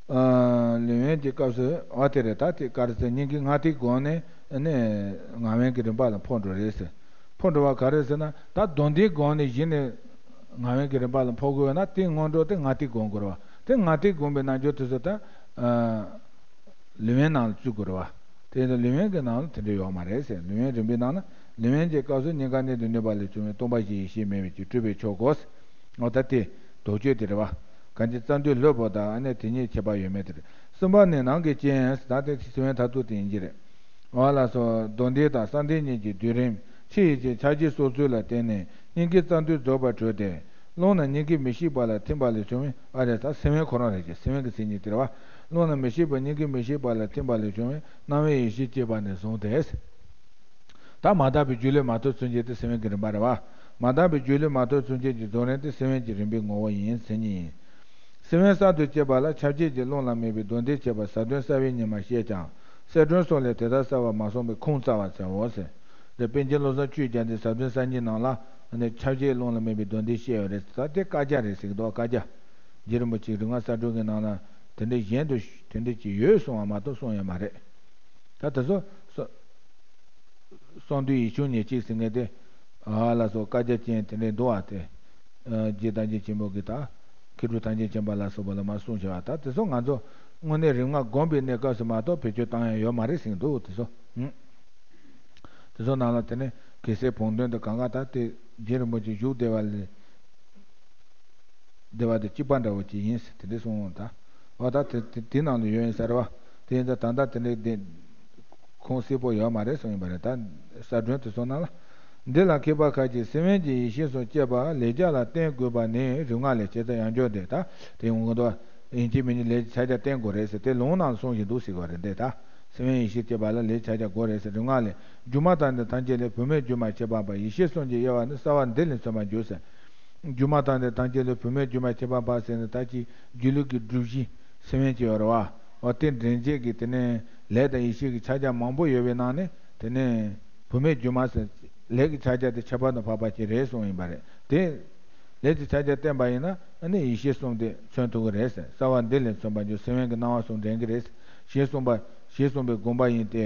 ཨ་ལུས་དབེན་གྱི་སྐབས་སུ་འོ་དེ་རེད་ད། དེ་ག་རེ་ཟེར། སྙིང་གའི་ལྔ་སྟེང་སྒོམ་ནས་ནས་ངག་དབེན་གྱི་རིམ་པ་ལ་འཕོ་འགྲོ་རེད་ཟེར། འཕོ་འགྲོ་བ་ག་རེ་ཟེར་ན། ད་མདོ་འདི་སྒོམ་ནས་གཞི་ནས་ངག་དབེན་གྱི་རིམ་པ་ལ་འཕོ་དགོས་ན་དེ་སྔོན་འགྲོ་དེ་ལྔ་སྟེང་སྒོམ་དགོས་རེད་བ། དེ་ལྔ་སྟེང་སྒོམ་པའི་རྣལ་འབྱོར་དེ་ཚོ་ད་ཨ། ལུས་དབེན་ནང་ལ་བཙུད་དགོས་རེད་བ། དེ་ནི་ལུས་དབེན་གྱི་ནང་ལ་དེ་འདྲ་ཡོད་མ་རེད་ཟེར། ལུས་དབེན་རིམ་པའི་ནང་ན་ལུས་དབེན་གྱི་སྐབས་སུ་སྙིང་གར་གནད་དུ་བསྣུན་པ་ལས་བྱུང་བའི་སྟོང་པ་བཞིའི་ཡེ་ཤེས་མེད་པའི་ཕྱིར་སྤྲུལ་པས་ཆོག་གོ་ཟེར། འོ་ད་དེ་དོགས་གཅོད་དེ་རེད་བ། གང་ཅི་རྩ་མདུད་ལྷོད་པོ་དང་ཨ་ནི་དེ་གཉིས་ཁྱད་པར་ཡོད་མེད་དེ་རེད། གསུམ་པ་ནི་ནང་གི་རྐྱེན་ཟེར། ད་དེ་སེམས་དཔའི་མཐར་ཐུག་དེ་ཡིན་གྱི་རེད། འོ་ལགས་སོ། མདོ་འདི་དང་གསང་བདེ་གཉིས་ཀྱི་སྡུད་རིམ་ཕྱི་ཡི་ཕྱིར་ཕྱག་རྒྱའི་སྲོག་རྩོལ་ལ་བརྟེན་ནས་སྙིང་གའི་རྩ་མདུད་རྫོགས་པར་གྲོལ་ཏེ། རླུང་ནི་སྙིང་གའི་མི་ཤིགས་པ་ལ་ཐིམ་པ་ལས་བྱུང་བའི་ཨ་རེ་ད་སེམས་དབེན་ཁོ་རང་རེད་ཀྱི། སེམས་དབེན་གྱི་མཚན་ཉིད་དེ་རེད་བ། རླུང་ནི་མི་ཤིགས་པ་སྙིང་གའི་མི་ཤིགས་པ་ལ་ཐིམ་པ་ལས་བྱུང་བའི་སྣང་བའི་ཡེ་ཤེས་སྐྱེས་པ་ནས་བཟུང་སྟེ། ད་མ་དག་པའི་སྒྱུ་ལུས་མ་ཐོབ་ཚུན་ཆད་དེ་སེམས་དབེན་གྱི་རིམ་པ་རེད་བ། མ་དག་པའི་སྒྱུ་ལུས་མ་ཐོབ་ཚུན་ཆད་ཀྱི་རྫོགས་རིམ་དེ་སེམས་དབེན་གྱི་རིམ་པའི་ངོ་བོ་ཡིན་མཚན་ཉིད་ཡིན། སེམས་དབེན་གསར་དུ་སྐྱེས་པ་ལ་ཁྱབ་བྱེད་ཀྱི་རླུང་ལ་དམིགས་པའི་མདོ་འདིའི་བྱེད་པ་ཟབ་དོན་གསལ་བའི་ཉི་མ་བཤད་ཀྱང་གསལ་སྒྲོན་སོགས་ལས་དེ་ལྟར་གསལ་བར་མ་གསུངས་པས་ཁུངས་བཙལ་བར་འཚལ་ལོ་ཟེར། དེ་པཎ་ཆེན་བློ་བཟང་ཆོས་རྒྱན་གྱི་ཟབ་དོན་གསར་རྙིང་ནང་ལ་ནི་ཁྱབ་བྱེད་རླུང་ལ་དམིགས་པའི་མདོ་འདི་བཤད་ཡོད་རེད་ཟེར། ད་དེ་བཀའ་རྒྱ་རེད་ཟེར་གྱི་འདུག་བཀའ་རྒྱ། རྗེ་རིན་པོ་ཆེས་རིག་སྔགས་གསལ་སྒྲོན་གྱི་ནང་ལ་དེ་འདྲ་གཞན་དུ་དེ་འདྲ་ཅིག་ཡོད་གསུངས་པ་མ་གཏོགས་གསུངས་ཡོད་མ་རེད། ད་དེ་ཚོ་སོ་གསང་འདུས་ཡིག་ཆུང་ཉེར་གཅིག་ཟེར་མཁན་དེ། ཨ་ལ་སོགས་བཀའ་རྒྱ་ཅན་དེ་འདྲས་འདུག་བ་དེ། ཨ་རྗེ་བདག་ཉིད་ཆེན་པོ་གིས་ད་མཁས་གྲུབ་ཐམས་ཅད་མཁྱེན་པ་ལ་སོགས་པ་ལ་མར་གསུངས་བཞག་པ། ད་དེ་ཚོ་ང་ཚོ་དངོས་གནས་རིག་སྔགས་སྒོམ་པའི་གནས་སྐབས་སུ་མ་གཏོགས་བེད་སྤྱོད་བཏང་ཡ་ཡོད་མ་རེད་ཟེར་གྱི་འདུག་དེ་ཚོ། ཨུ། དེ་ཚོ་ནང་ལ་དེ་ནས་གེ་སར་བོང་སྟོན་དང་གང་ག་ད་དེ་རྗེ་རིན་པོ་ཆེ་བཞུགས་བསྡད་པ་ལས། བསྡད་པ་དང་གཅིག་པ་འདྲ་བོ་ཅིག་ཡིན་ཟེར་དེ་འདྲ་གསུངས་འོང་ད། འོ་ད་དེ་དེ་དེ་ནང་ལ་ཡོད་ཡིན་ས་རེད་བ། དེ་ཡིན་ཙང་ད་ལྟ་དེ་འདྲའི་དེ་ཁུངས་གསལ་པོ་ཡོད་མ་རེད་གསུངས་ཡིན་པ་རེད། ད་གསལ་སྒྲོན་དེ་ཚོ་ནང་ལ། འདི་ལ་མཁས་པ་ཁ་ཅིག་སེམས་དབེན་གྱི་ཡེ་ཤེས་སུ་སྐྱེས་པ་ལས་རྒྱ་ལ་བརྟེན་དགོས་པ་ནི་རིག་སྔགས་ལས། བྱས་ཙང་ཡང་བསྐྱར་དེ་ད་དེ་ཡོང་གི་འདུག་ཡིན་གཅིག་མིན་གཅིག་ལས་ཀྱི་ཕྱག་རྒྱ་བརྟེན་དགོས་རེད་ཟེར་དེ་ལུང་ནང་གསུངས་བཞིན་འདུག་ཟེར་གྱི་རེད་འདི་ད། སེམས་དབེན་ཡེ་ཤེས་སྐྱེས་པ་ལ་ལས་ཕྱག་རྒྱ་དགོས་རེད་ཟེར། རིག་སྔགས་ལས། སྒྱུ་མ་དང་ནི་ཐམས་ཅད་ལས། བུད་མེད་སྒྱུ་མ་ཁྱད་པར་འཕགས། ཡེ་ཤེས་གསུམ་གྱི་དབྱེ་བ་ནི། རྩ་བ་འདི་ལས་མཚོན་པར་འགྱུར་ཟེར། སྒྱུ་མ་དང་ནི་ཐམས་ཅད་ལས། བུད་མེད་སྒྱུ་མ་ཁྱད་པར་འཕགས་ཟེར་ནས་ད་ཅི་སྒྱུ་ལུས་ཀྱི་སྒྲུབ་གཞི་སེམས་དབེན་གྱི་ཡོད་རེད་བ། འོ་དེ་འདྲེན་བྱེད་ཀྱི་དེ་ནས་ལས་དང་ཡེ་ཤེས་ཀྱི་ཕྱག་རྒྱ་མང་པོ་ཡོད་པའི་ནང་ནས་དེ་ནས་བུད་མེད་སྒྱུ་མ་ཟེར་ལས་ཀྱི་ཕྱག་རྒྱ་དེ་ཁྱད་པར་དུ་འཕགས་པ་ཅིག་རེད་གསུངས་ཡིན་པ་རེད་དེ། ལས་ཀྱི་ཕྱག་རྒྱ་བསྟན་པ་ཡིན་ན་ཨ་ནི་ཡེ་ཤེས་གསུམ་དེ་མཚོན་ཐུབ་ཀྱི་རེད་ཟེར། རྩ་བ་འདི་ལས་མཚོན་པར་འགྱུར། སེམས་དབེན་གྱི་སྣང་བ་གསུམ་འདྲེན་གྱི་རེད་ཟེར། ཞེས་གསུངས་པ། ཞེས་གསུངས་པའི་དགོངས་པ་ཡིན་ཏེ།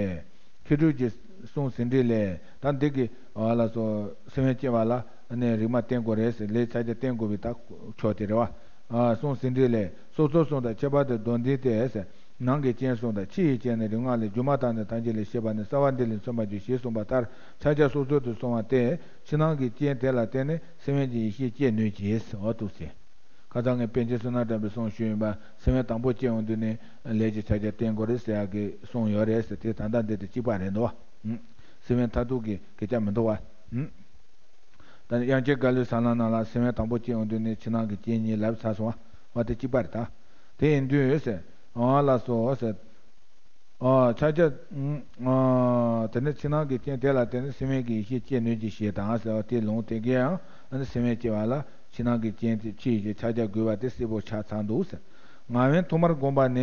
མཁས་གྲུབ་ཀྱི་གསུང་ཟིན་བྲིས་ལས། ད་འདི་གི་ཨ་ལ་སོགས་སེམས་དབེན་སྐྱེ་བ་ལ་ཨ་ནི་རིག་མ་བསྟེན་དགོས་རེད་ཟེར། ལས་ཕྱག་རྒྱ་བསྟེན་དགོས་པའི་ད་ཕྱོགས་དེ་རེད་བ། ཨ་གསུང་ཟིན་བྲིས་ལས། སྲོག་རྩོལ་གསུམ་དང་ཁྱད་པར་དུ་མདོ་འདི་སྟེ་ཟེར། ནང་གི་རྐྱེན་གསུམ་དང་ཕྱི་ཡི་རྐྱེན་ནི། རིག་སྔགས་ལས། སྒྱུ་མ་དང་ནི་ཐམས་ཅད་ལས། ཞེས་པ་ནི་རྩ་བ་འདི་ལས་མཚོན་པར་འགྱུར་ཞེས་གསུངས་པ་ལྟར་ཕྱག་རྒྱ་སྲོག་རྩོལ་དུ་སོང་བ་སྟེ། ཕྱི་ནང་གི་རྐྱེན་དེ་ལ་བརྟེན་ནས་སེམས་དབེན་གྱི་ཡེ་ཤེས་སྐྱེ་ནུས་ཀྱི་འོ་འདུག་ཟེར། ཁ་སང་ངས་པཎ་ཆེན་བསོད་ནམས་གྲགས་པའི་གསུང་ཞུས་ཡིན་པ། སེམས་དབེན་དང་པོ་སྐྱེ་ཡོང་དུས་ནས་ལས་ཀྱི་ཕྱག་རྒྱ་བསྟེན་དགོས་རེད་ཟེར་ཡག་གི་གསུང་ཡོད་རེད་ཟེར། དེ་ད་ལྟ་འདི་དང་གཅིག་པ་རེད་འདུག་བ། ཨུམ། སེམས་དབེན་མཐར་ཐུག་གི་སྐད་ཆ་མི་འདུག་བ། ཨུམ། ད་ནི་དབྱངས་ཅན་དགའ་ལོའི་ཟ་ལམ་ནང་ལ་སེམས་དབེན་དང་པོ་སྐྱེ་ཡོང་དུས་ནས་ཕྱི་ནང་གི་རྐྱེན་གཉིས་ལབ་ཚར་སོང་བ། བ་དེ་གཅིག་པ་རེད་ད། དེ་ཡིན་དུས་ཟེར། འོ་ལགས་སོ་ཟེར། ཨ་ཕྱག་རྒྱ། ཨ་དེ་ནས་ཕྱི་ནང་གི་རྐྱེན་དེ་ལ་བརྟེན་ནས་སེམས་དབེན་གྱི་ཡེ་ཤེས་སྐྱེ་ནུས་ཀྱི་ཞེས་དང་ཟེར་བ་དེའི་ལུང་དེ་གའི་ཡང་ཨ་ནི་སེམས་དབེན་སྐྱེ་བ་ལ་ཕྱི་ནང་གི་རྐྱེན་དེ་ཕྱི་ཡི་ཕྱག་རྒྱ་དགོས་པ་དེ་གསལ་པོ་ཆགས་ཚར་འདུག་ཟེར། ངག་དབེན་ཐོག་མར་བསྒོམས་པ་ནས་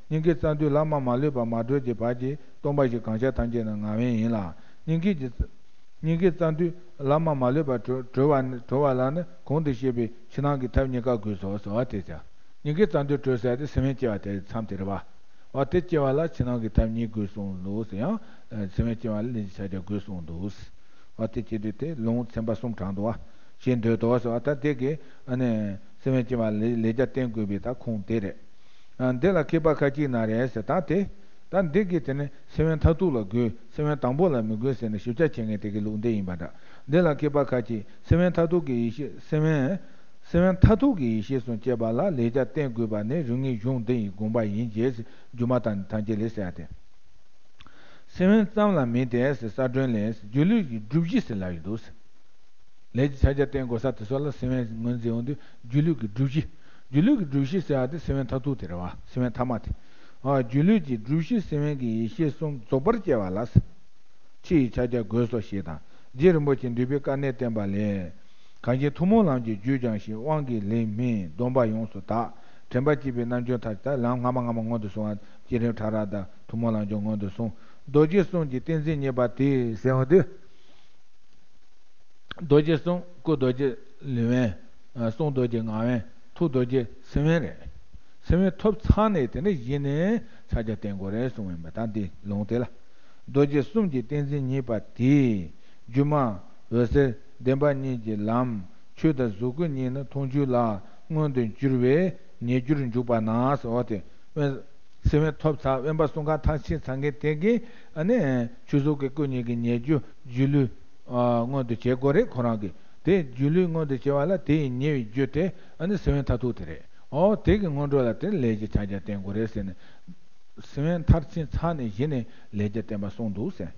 སྙིང་གའི་རྩ་མདུད་ལྷག་མ་མ་ལུས་པ་མ་གྲོལ་གྱི་བར་གྱི་སྟོང་པ་བཞི་གང་ཤར་ཐམས་ཅད་ནི་ངག་དབེན་ཡིན་ལ། སྙིང་གའི་ཀྱི། སྙིང་གའི་རྩ་མདུད་ལྷག་མ་མ་ལུས་པ་གྲོལ་གྲོལ་བ་ནི་གྲོལ་བ་ལ་ནི་གོང་དུ་བཤད་པའི་ཕྱི་ནང་གི་ཐབས་གཉིས་ཀ་དགོས་སོ་ཟེར་བ་དེ་ཙང་། སྙིང་གའི་རྩ་མདུད་གྲོལ་ཟེར་ཡ་དེ་སེམས་དབེན་སྐྱེ་བ་དེ་མཚམས་དེ་རེད་བ། འོ་དེ་སྐྱེ་བ་ལ་ཕྱི་ནང་གི་ཐབས་གཉིས་དགོས་གསུངས་འདུག་ཟེར། ཡང་སེམས་དབེན་སྐྱེ་བ་ལ་ལས་ཀྱི་ཕྱག་རྒྱ་དགོས་གསུངས་འདུག་ཟེར། འོ་དེ་བྱེད་དུས་དེ་ལུང་ཚན་པ་གསུམ་དྲངས་འདུག་བ། ཞེས་འདོད་དོ་ཟེར་བ། ད་དེ་གི་ཨ་ནི་སེམས་དབེན་སྐྱེ་བ་ལ་ལས་རྒྱ་བསྟེན་དགོས་པའི་ད་ཁུངས་དེ་རེད། ཨ་འདི་ལ་མཁས་པ་ཁ་ཅིག་ན་རེ་ཟེར། ད་དེ། ད་འདི་གི་དེ་ནི་སེམས་དབེན་མཐར་ཐུག་ལ་དགོས། སེམས་དབེན་དང་པོ་ལ་མི་དགོས་ཟེར་ནས་ཞིབ་ཆ་བྱེད་མཁན་དེ་གི་ལུགས་འདི་ཡིན་པ་འདྲ། འདི་ལ་མཁས་པ་ཁ་ཅིག་སེམས་དབེན་མཐར་ཐུག་གི་ཡེ་ཤེས་སེམས་དབེན། སེམས་དབེན་མཐར་ཐུག་གི་ཡེ་ཤེས་སུ་སྐྱེས་པ་ལ་ལས་རྒྱ་བསྟེན་དགོས་པ་ནི་རིགས་ངེས་གཞུང་འདི་ཡི་དགོངས་པ་ཡིན་གྱི་ཟེར། སྒྱུ་མ་དང་ཐམས་ཅད་ལས་ཟེར་ཡ་དེ། སེམས་དབེན་ཙམ་ལ་མིན་ཏེ་ཟེར། གསལ་སྒྲོན་ལས་སྒྱུ་ལུས་ཀྱི་སྒྲུབ་གཞི་ཟེར་ལབ་ཡོད་འདུག་ཟེར། ལས་ཀྱི་ཕྱག་རྒྱ་བསྟེན་དགོས་ས་དེ་ཚོ་ལ་སེམས་དབེན་ངོས་འཛིན་འོང་དུས་སྒྱུ་ལུས་ཀྱི་སྒྲུབ་གཞི། སྒྱུ་ལུས་ཀྱི་སྒྲུབ་གཞི་ཟེར་བ་དེ་སེམས་དབེན་མཐར་ཐུག་དེ་རེད་བ། སེམས་དབེན་ཐ་མ་དེ། ཨ། སྒྱུ་ལུས་ཀྱི་སྒྲུབ་གཞི་སེམས་དབེན་གྱི་ཡེ་ཤེས་གསུམ་རྫོགས་པར་སྐྱེ་བ་ལ། ཕྱི་ཡི་ཕྱག་རྒྱ་དགོས་སོ་ཞེས་དང་། རྗེ་རིན་པོ་ཆེ་འདུས་པའི་བཀའ་གནད་བསྟན་པ་ལས། གང་ཞིག་ཐུན་མོང་ལམ་གྱི་རྒྱུད་སྦྱངས་ཤིང་དབང་གི་ལས་སྨིན་སྡོམ་པ་ཡོངས་སུ་དག་དྲན་པ་སྐྱེས་པའི་རྣལ་འབྱོར་ཐམས་ཅད། ལམ་སྔ་མ་སྔ་མ་སྔོན་དུ་སོང་བ། བསྐྱེད་རིམ་ཕྲ་རགས་དང་ཐུན་མོང་ལམ་སྦྱོང་སྔོན་དུ་སོང་། རྡོ་རྗེ་གསུམ་གྱི་ཏིང་འཛིན་གཉིས་པ་དེ་ཟེར་བ་དེ། རྡོ་རྗེ་གསུམ། སྐུ་རྡོ་རྗེ་ལུས་དབེན། གསུང་རྡོ་རྗེ་ངག་དབེན། ཐུགས་རྡོ་རྗེ་སེམས་དབེན་རེད། སེམས་དབེན་ཐོབ་ཚར་ནས་དེ་ནས་གཞི་ནས་ཕྱག་རྒྱ་བསྟེན་དགོས་རེད་གསུངས་ཡིན་པ། ད་འདི་ལུང་དེ་ལ། རྡོ་རྗེ་གསུམ་གྱི་ཏིང་འཛིན་གཉིས་པ་དེས། སྒྱུ་མ་འོད་གསལ་བདེན་པ་གཉིས་ཀྱི་ལམ། ཆོས་དང་གཟུགས་སྐུ་གཉིས་ནི་མཐོང་ཆོས་ལ་མངོན་དུ་གྱུར་པའི་ཉེ་རྒྱུར་འཇུག་པ་ན་ཟེར་བ་དེ། སེམས་དབེན་ཐོབ་ཚར། དབེན་པ་གསུམ་ཀ་མཐར་ཕྱིན་ཚར་མཁན་དེ་གིས་ཨ་ནི་ཆོས་གཟུགས་ཀྱི་སྐུ་གཉིས་ཀྱི་ཉེ་རྒྱུ་སྒྱུ་ལུས་མངོན་དུ་བྱེད་དགོས་རེད། ཁོ་རང་གིས་དེ་སྒྱུ་ལུས་མངོན་དུ་བྱེད་པ་ལ་དེ་ཡི་ཉེ་བའི་རྒྱུ་དེ་ཨ་ནི་སེམས་དབེན་མཐར་ཐུག་དེ་རེད། ཨོ་དེ་གི་སྔོན་འགྲོ་ལ་དེ་ལས་ཀྱི་ཕྱག་རྒྱ་བསྟེན་དགོས་རེད་ཟེར་ནས། སེམས་དབེན་མཐར་ཕྱིན་ཚར་ནས་གཞི་ནས་ལས་རྒྱ་བསྟེན་པ་གསུངས་འདུག་ཟེར།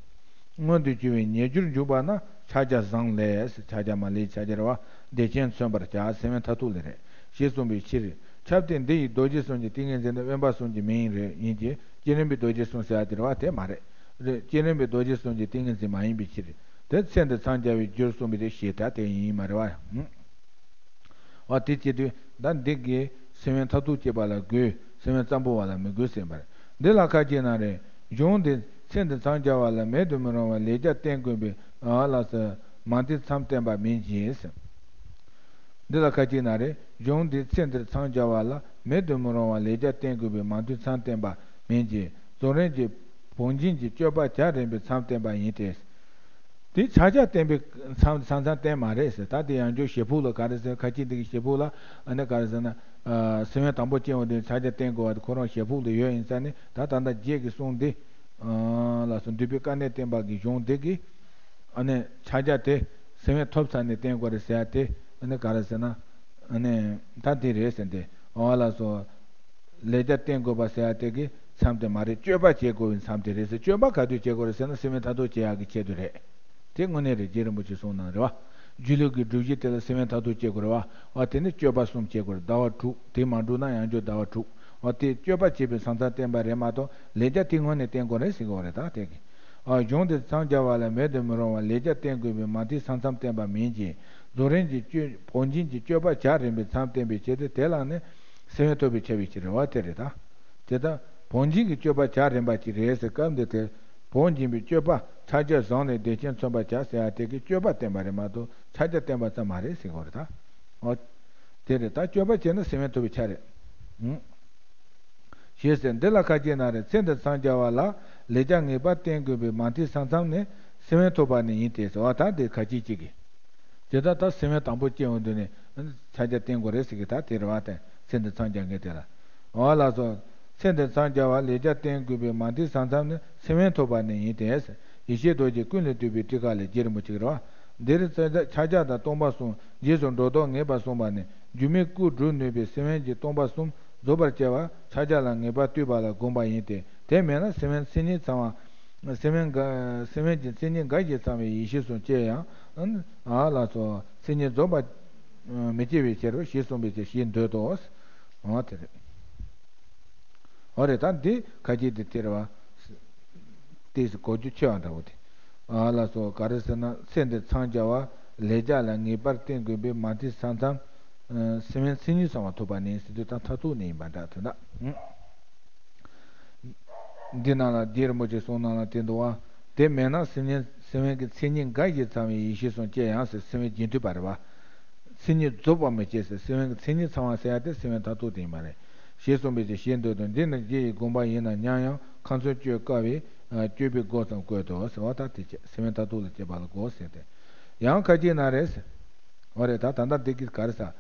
མངོན་དུ་གྱུར་པའི་ཉེ་རྒྱུར་འཇུག་པ་ན། ཕྱག་རྒྱ་བཟང་ལས། ཕྱག་རྒྱ་མ་ལས་ཕྱག་རྒྱ་རེད་བ། བདེ་ཆེན་མཚོན་པར་བྱ། སེམས་དབེན་མཐར་ཐུག་ལས་རེད། ཞེས་གསུངས་པའི་ཕྱིར། ཁྱབ་སྟེ་འདི་ཡི་རྡོ་རྗེ་གསུམ་གྱི་ཏིང་ངེ་འཛིན་ནི་དབེན་པ་གསུམ་གྱི་མིང་རེད། ཡིན་གྱི་བསྐྱེད་རིམ་པའི་རྡོ་རྗེ་གསུམ་ཟེར་བ་དེ་རེད་བ། དེ་མ་རེད། རེད། བསྐྱེད་རིམ་པའི་རྡོ་རྗེ་གསུམ་གྱི་ཏིང་ངེ་འཛིན་མ་ཡིན་པའི་ཕྱིར། དེ་ཚེ་འདི་འཚང་རྒྱ་བའི་རྒྱུར་གསུངས་པའི་དེ་ཞེས་དྲ་དེ་ཡིན་མ་རེད་བ། འོ་དེ་བྱེད་དུས་ད་འདི་གིས་སེམས་དབེན་མཐར་ཐུག་བྱེད་པ་ལ་དགོས། སེམས་དབེན་ཙམ་པོ་བ་ལ་མི་དགོས་ཟེར་བར། འདི་ལ་ཁ་ཅིག་ན་རེ། གཞུང་འདི་ཚེ་འདི་འཚང་རྒྱ་བ་ལ་མེད་དུ་མི་རུང་བ་ལས་རྒྱ་བསྟེན་དགོས་པའི་ཨ་ལ་སོགས་མང་ཐོས་མཚམས་བསྟན་པ་མིན་གྱི། འདི་ལ་ཁ་ཅིག་ན་རེ། གཞུང་འདི་ཚེ་འདིར་འཚང་རྒྱ་བ་ལ་མེད་དུ་མི་རུང་བ་ལས་རྒྱ་བསྟེན་དགོས་པའི་མང་ཐོས་མཚམས་བསྟན་པ་མིན་གྱི། རྫོགས་རིམ་གྱི་བོགས་འབྱིན་གྱི་སྤྱོད་པ་བྱ་རན་པའི་མཚམས་བསྟན་པ་ཡིན་ཏེ། དེ་ཕྱག་རྒྱ་བསྟན་པའི་མཚམས་མཚམས་མཚམས་བསྟན་མ་རེད་ཟེར། ད་དེ་ཡང་བསྐྱར་ཞེ་ཕུགས་ལ་ག་རེ་ཟེར། ཁ་ཅིག་འདི་གི་ཞེ་ཕུགས་ལ་ཨ་ནི་ག་རེ་ཟེར་ན། ཨ། སེམས་དབེན་དང་པོ་སྐྱེ་བ་དེ་ཕྱག་རྒྱ་བསྟེན་དགོས་པ་དེ་ཁོ་རང་ཞེ་ཕུགས་ལ་ཡོད་ཡིན་ཙང་ནི། ད་ད་ལྟ་རྗེས་ཀྱི་གསུང་འདི་ཨ་ལ་སོགས་འདུས་པའི་བཀའ་གནད་བསྟན་པ་གི་གཞུང་འདི་གི་ཨ་ནི་ཕྱག་རྒྱ་དེ་སེམས་དབེན་ཐོབ་ཚར་ནས་བསྟེན་དགོས་རེད་ཟེར་ཡ་དེ་ཨ་ནི་ག་རེ་ཟེར་ན། ཨ་ནི་ད་དེ་རེད་ཟེར་ཏེ། ཨ་ལ་སོགས། ལས་རྒྱ་བསྟེན་དགོས་པ་ཟེར་ཡ་དེ་གི་མཚམས་དེ་མ་རེད། སྤྱོད་པ་བྱེད་དགོས་པའི་མཚམས་དེ་རེད་ཟེར། སྤྱོད་པ་ག་དུས་བྱེད་དགོས་རེད་ཟེར་ན་སེམས་དབེན་མཐར་ཐུག་བྱེད་ཡག་གི་ཆེད་དུ་རེད། དེ་དངོས་གནས་རེད། རྗེ་རིན་པོ་ཆེ་གསུངས་གནང་རེད་བ། སྒྱུ་ལུས་ཀྱི་སྒྲུབ་གཞི་དེ་ལ་སེམས་དབེན་མཐར་ཐུག་བྱེད་དགོས་རེད་བ། བ་དེ་ནི་སྤྱོད་པ་གསུམ་བྱེད་དགོས་རེད། ཟླ་བ་དྲུག་དེ་མ་འགྲུབ་ན་ཡང་བསྐྱར་ཟླ་བ་དྲུག་བ་དེ་སྤྱོད་པ་བྱེད་པའི་མཚམས་མཚམས་བསྟན་པ་རེད་མ་གཏོགས་ལས་རྒྱ་དེ་དངོས་གནས་བསྟེན་དགོས་རེད་ཟེར་གི་ཡོད་རེད། ད་དེ་གི་ཨ་གཞུང་དེ་འཚང་རྒྱ་བ་ལ་མེད་དུ་མི་རུང་བ་ལས་རྒྱ་བསྟེན་དགོས་པའི་མང་ཐོས་མཚམས་མཚམས་བསྟན་པ་མིན་གྱི། རྫོགས་རིམ་གྱི་སྤྱོད་བོགས་འབྱིན་གྱི་སྤྱོད་པ་བྱ་རན་པའི་མཚམས་བསྟན་པའི་ཕྱིར་ཏེ། དེ་ལ་ནི་སེམས་དབེན་ཐོབ་པའི་ཆེད་དུ་རེད་བ། དེ་རེད་ད། དེ་ལྟར་བོགས་འབྱིན་གྱི་སྤྱོད་པ་བྱ་རན་པ་ཅིག་རེད་ཟེར་སྐབས་འདི་དེར་བོགས་འབྱིན་པའི་སྤྱོད་པ་ཕྱག་རྒྱ་བཟང་ལས་བདེ་ཆེན་མཚོན་པར་བྱ་ཟེར་ཡ་དེ་གི་སྤྱོད་པ་བསྟན་པ་རེད་མ་གཏོགས་ཕྱག་རྒྱ་བསྟན་པ་ཙམ་མ་རེད་ཟེར་གི་ཡོད་རེད་ད། འོ། དེ་རེད་ད། སྤྱོད་པ་བྱས་ན་སེམས་དབེན་ཐོབ་པའི་ཆ་རེད། ཨང་། ཞེས་ཟེར། འདི་ལ་ཁ་ཅིག་ན་རེ། ཚེ་འདི་འཚང་རྒྱ་བ་ལ་ལས་རྒྱ་ངེས་པར་བསྟེན་དགོས་པའི་མང་ཐོས་མཚམས་མཚམས་ནི་སེམས་དབེན་ཐོབ་པ་ནི་ཡིན་ཏེ་ཟེར་བ་ད་འདི་ཁ་ཅིག་ཅིག་གིས། དེ་ལྟར་ད་སེམས་དབེན་དང་པོ་སྐྱེ་འོང་དུས་ནས་ཕྱག་རྒྱ་བསྟེན་དགོས་རེད་ཟེར་གི། ད་དེ་རེད་བ། དེ་ཚེ་འདི་འཚང་རྒྱ་མཁན་དེ་ལ། འོ་ལགས་སོ། ཚེ་འདི་འཚང་རྒྱ་བ་ལས་རྒྱ་བསྟེན་དགོས་པའི་མང་ཐོས་མཚམས་མཚམས་ནི་སེམས་དབེན་ཐོབ་པ་ནི་ཡིན་ཏེ། ཡེ་ཤེས་རྡོ་རྗེ་ཀུན་ལས་བཏུས་པའི་ཊཱི་ཀ་ལས། རྗེ་རིན་པོ་ཆེ་གི་རེད་བ། འདིར་ཕྱག་རྒྱ་དང་སྟོང་པ་གསུམ་རྗེས་སུ་འགྲོ་ལྡོག་ངེས་པར་གསུངས་པ་ནི། སྒྱུ་མའི་སྐུ་སྒྲུབ་ནུས་པའི་སེམས་དབེན་གྱི་སྟོང་པ་གསུམ་རྫོགས་པར་སྐྱེ་བ་ཕྱག་རྒྱ་ལ་ངེས་པར་བཏུས་པ་ལ་དགོངས་པ་ཡིན་ཏེ། དེ་མེད་ན་སེམས་དབེན་མཚན་ཉིད་ཚང་བ། སེམས་དབེན་འགའ། སེམས་དབེན་གྱི་མཚན་ཉིད་འགའ་ཞིག་ཚང་བའི་ཡེ་ཤེས་སུ་སྐྱེ་ཡང་། ཨ་ལགས་སོ། མཚན་ཉིད་རྫོགས་པ་མི་སྐྱེ་བའི་ཕྱིར་རོ་ཞེས་གསུངས་པའི་ཕྱིར་ཞེས་འདོད་དོ། འོ་དེ་རེད། འོ་རེད། ད་འདི་ཁ་ཅིག་དེ་དེ་རེད་བ། ཏོག་ཙམ་གོ་རྒྱུ་ཆེ་བ་འདྲ་བོ་དེ། ཨ་ལགས་སོ། ག་རེ་ཟེར་ན་ཚེ་འདི་འཚང་རྒྱ་བ་ལས་རྒྱ་ལ་ངེས་པར་བསྟེན་དགོས་པའི་མང་ཐོས་མཚམས་མཚམས། སེམས་དབེན་མཚན་ཉིད་ཚང་བ་ཐོབ་པ་ནི་ཟེར་དུས་ད་མཐར་ཐུག་ནི་ཡིན་པ་འདྲ་དོན་དག་འདི་ནང་ལ་རྗེ་རིན་པོ་ཆེ་གསུང་ནང་ལ་དེ་འདུག་བ། དེ་མེད་ན་སེམས་དབེན་སེམས་དབེན་གྱི་མཚན་ཉིད་འགའ་ཞིག་ཚང་བའི་ཡེ་ཤེས་སུ་སྐྱེ་ཡང་ཟེར། སེམས་དབེན་རྒྱུན་མཐུད་པ་རེད་བ། མཚན་ཉིད་རྫོགས་པ་མི་སྐྱེ་ཟེར། སེམས་དབེན་གྱི་མཚན་ཉིད་ཚང་བ་ཟེར་ཡ་དེ་སེམས་དབེན་མཐར་ཐུག་དེ་ཡིན་པ་རེད། ཞེས་གསུངས་པའི་ཕྱིར་ཞེས་འདོད་དོ། འདི་ནི་རྗེ་ཡི་དགོངས་པ་ཡིན་ན་སྙམ་ཡང་ཁ་ཚོན་གཅོད་དཀའ་བས་གཅོད་པའི་སྒོ་ཙམ་བཀོད་དོ་ཟེར་བ་ལྟར་དེ་བྱས། སེམས་དབེན་མཐར་ཐུག་ལ་སྐྱེ་བ་ལ་གོ་ཟེར་ཏེ། ཡང་ཁ་ཅིག་ན་རེ་ཟེར། འོ་རེད། ད་ད་ལྟ་འདི་གིས་ག་རེ་ཟེར།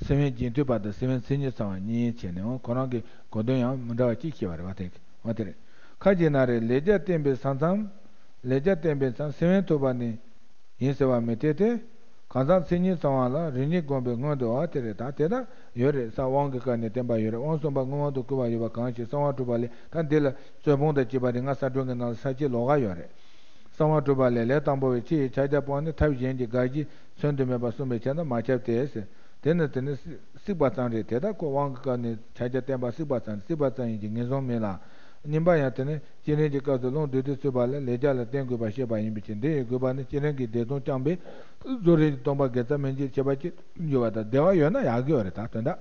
སེམས་དབེན་རྒྱུན་མཐུད་པ་དང་སེམས་དབེན་མཚན་ཉིད་ཚང་བ་གཉིས་བྱས་ནས། འོ་ཁོ་རང་གི་གོ་དོན་ཡང་མི་འདྲ་བ་གཅིག་བཤད་པ་རེད་བ། དེ་འོ་དེ་རེད། ཁ་ཅིག་ན་རེ། ལས་རྒྱ་བསྟེན་པའི་ས་མཚམས། ལས་རྒྱ་བསྟེན་པའི་མཚམས་སེམས་དབེན་ཐོབ་པ་ནི་ཡིན་ཟེར་བ་མི་འཐད་དེ། གང་ཟག་མཚན་ཉིད་ཚང་བ་ལ་རིམ་གཉིས་བསྒོམས་པའི་སྔོན་དུ། འོ་དེ་རེད། ད་དེ་ལྟར་ཡོད་རེད། ས་དབང་གི་སྐབས་ནས་བསྟན་པ་ཡོད་རེད། དབང་གསུམ་པ་མངོན་དབང་དུ་བསྐུར་བ་ཡོད་པ་གང་ཞིག་གསང་བ་གྲུབ་པ་ལས། ད་འདི་ལ་རྩོད་སྤོང་དང་བཅས་པ་རིགས་ལྔ་གསལ་སྒྲོན་གྱི་ནང་ལ་ས་བཅད་ལོགས་ཀ་ཡོད་རེད། གསང་བ་གྲུབ་པ་ལས། ལས་དང་པོ་བའི་ཕྱི་ཡི་ཕྱག་རྒྱ་སྤངས་ནས། ཐབས་གཞན་གྱི་དགག་གཞི་མཚོན་དུ་མེད་པར་གསུངས་པའི་ཕྱིར་ན་མ་ཁྱབ་སྟེ་ཟེར། དེ་ནི་དེ་ནི་སྲིད་པ་ཙམ་རེད། དེ་ལྟར་ཁོ་དབང་གི་སྐབས་ནས་ཕྱག་རྒྱ་བསྟན་པ་སྲིད་པ་ཙམ་རེད། སྲིད་པ་ཙམ་ཡིན་གྱི་ངེས་བཟུང་མེད་ལ། གཉིས་པ་ཡང་དེ་ནི་བསྐྱེད་རིམ་གྱི་སྐབས་སུ་རླུང་བསྡུ་སྟེ་ཚུད་པ་ལ་ལས་རྒྱ་ལ་བརྟེན་དགོས་པར་བཤད་པ་ཡིན་པའི་ཕྱིར། འདི་ཡི་དགོས་པ་ནི་བསྐྱེད་རིམ་གྱི་སྡེ་ཚན་རྐྱང་པས་རྫོགས་རིམ་གྱི་སྟོང་པ་དགེ་རྩ་མན་ཆད་ཁྱད་པར་ཅན་དུ་འགྱུར་བ་དང་། བདེ་བ་ཡོད་ན་ཡག་གི་ཡོད་རེད། ད་དོན་དག་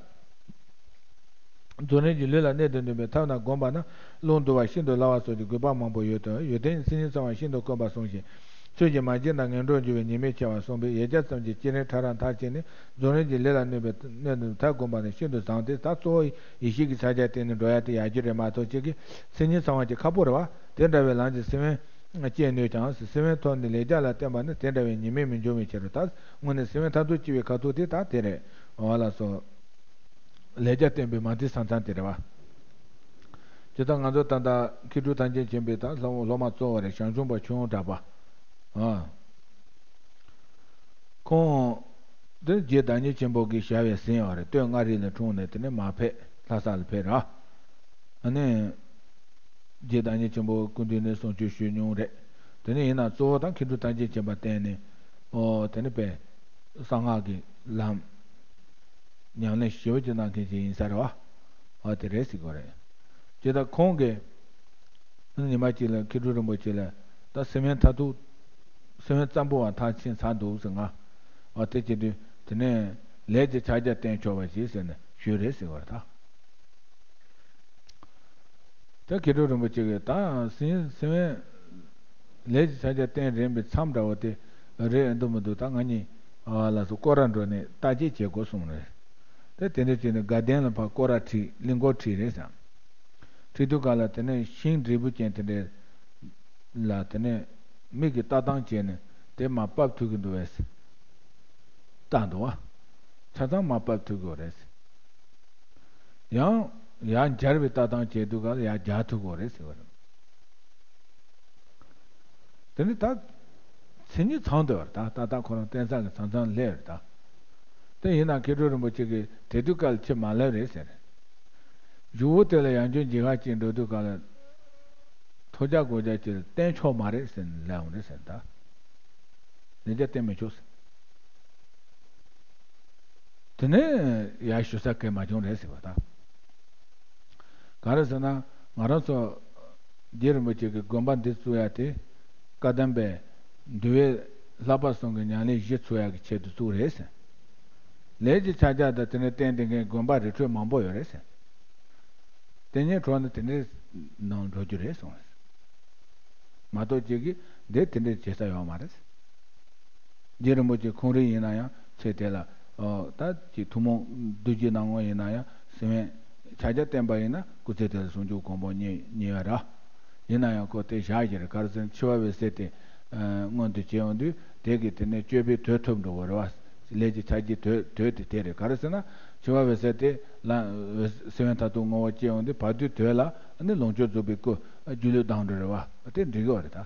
རྫོགས་རིམ་གྱི་ལུས་ལ་གནད་དུ་འདུས་པའི་ཐབས་རྣམས་བསྒོམས་པ་ན་རླུང་བསྡུ་བ་ཤིན་ཏུ་སླ་བ་སོགས་ཀྱི་དགོས་པ་མང་པོ་ཡོད་དོ། ཡོན་ཏན་མཚན་ཉིད་ཚང་བ་ཤིན་ཏུ་དཀོན་པར་གསུངས་ཤིང་། ཚུལ་གྱིས་མ་བྱས་ན་ངན་འགྲོར་འགྱུར་བའི་ཉེས་དམིགས་ཆེ་བར་གསུངས་པས། ཡང་བསྐྱར་ཙམ་གྱིས་བསྐྱེད་རིམ་ཕྲ་རགས་མཐར་ཕྱིན་ནས་རྫོགས་རིམ་གྱི་ལུས་ལ་གནོད་པའི་གནད་དུ་ཐབས་བསྒོམས་པ་ནི་ཤིན་ཏུ་བཟང་སྟེ། ད་གཙོ་བོ་ཡེ་ཤེས་ཀྱི་ཕྱག་རྒྱ་བསྟེན་ནས་འགྲོ་ཡ་དེ་ཡག་རྒྱུ་རེད་མ་གཏོགས། གཅིག་གིས་མཚན་ཉིད་ཚང་བ་གྱི་ཁག་པོ་རེད་བ། དེ་འདྲ་བའི་ལམ་གྱི་སེམས་དབེན་བསྐྱེད་ནུས་ཀྱང་། སེམས་དབེན་ཐོག་ནས་ལས་རྒྱ་ལ་བརྟེན་པ་ནི་དེ་འདྲ་བའི་ཉེས་དམིགས་མི་འབྱུང་བའི་ཕྱིར་རོ། ད་དངོས་གནས་སེམས་དབེན་མཐར་ཐུག་སྐྱེ་བའི་ཁ་ཐུག་དེ་ད་དེ་རེད། འོ་ལགས་སོ། ལས་རྒྱ་བསྟན་པའི་མ་དེ་ས་མཚམས་དེ་རེད་བ། ཇི་ལྟར་ང་ཚོ་ད་ལྟ་མཁས་གྲུབ་ཐམས་ཅད་མཁྱེན་པའི་ད་སློབ་སློབ་མ་གཙོ་བོ་རེད། ཞང་ཞུང་པ་ཆོས་དབང་གྲགས་པ། ཨ། ཁོང་དེ་རྗེ་བདག་ཉིད་ཆེན་པོ་གིས་ཞལ་བས་གཟིགས་ཡོད་རེད། སྟོད་མངའ་རིས་ལ་འཁྲུངས་ནས་དེ་ནས་མར་ཕེབས། ལྷ་ས་ལ་ཕེབས་ར། ཨ་ནི། རྗེ་བདག་ཉིད་ཆེན་པོ་སྐུ་མདུན་ནས་གསུང་ཆོས་ཞུས་མྱོང་རེད། དེ་ནས་ཡིན་ན་གཙོ་བོ་ད་མཁས་གྲུབ་ཐམས་ཅད་མཁྱེན་པ་བསྟེན་ནས། ཨོ་དེ་ནས་པས་གསང་སྔགས་ཀྱི་ལམ་ཉམས་ལེན་ཞེ་པོ་ཅིག་གནང་མཁན་ཅིག་ཡིན་ས་རེད་བ། ཨོ་དེ་རེད་ཟེར་གྱི་ཡོད་རེད། ཇི་ལྟར་ཁོང་གིས་ཉི་མ་གཅིག་ལ་མཁས་གྲུབ་རིན་པོ་ཆེ་ལ་ད་སེམས་དབེན་མཐར་ཐུག་སེམས་དབེན་ཙམ་པོ་བ་མཐར་ཕྱིན་ཚར་འདུག་ཟེར། ང་ཨོ་དེ་བྱེད་དུས་དེ་ནས་ལས་ཀྱི་ཕྱག་རྒྱ་བསྟེན་ཆོག་པ་ཞིག་ཟེར་ནས་ཞུས་རེད་ཟེར་གྱི་ཡོད་རེད་ད། ད་མཁས་གྲུབ་རིན་པོ་ཆེ་གིས་ད་སེམས་སེམས་དབེན་ལས་ཀྱི་ཕྱག་རྒྱ་བསྟེན་རན་པའི་མཚམས་འདྲ་བོ་དེ་རེད་འདུག་མི་འདུག་ད་ང་གཉིས་ཨ་ལགས་སོ་སྐོར་ར་འགྲོ་ནས་བརྟག་དཔྱད་བྱེད་དགོས་གསུངས་རེད། དེ་དེ་འདྲ་བྱས་ནས་དགའ་ལྡན་ལ་ཕར་སྐོར་ར་ཁྲིད། གླིང་སྐོར་ཁྲིད་རེད་ཟེར། ཁྲིད་དུས་ག་ལ་དེ་ནས་ཤིང་འབྲས་བུ་ཅན་དེ་འདྲ་ལ་དེ་ནས་མིག་གིས་ལྟ་སྟངས་བྱས་ནས་དེ་མར་ཕབ་ཐུབ་ཀྱི་འདུག་བས། ལྟ་འདུག་བ། ཆ་ཚང་མར་ཕབ་ཐུབ་ཀྱི་ཡོད་རེད། ཡང་ཡར་འབྱར་བའི་ལྟ་སྟངས་བྱས་དུས་ག་ལ་ཡར་འབྱར་ཐུབ་ཀྱི་ཡོད་རེད་ཟེར་བ་རེད། དེ་ནི་ད་མཚན་ཉིད་ཚང་འདུག་བར་ད་ད་ལྟ་ཁོ་རང་བསྟན་ས་གི་མཚམས་མཚམས་སླེབས་རེད་ད། དེ་ཡིན་ན་མཁས་གྲུབ་རིན་པོ་ཆེ་གིས་དེ་དུས་སྐབས་ལ་ཁྱེད་མ་སླེབས་རེད་ཟེར། གཞུག་གུ་དེ་ལ་ཡང་བསྐྱར་འགྱིག་ཁ་ཅིག་འགྲོ་དུས་སྐབས་ལ། ཐོ་རྒྱག་སྒོ་རྒྱག་ཅིག་ལ་བསྟན་ཆོག་མ་རེད་ཟེར་ནས་ལབ་འོང་རེད་ཟེར་ད། ལས་རྒྱ་བསྟེན་མི་ཆོག་ཟེར། དེ་ནས་ཡར་ཞུ་ས་གང་མ་བྱུང་རེད་ཟེར་བ་དང་། ག་རེ་ཟེར་ན་ང་རང་ཚོ་རྗེ་རིན་པོ་ཆེ་གི་དགོན་པ་འདི་བཙུགས་ཡ་དེ་བཀའ་གདམས་པའི་འདུལ་བའི་བསླབ་པ་གསུམ་གྱི་ཉམས་ལེན་གཞི་ཚུགས་ཡ་གི་ཆེད་དུ་བཙུགས་རེད་ཟེར། ལས་ཀྱི་ཕྱག་རྒྱ་དང་དེ་ནས་བསྟེན་བསྡད་མཁན་དགོན་པ་རི་ཁྲོད་མང་པོ་ཡོད་རེད་ཟེར། དེ་ཉིད་གྲོགས་ནི་དེ་འདྲའི་ནང་འགྲོ་རྒྱུ་རེད་གསུངས། མ་གཏོགས་ཅིག་གིས་འདི་དེ་འདྲའི་བྱེད་ས་ཡོད་མ་རེད། རྗེ་རིན་པོ་ཆེ་ཁོང་རང་ཡིན་ན་ཡང་ཚེ་དེ་ལ་ཨོ་ད་ཅིག་ཐུན་མོང་བདུད་རྩི་སྣང་ངོ་ཡིན་ན་ཡང་སེམས་དབེན་ཕྱག་རྒྱ་བསྟེན་པ་ཡིན་ན་སྐུ་ཚེ་དེ་ལ་ཟུང་འཇུག་གོ་འཕང་བརྙེས་བརྙེས་ཡ་ར། ཡིན་ན་ཡང་ཁོ་དེ་བཞག་བཞག་རེད། ག་རེ་ཟེར་ན་འཆི་བ་འོད་གསལ་དེ་མངོན་དུ་བྱེད་ཡོང་དུས་དེ་གིས་དེ་ནས་སྤྱོད་པའི་དོད་ཐོབ་འགྲོ་བ་རེད་བ། ལས་ཀྱི་ཕྱག་རྒྱའི་དོད་དོད་དེ་དེ་རེད། ག་རེ་ཟེར་ན་འཆི་བ་འོད་གསལ་དེ་ལ་སེམས་དབེན་མཐར་ཐུག་ངོ་བོ་སྐྱེ་ཡོང་དུས་བར་དོའི་དོད་ལ་ནི་ལོངས་སྤྱོད་རྫོགས་པའི་སྐུ་སྒྱུ་ལུས་ལྡང་འགྲོ་རེད་བ། དེ་འགྲིག་གི་རེད་ད།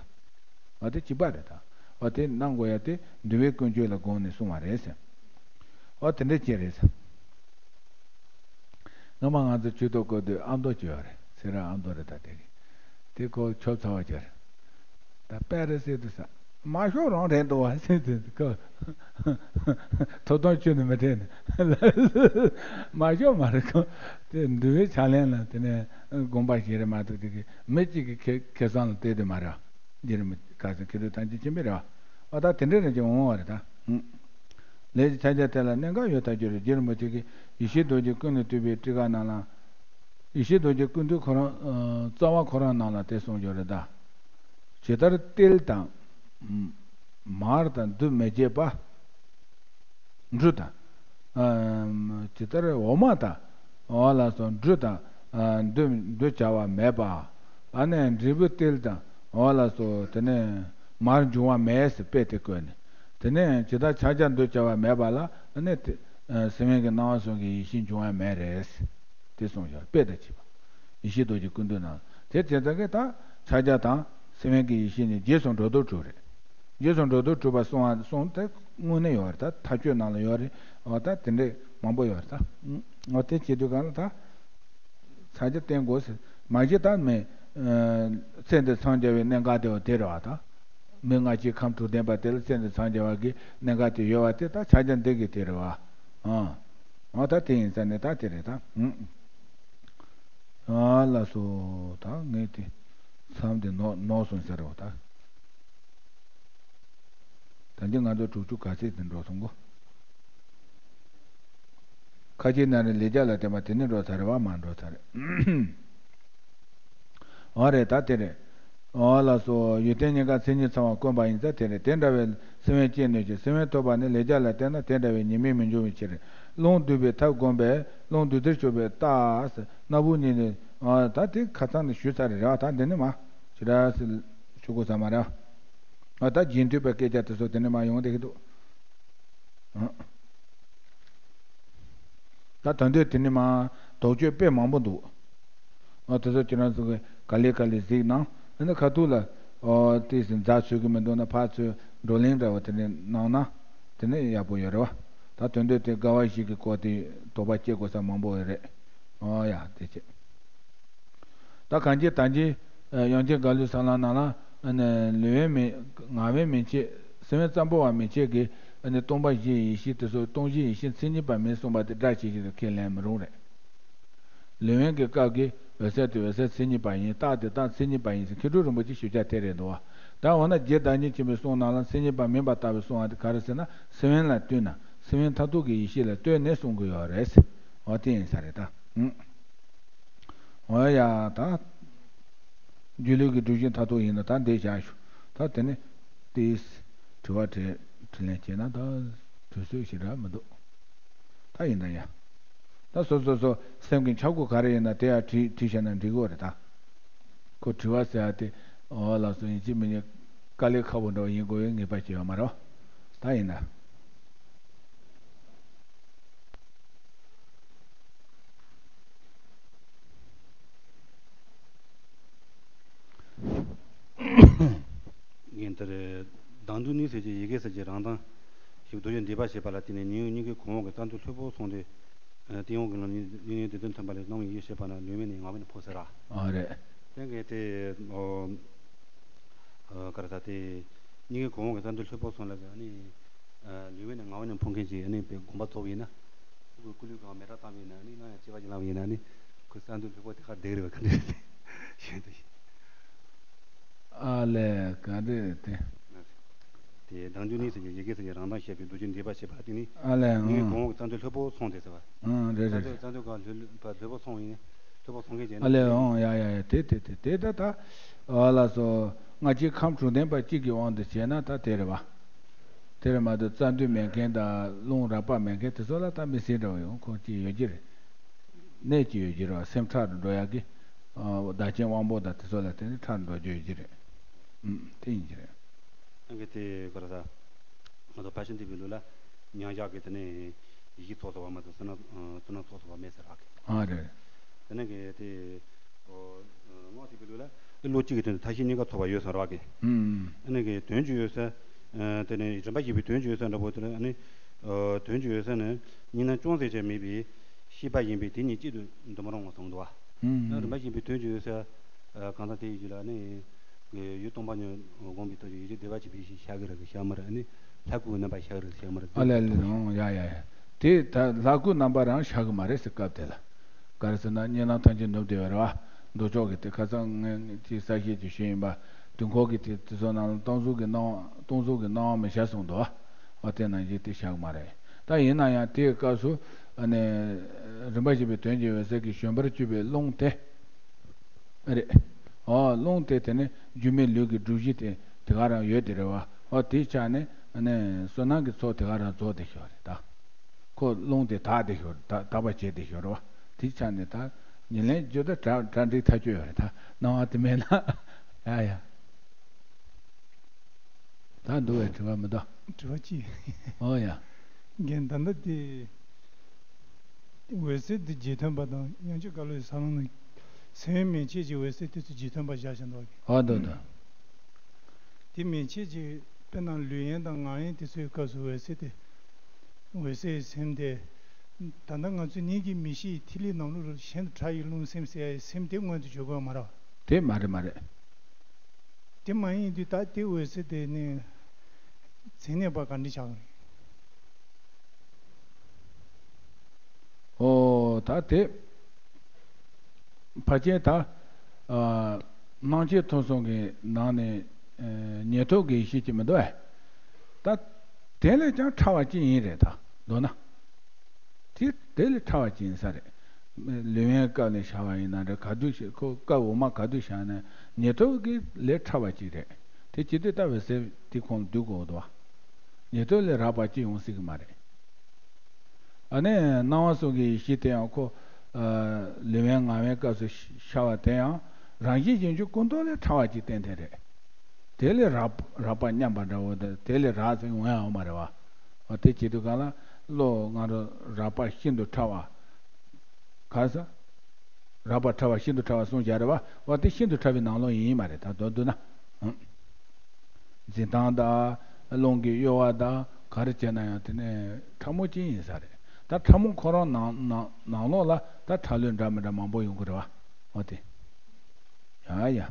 འོ་དེ་གཅིག་པ་རེད་ད། འོ་དེ་གནང་དགོས་ཡ་དེ་འདུལ་བའི་ཀུན་སྤྱོད་ལ་དགོངས་ནས་གསུངས་པ་རེད་ཟེར། འོ་དེ་འདྲ་ཅིག་རེད་ཟེར། སྔོན་མ་ང་ཚོ་ཆོས་ཐོག་སྐོར་དུས་ཨ་མདོ་ཅིག་ཡོད་རེད། སེ་ར་ཨ་མདོ་རེད་ད། དེ་གི་དེ་ཁོ་ཆོབ་ཚ་བ་ཅིག་རེད། ད་དཔེ་རེད་ཟེར་དུས་ས་མ་ཤོག་རང་རེད་འདུག་བ་ཟེར་དུས་ཁོ་ཐོབ་ཐང་ཁྱོན་ནས་མི་སྤྲད་ནས་མ་ཤོག་མ་རེད། ཁོ་དེ་འདུལ་བའི་ཕྱག་ལེན་ལ་དེ་ནས་དགོངས་པ་བཞེས་རེད་མ་གཏོགས་དེ་གི་མི་གཅིག་གི་ཁེ་ཁེ་བཟང་ལ་བལྟས་དེ་མ་རེད། འདི་རིན་པོ་ག་ཚོད་མཁས་གྲུབ་ཐམས་ཅད་མཁྱེན་པའི་རེད་བ། ཨ་ད་དེ་འདྲའི་རིན་ཆེན་འོང་བ་རེད་ད། ལས་ཀྱི་ཕྱག་རྒྱ་དེ་ལ་གནད་འགག་ཡོད་ཐག་ཆོད་རེད། རྗེ་རིན་པོ་ཆེ་གིས་ཡེ་ཤེས་རྡོ་རྗེ་ཀུན་ལས་བཏུས་པའི་ཊཱི་ཀ་ནང་ལ། ཡེ་ཤེས་རྡོ་རྗེ་ཀུན་བཏུས་ཁོ་རང་རྩ་བ་ཁོ་རང་ནང་ལ་དེ་གསུངས་ཡོད་རེད་ད། ཇི་ལྟར་ཏིལ་དང་། མར་དང་རྡུལ་མི་འབྱེད་པ། འབྲུ་དང་། ཇི་ལྟར་འོ་མ་དང་། འོ་ལགས་སོ། འབྲུ་དང་། རྡུལ་འདུ་བྱ་བ་མེད་པ། ཨ་ནི་འབྲས་བུ་ཏིལ་དང་། འོ་ལགས་སོ། དེ་ནས་མར་འབྱུང་བ་མེད་ཟེར་དཔེ་དེ་བཀོད་ནས། དེ་ནས་ཇི་ལྟར་ཕྱག་རྒྱ་འདུ་བྱ་བ་མེད་པ་ལ་ཨ་ནི་དེ། སེམས་དབེན་གྱི་སྣང་བ་གསུམ་གྱི་ཡེ་ཤེས་འབྱུང་བ་མེད་རེད། དེ་གསུངས་ཤག་དཔེ་དང་བཅས་པ། ཡེ་ཤེས་རྡོ་རྗེ་ཀུན་བཏུས་ནང་དེ་དེ་ཙམ་གྱིས་ད་ཕྱག་རྒྱ་དང་སེམས་དབེན་གྱི་ཡེ་ཤེས་ནི་རྗེས་སུ་འགྲོ་ལྡོག་གྲུབ་རེད། རྗེས་སུ་འགྲོ་ལྡོག་གྲུབ་པ་གསུང་བ་གསུང་དེ་དངོས་གནས་ཡོད་རེད། ད་མཐའ་དཔྱོད་ནང་ལ་ཡོད་རེད། འོ་ད་དེ་འདྲས་མང་པོ་ཡོད་རེད་ད། འོ་དེ་བྱེད་དུས་གང་ལ་ད་ཕྱག་རྒྱ་བསྟེན་དགོས་ཟེར་མ་གཞི་ད་མེད། ཚེ་འདི་འཚང་རྒྱ་བའི་གནད་འགག་དེ་བ་དེ་རེད་བ་ད། མི་ལྔ་བཅུའི་ཁམས་དྲུག་ལྡན་པ་དེ་ལ་སེམས་ཀྱི་འཚང་རྒྱ་བ་གི་གནད་འགག་དེ་ཡོད་པ་དེ་ད་ཕྱག་རྒྱ་འདི་གི་དེ་རེད་བ། ཨང་། ཨང་། ད་དེ་ཡིན་ས་ནས་ད་དེ་རེད་ད། ཨང་། ཨ་ལ་སོ། ད་ངས་དེ་མཚམས་དེ་ནོར་ནོར་སོང་ཟེར་རོ་ད། ད་འདི་ང་ཚོ་དྲུག་ཅུ་ག་ཚད་དེ་འགྲོ་སོང་གོ། ཁ་ཅིག་ན་རེ་ལས་རྒྱ་ལ་བརྟེན་པ་དེ་ནི་འགྲོ་ཚར་རེད་བ། མ་འགྲོ་ཚར་རེད། འོ་རེད་ད་དེ་རེད། འོ་ལགས་སོ། ཡོན་ཏན་གཉིས་ཀ་མཚན་ཉིད་ཚང་བ་དཀོན་པ་ཡིན་ཙང་དེ་རེད། དེ་འདྲ་བའི་སེམས་དབེན་སྐྱེ་ནུས་ཀྱི་སེམས་དབེན་ཐོབ་པ་ནི་ལས་རྒྱ་ལ་བརྟེན་ན་དེ་འདྲ་བའི་ཉེས་དམིགས་མི་འབྱུང་བའི་ཕྱིར། རླུང་བསྡུ་བའི་ཐབས་བསྒོམས་པས་རླུང་བསྡུ་ཚུལ་ཆོད་པའི་རྟགས། སྣ་བུག་གཉིས་ནི། ཨ། ད་དེ་ཁ་སང་ནས་ཞུས་ཚར་རེད་བ། ད་འདི་ནི་མ་ཞུ་ར་ཞུ་དགོས་ས་མ་རེད་བ། ཨ། ད་རྗེས་མཐུད་པའི་སྐད་ཆ་དེ་ཚོ་དེ་ནི་མ་ཡོང་བསྡད་ཀྱི་འདུག། ཨ། ད་ད་འདོད་དེ་ནི་མ་དོགས་གཅོད་དཔེ་མང་པོ་འདུག། ཨ། དེ་ཚོ་ཁྱེད་རང་ཚོ་གི་ག་ལེ་ག་ལེ་གཟིགས་གནང་། ཨ་ནི་ཁ་ཐུག་ལ། ཨོ། ཏོག་ཙམ་མཛའ་ཚོད་ཀྱི་མི་འདུག་ན་ཕར་ཚུར་བགྲོ་གླེང་འདྲ་བོ་དེ་ནི་གནང་ན་དེ་ནི་ཡག་པོ་ཡོད་རེད་བ། ད་དོན་དུ་དེ་དགའ་བ་ཞིག་གི་སྐོར་དེ་དོགས་པ་སྐྱེ་དགོས་ས་མང་པོ་ཡོད་རེད། ཨོ་ཡ། དེ་བྱས། ད་གང་ཅི་ད་ཅི་དབྱངས་ཅན་རྒ་གླུའི་ས་ལམ་ནང་ལ་ཨ་ནི་ལུས་དབེན་མན་ངག་དབེན་མན་ཆད་སེམས་དབེན་ཙམ་པོ་བ་མན་ཆད་ཀྱི་ཨ་ནི་སྟོང་པ་བཞིའི་ཡེ་ཤེས་དེ་ཚོ་སྟོང་བཞིའི་ཡེ་ཤེས་མཚན་ཉིད་པ་མིན་གསུངས་པ་དེ་སྒྲ་ཇི་བཞིན་དུ་ཁས་ལེན་མི་རུང་རེད། ལུས་དབེན་གྱི་སྐབས་ཀྱི་འོད་གསལ་དེ་འོད་གསལ་མཚན་ཉིད་པ་ཡིན། རྟགས་དེ་རྟགས་མཚན་ཉིད་པ་ཡིན་ཟེར་མཁས་གྲུབ་རིན་པོ་ཆེའི་ཞིབ་ཆ་དེ་རེད་འདུག་བ། ད་འོ་ན་རྗེ་བདག་ཉིད་ཆེན་པོའི་གསུང་ནང་ལ་མཚན་ཉིད་པ་མིན་པར་ལྟ་བའི་གསུང་བ་དེ་ག་རེ་ཟེར་ན་སེམས་དབེན་ལ་ལྟོས་ན་སེམས་དབེན་མཐར་ཐུག་གི་ཡེ་ཤེས་ལ་ལྟོས་ནས་གསུང་གི་ཡོད་རེད་ཟེར། འོ་དེ་ཡིན་ས་རེད་ད། ཨང་། འོ་ཡ་ད། སྒྱུ་ལུས་ཀྱི་སྒྲུབ་གཞི་མཐར་ཐུག་ཡིན་ན་ད་འདི་བཞག་ཞུ། ད་དེ་ནས་དེའི་དྲི་བ་དྲིས་དྲིས་ལན་བྱས་ན་ད་དུས་ཚོད་ཞེ་དྲག་མི་འདུག། ད་ཡིན་ད་ཡ། ད་སོ་སོ་སོ་སེམས་ཀྱི་འཆར་སྒོ་ག་རེ་ཡིན་ན་དེ་ཡང་དྲིས་དྲིས་བྱས་ན་འགྲིག་གི་རེད་ད། ཁོ་དྲི་བ་ཟེར་ཡ་དེ་འོ་ལགས་སོ་ཡིན་གཅིག་མིན་གཅིག་དཀའ་ལས་ཁག་པོ་འདྲ་བོ་ཡིན་དགོས་པའི་ངེས་པ་ཅིག་ཡོད་མ་རེད་བ། ད་ཡིན་ད། ངས་འདིར་སྡང་འདུན་གཉིས་ཟེར་གྱི་ཡི་གེ་ཟེར་གྱི་རང་མདངས་ཤིག་རྡོ་རྗེ་འདུས་པ་ཞེས་པ་ལ་བརྟེན་ནས་ཉིན་གཉིས་ཀའི་གོང་འོག་གི་རྩ་མདུད་ལྷོད་པོ་སོང་སྟེ། ཏེ་ཡོང་གི་ལམ་ཉིད་ཉིད་ནས་བདེ་དོན་ཐོན་པ་ལས་རྣམ་ཡིད་ཤེས་པ་ན་ལུས་དབེན་ནས་ངག་དབེན་ཕོག་ཟེར་ར། ཨ་རེད། དེ་གས་དེ་ཨོ། ཨ་ག་རེ་ཟ་དེ། གཉིས་ཀའི་གོང་འོག་གི་རྩ་མདུད་ལྷོད་པོ་སོང་ལ་གི་ཨ་ནི། ཨ་ལུས་དབེན་ནས་ངག་དབེན་ནས་ཕོག་མཁན་གྱི་ཨ་ནི་དཔེ་དགོངས་པ་རྫོགས་པ་ཡིན་ན། ཁོ་ཀུ་ལུ་གང་མེ་རག་བཏང་བ་ཡིན་ན་ཨ་ནི་སླར་ཡང་སྐྱེ་བ་གཅིག་བླངས་པ་ཡིན་ན་ཨ་ནི། ཁོ་རྩ་མདུད་ལྷོད་པོ་དེ་གར་བསྡད་ཀྱི་རེད་བ་ག་འདྲ་ཞེས་དུ་ཞུ། ཨ་ལས་ག་འདྲ་དེ། དེ་སྡང་འདུན་གཉིས་ཟེར་གྱི་ཡི་གེ་ཟེར་གྱི་རང་མདངས་ཤེས་པའི་རྡོ་རྗེ་འདུས་པ་ཞེས་པ་ལ་བརྟེན་ནས། ཨ་ལས་གཉིས་ཀའི་ཨང་། གོང་འོག་གི་རྩ་མདུད་ལྷོད་པོ་སོང་དེ་ཟེར་བ། ཨང་རེད་རེད། རྩ་མདུད་རྩ་མདུད་གང་ལྷོད་ལྷོད་པོ་སོང་ཡིན། ལྷོད་པོ་སོང་མཁན་བྱས་ཨ་ནས་ལས་དེ་ཨང་ཡ་ཡ་ཡ་དེ་དེ་དེ་དེ་ད་ད། ཨ་ལ་སོ། སྔ་ཕྱི་ཁམས་དྲུག་ལྡན་པ་གཅིག་གི་དབང་དུ་བྱས་ན་ད་དེ་རེད་བ། དེ་རེད་མ་གཏོགས་རྩ་མདུད་མེད་མཁན་དང་རླུང་རགས་པ་མེད་མཁན་དེ་ཚོ་ལ་ད་མི་སྲིད་འདྲ་བོ་ཡོང་ཁོང་ཅིག་ཡོད་ཀྱི་རེད། གནད་ཅིག་ཡོད་ཀྱི་རེད་བ། སེམས་ཁྲག་ཏུ་འགྲོ་ཡག་གི། ཨ་བདག་རྐྱེན་དབང་པོ་དང་དེ་ཚོ་ལ་བརྟེན་ནས་ཁྲག་འགྲོ་རྒྱུ་ཡོད་ཀྱི་རེད། ཨུམ། དེ་ཡིན་གྱི་རེད། ཨ་གི་དེ་ག་རེ་ཟ། ང་ཚོ་ཕར་ཕྱིན་འདུས་པའི་ལུགས་ལ་མཉམ་བཞག་གི་དེ་ནས་ཡེ་ཤེས་ཚོགས་ཚོགས་པ་མ་གཏོགས་བསོད་ནམས་བསོད་ནམས་ཚོགས་ཚོགས་པ་མེད་ཟེར་བ་གི། ཨ་རེད། དེ་ནས་གི་དེ། ཨོ། སྔགས་འདུས་པའི་ལུགས་ལ་བློ་གཅིག་གི་དོན་དུ་མཐའ་བཞི་གཉིས་ཀ་ཚོགས་པ་ཡོད་ཟེར་བ་གི། ཨུམ། ཨ་ནི་གི་དོན་གཅིག་ཡོད་ས། ཨ་དེ་ནས་རིམ་པ་བཞི་པའི་དོན་གཅིག་ཡོད་ས་འདྲ་པོ་དེ་ལ་ཨ་ནི། ཨོ། དོན་གཅིག་ཡོད་ས་ནི་གཉིས་སྣང་ཅུང་ཟད་ཀྱང་མེད་པའི་ཤེས་པ་ཡིན་པས་དེ་གཉིས་གཅིག་ཏུ་འདུ་མི་རུང་བ་གསུངས་འདུག་བ། ཨུམ། ཨ་རིམ་པ་བཞི་པའི་དོན་གཅིག་ཡོད་ས། ཨ་གང་ཟག་དེ་ཡི་རྒྱུད་ལ་ནི། ཡུལ་སྟོང་པ་ཉིད་བསྒོམས་པའི་སྟོབས་ཀྱིས་ཡིད་ཀྱི་བདེ་བ་ཆེན་པོའི་ཡེ་ཤེས་ཤར་གི་རེད་གི་ཤར་མ་རེད། ཨ་ནི་ལྷ་སྐུའི་རྣམ་པ་ཤར་གི་རེད་ཤར་མ་རེད། ཨ་ལས་ལས་ཨང་ཡ་ཡ་ཡ། དེ་ད་ལྷ་སྐུའི་རྣམ་པ་རང་ཤར་གི་མ་རེད་ཟེར་སྐབས་དེ་ལ། ག་རེ་ཟེར་ན་གཉིད་ལམ་ཐམས་ཅད་ནུབ་བསྡད་པ་རེད་བ། མདོ་ཕྱོགས་ཀྱི་དེ་ཁ་སང་ངས་ཅིག་གསལ་བཤད་ཅིག་ཞུས་ཡིན་པ། དུས་འཁོར་གྱི་དེ་དེ་ཚོ་ནང་ལ་སྟོང་གཟུགས་ཀྱི་སྣང་བ་སྟོང་གཟུགས་ཀྱི་སྣང་བ་མི་ཤར་གསུངས་འདུག་བ། འོ་དེ་ནང་བཞིན་དེ་ཤར་གི་མ་རེད། ད་ཡིན་ན་ཡང་དེའི་སྐབས་སུ་ཨ་ནི་རིམ་པ་བཞི་པའི་དོན་གྱི་འོད་གསལ་གྱི་བཞོན་པར་གྱུར་པའི་རླུང་དེ། རེད། ཨོ་རླུང་དེ་དེ་ནི་སྒྱུ་མའི་ལུས་ཀྱི་སྒྲུབ་གཞི་དེ་དེ་ག་རང་ཡོད་དེ་རེད་བ། ཨོ་དེའི་ཆ་ནས་ཨ་ནི་བསོད་ནམས་ཀྱི་ཚོགས་དེ་ག་རང་རྫོགས་བསྡད་ཤག་རེད་ད། ཁོ་རླུང་དེ་དག་བསྡད་ཤག་རེད་ད། དག་པ་བྱས་བསྡད་ཤག་རེད་བ། དེའི་ཆ་ནས་ད་ཉིན་ལན་བརྒྱུད་དུ་གྲ་གྲ་འགྲིག་ཐག་ཆོད་ཡོད་རེད་ད། སྣང་བ་དེ་མེད་ན། ཡ་ཡ། ད་འདུག་བས་དྲི་བ་མི་འདུག། དྲི་བ་གཅིག། ཨོ་ཡ། རྒན་ད་ལྟ་དེ། འོད་གསལ་དེ་རྗེས་མཐུན་པ་དང་དབྱངས་ཅན་རྒ་ལོ་ཡི་ས་ལམ་ནང་སེམས་དབེན་མན་ཆད་ཀྱི་འོད་གསལ་དེ་ཚོ་རྗེས་མཐུན་པ་བཞག་བཞིན་འདུག་གི། ཨོ་འདུག་འདུག། དེ་མན་ཆད་ཀྱི་དཔེར་ན་ལུས་དབེན་དང་ངག་དབེན་དེ་ཚོའི་སྐབས་སུ་འོད་གསལ་དེ། འོད་གསལ་སེམས་དེ། ད་ལྟ་ང་ཚོས་ནད་ཀྱི་མིག་ཤེས་ཐིག་ལེ་ནམ་ལུགས་ལ་གཞན་དུ་གྲགས་ཡི་རླུང་སེམས་ཟེར་ཡ་ཡི་སེམས་དེ་མངོན་དུ་གྱུར་དགོས་མ་རེད་བ། དེ་མ་རེད་མ་རེད། དེ་མ་ཡིན་དུས་ད་དེ་འོད་གསལ་དེ་ནི་མཚན་གནས་པ་ག་འདྲ་ཆགས་ཀྱི་རེད། ཨོ་ད་དེ། ཕལ་ཆེར་ད། ཨ། སྣང་མཆེད་ཐོབ་གསུམ་གྱི་ནང་ནས། ཨ། ཉན་ཐོས་ཀྱི་ཡེ་ཤེས་ཅིག་མི་འདུག་ཨེ། ད། དེ་ལས་ཀྱང་ཕྲ་བ་ཅིག་ཡིན་རེད་ད། མདོར་ན། དེ་དེ་ལས་ཕྲ་བ་ཅིག་ཡིན་ས་རེད། ལུས་དབེན་སྐབས་ནས་བྱ་བ་ཡིན་ན་འདྲ། ག་དུས་བྱེད། ཁོ་སྐབས་འོག་མ་ག་དུས་བྱས་ན་ཉན་ཐོས་ཀྱི་ལས་ཕྲ་བ་ཅིག་རེད། དེ་བྱེད་དུས་ད་འོད་གསལ་དེ་ཁོང་སྡུད་དགོས་འདུག་བ། ཉན་ཐོས་ལས་རགས་པ་ཅིག་ཡོང་སྲིད་ཀྱི་མ་རེད། ཨ་ནི་སྣང་བ་གསུམ་གྱི་ཡེ་ཤེས་དེ་ཡང་ཁོ། ཨ། ལུས་དབེན་ངག་དབེན་སྐབས་སུ་ཤར་བ་དེ་ཡང་རང་བཞིན་གཞན་གྱི་ཀུན་རྟོག་ལས་ཕྲ་བ་ཅིག་ཏན་ཏན་རེད། དེ་ལས་རགས་རགས་པ་མཉམ་པ་འདྲ་བོ་དེ་དེ་ལས་རགས་ཟེར་ཡོང་ཡང་ཡོད་མ་རེད་བ། འོ་དེ་བྱེད་དུས་གང་ལ་བློ་ང་རང་རགས་པ་ཤིན་ཏུ་ཕྲ་བ། ག་ས། རགས་པ་ཕྲ་བ་ཤིན་ཏུ་ཕྲ་བ་གསུངས་བཞག་རེད་བ། འོ་དེ་ཤིན་ཏུ་ཕྲ་བའི་ནང་ལོགས་ཡིན་མ་རེད་ད། མདོར་བསྡུ་ན། འཛིན་སྟངས་དང་། རླུང་གི་གཡོ་བ་དང་ག་རེ་བྱས་ན་ཡང་དེ་ནི་ཕྲ་མོ་ཅན་ཡིན་ས་རེད། ད་ཕྲ་མོ་ཁོ་རང་ནང་ནང་ནང་ལོགས་ལ་ད་ཕྲ་ལོས་འདྲ་མི་འདྲ་མང་པོ་ཡོང་གི་རེད་བ། འོ་དེ། ཡ་ཡ།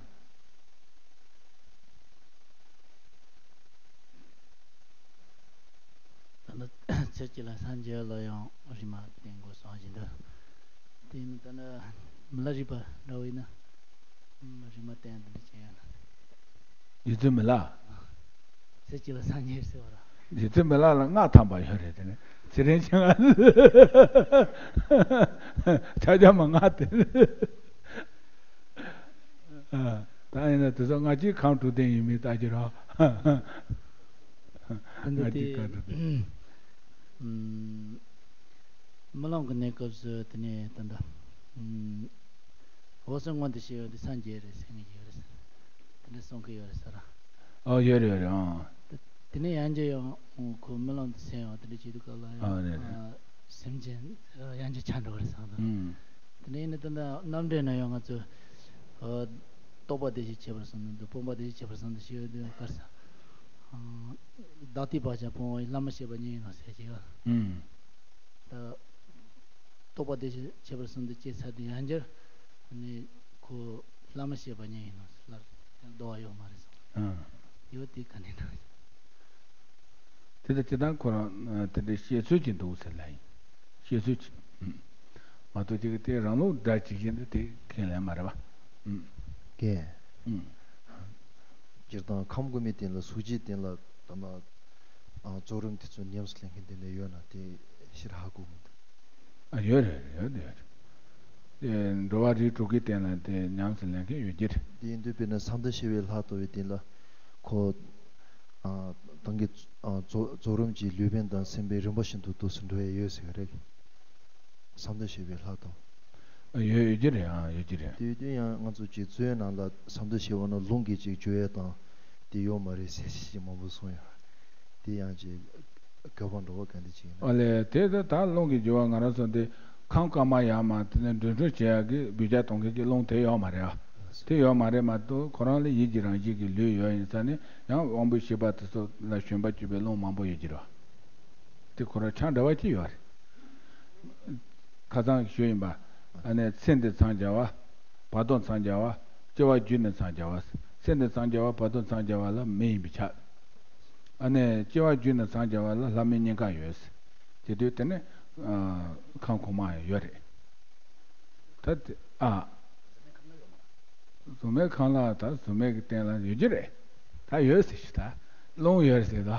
ད་ནི་ཚེ་གཅིག་ལ་སངས་རྒྱས་ལ་ཡང་རིག་མ་བསྟན་དགོས་བསམ་བཞིན་དུ། དེ་ནི་ད་ནི་མི་ལ་རིག་པ་འདྲ་བོ་ཡིན་ན། ཨམ། རིག་མ་བསྟན་དེ་འདྲ་བྱས་ཡོད་ན། རྗེ་བཙུན་མི་ལ། ཚེ་གཅིག་ལ་སངས་རྒྱས་ཟེར་བ་ར། རྗེ་བཙུན་མི་ལ་ལ་སྔགས་ཐམ་པ་ཡོད་རེད། དེ་ནི་ཚེ་རིང་ཆེ་ང་། ཆ་རྒྱ་མ་སྔགས་དེ། ཨ། ད་ཡིན་ན་དེ་ཚོ་སྔ་ཕྱིའི་ཁམས་དྲུག་ལྡན་ཡིན་མིན་ལྟ་རྒྱུ་རོགས། ད་འདི་སྔ་ཕྱིའི་ཁམས་དྲུག་ལྡན། ཨམ། རྨི་ལམ་གྱི་གནས་སྐབས་སུ་དེ་ནས་ད་ལྟ། ཨམ། འོད་གསལ་མངོན་དུ་བྱེད་ཡོད་དེ་སངས་རྒྱས་རེད་ཟེར་མཁན་ཡོད་རེད། དེ་འདྲ་གསུང་གི་ཡོད་རེད་ཟེར། ཨོ་ཡོད་རེད་ཡོད་རེད་ཨང་། དེ་དེ་ནས་ཡང་བསྐྱར་ཡང་ཁོ་རྨི་ལམ་དུ་སེམས་ཡང་དེ་འདྲ་བྱེད་དུས་སྐབས་ལ་ཡང་། ཨ་རེད་རེད། ཨ། སེམས་ཅན་ཡང་བསྐྱར་ཆགས་འགྲོ་བ་རེད་བསམ་དང་། ཨུམ། དེ་ནས་ནི་ད་ལྟ་རྣམ་འགྲེལ་ན་ཡང་ང་ཚོས། ཨ། རྟོག་པ་བདེ་གཤེགས་ཁྱད་པར་གསུམ་དུ་འདུག་སྤངས་པ་བདེ་གཤེགས་ཁྱད་པར་གསུམ་དུ་ཞེས་ཡོད་དུས་ག་རེ་ཟེར། ཨ། བདག་ལྟའི་བག་ཆགས་སྤོང་བ་ཡི། བླ་མ་བྱས་པ་ཉིད་ཡིན་ནོ་ཟེར་གྱི་ཡོད། ཨུམ། ད། རྟོག་པ་བདེ་གཤེགས་ཁྱད་པར་གསུམ་དུ་སྐྱེས་ཚར་དུས་ཡང་བསྐྱར། ནི་ཁོ་བླ་མ་བྱས་པ་ཉིད་ཡིན་ནོ་ལ་བསྡོ་བ་ཡོད་མ་རེད་བསམ། ཨང་། ཡོད་དེ་ག་ནས་ན། དེ་ལྟ་སྤྱིར་བཏང་ཁོ་རང་དེ་འདྲའི་བཤད་ཚུལ་གྱི་འདུག་ཟེར་ལ་ཡིན། བཤད་ཚུལ་གྱི། མ་གཏོགས་ཅིག་དེ་རང་ལུགས་འདྲ་ཅིག་བཞིན་དུ་དེ་ཁས་ལེན་མ་རེད་བ། ཀྱེ། སྤྱིར་བཏང་ཁམས་དགུ་མའི་སྟེང་ལ་གཟུགས་ཅན་སྟེང་ལ་ད་ན། ཨ། རྫོགས་རིམ་དེ་ཚོ་ཉམས་སུ་ལེན་མཁན་དེ་འདྲ་ཡོད་ན་དེ་ཕྱིར་ཧ་གོ་གི་མི་འདུག་ཨ། ཡོད་རེད་ཡོད་རེད་ཡོད་རེད། དེ་འགྲོ་བ་རིགས་དྲུག་གི་སྟེང་ལ་དེ་ཉམས་སུ་ལེན་མཁན་ཡོད་ཀྱི་རེད། དེ་ཡིན་དུས་དཔེར་ན་གསང་བདག་ཤེས་པའི་ལྷ་ལྟ་བུའི་སྟེང་ལ་ཁོ། ཨ། ཏང་གི། ཨ། རྫོགས་རྫོགས་རིམ་གྱི་ལུས་དབེན་དང་སེམས་དབེན་རིམ་པ་བཞིན་དུ་ཏོག་ཙམ་འགྲོ་ཡ་ཡོད་ཟེར་གི་རེད། གསང་བདག་ཤེས་པའི་ལྷ་དང་། ཡོད་ཡོད་ཀྱི་རེད། ཨང་། ཡོད་ཀྱི་རེད། དེ་དུས་ཡང་ང་ཚོ་ཅིག་རྩོད་ནང་ལ་གསང་བདག་ཤེས་པ་ནི་ལུང་གིས་ཅིག་བརྗོད་ཡས་དང་དེ་ཡོད་མ་རེད་ཟེར་ཞིག་མང་པོ་གསུངས་ཡོད། དེ་ཡང་ཅིག་དགག་པ་འགྲོ་བ་ག་འདྲ་ཅིག་ཡིན་ན། ཨ་ལས་དེ་ད་ད་ལུང་གི་བརྗོད་པ་ང་རང་ཚོ་འདི་ཁམས་དཀར་དམར་ཡར་མར་དེ་ནས་འདྲེན་འཕྲོ་བྱེད་ཡག་གི་འབུད་རྒྱག་གཏོང་མཁན་གྱི་ལུང་དེ་ཡོད་མ་རེད་ཨ། དེ་ཡོད་མ་རེད་མ་གཏོགས་ཁོ་རང་ལ་ཡིད་ཀྱི་རང་བཞིན་གྱི་ལུས་ཡོད་ཡིན་ས་ནས་ཡང་དབང་པོའི་ཤེས་པ་དེ་ཚོ་ལ་ཞོན་པ་བཅུག་པའི་ལུང་མང་པོ་ཡོད་ཀྱི་རེད་བ། དེ་ཁོ་རང་ཆ་འདྲ་བ་ཅིག་ཡོད་རེད། ཁ་སང་ཞུས་ཡིན་པ། ཨ་ནི་ཚེ་འདི་མཚམས་སྦྱར་བ། བར་དོ་མཚམས་སྦྱར་བ། སྐྱེ་བ་བརྒྱུད་ནས་མཚམས་སྦྱར་བ། ཚེ་འདི་མཚམས་སྦྱར་བ་བར་དོ་མཚམས་སྦྱར་བ་ལ་མི་ཡིན་པས་ཁྱབ། ཨ་ནི་སྐྱེ་བ་བརྒྱུད་ནས་མཚམས་སྦྱར་བ་ལ་ལྷ་མི་གཉིས་ཀ་ཡོད། དེ་དུས་དེ་ནི། ཨ། ཁམས་གོང་མ་ཡང་ཡོད་རེད། ད་དེ། ཨ། གཟུགས་མེད་ཁམས་ལ་ད་གཟུགས་མེད་ཀྱི་སྟེང་ལ་ཡོད་ཀྱི་རེད། ད་ཡོད་ཟེར་ཞིག་ད་ལུང་ཡོད་ཟེར་ད།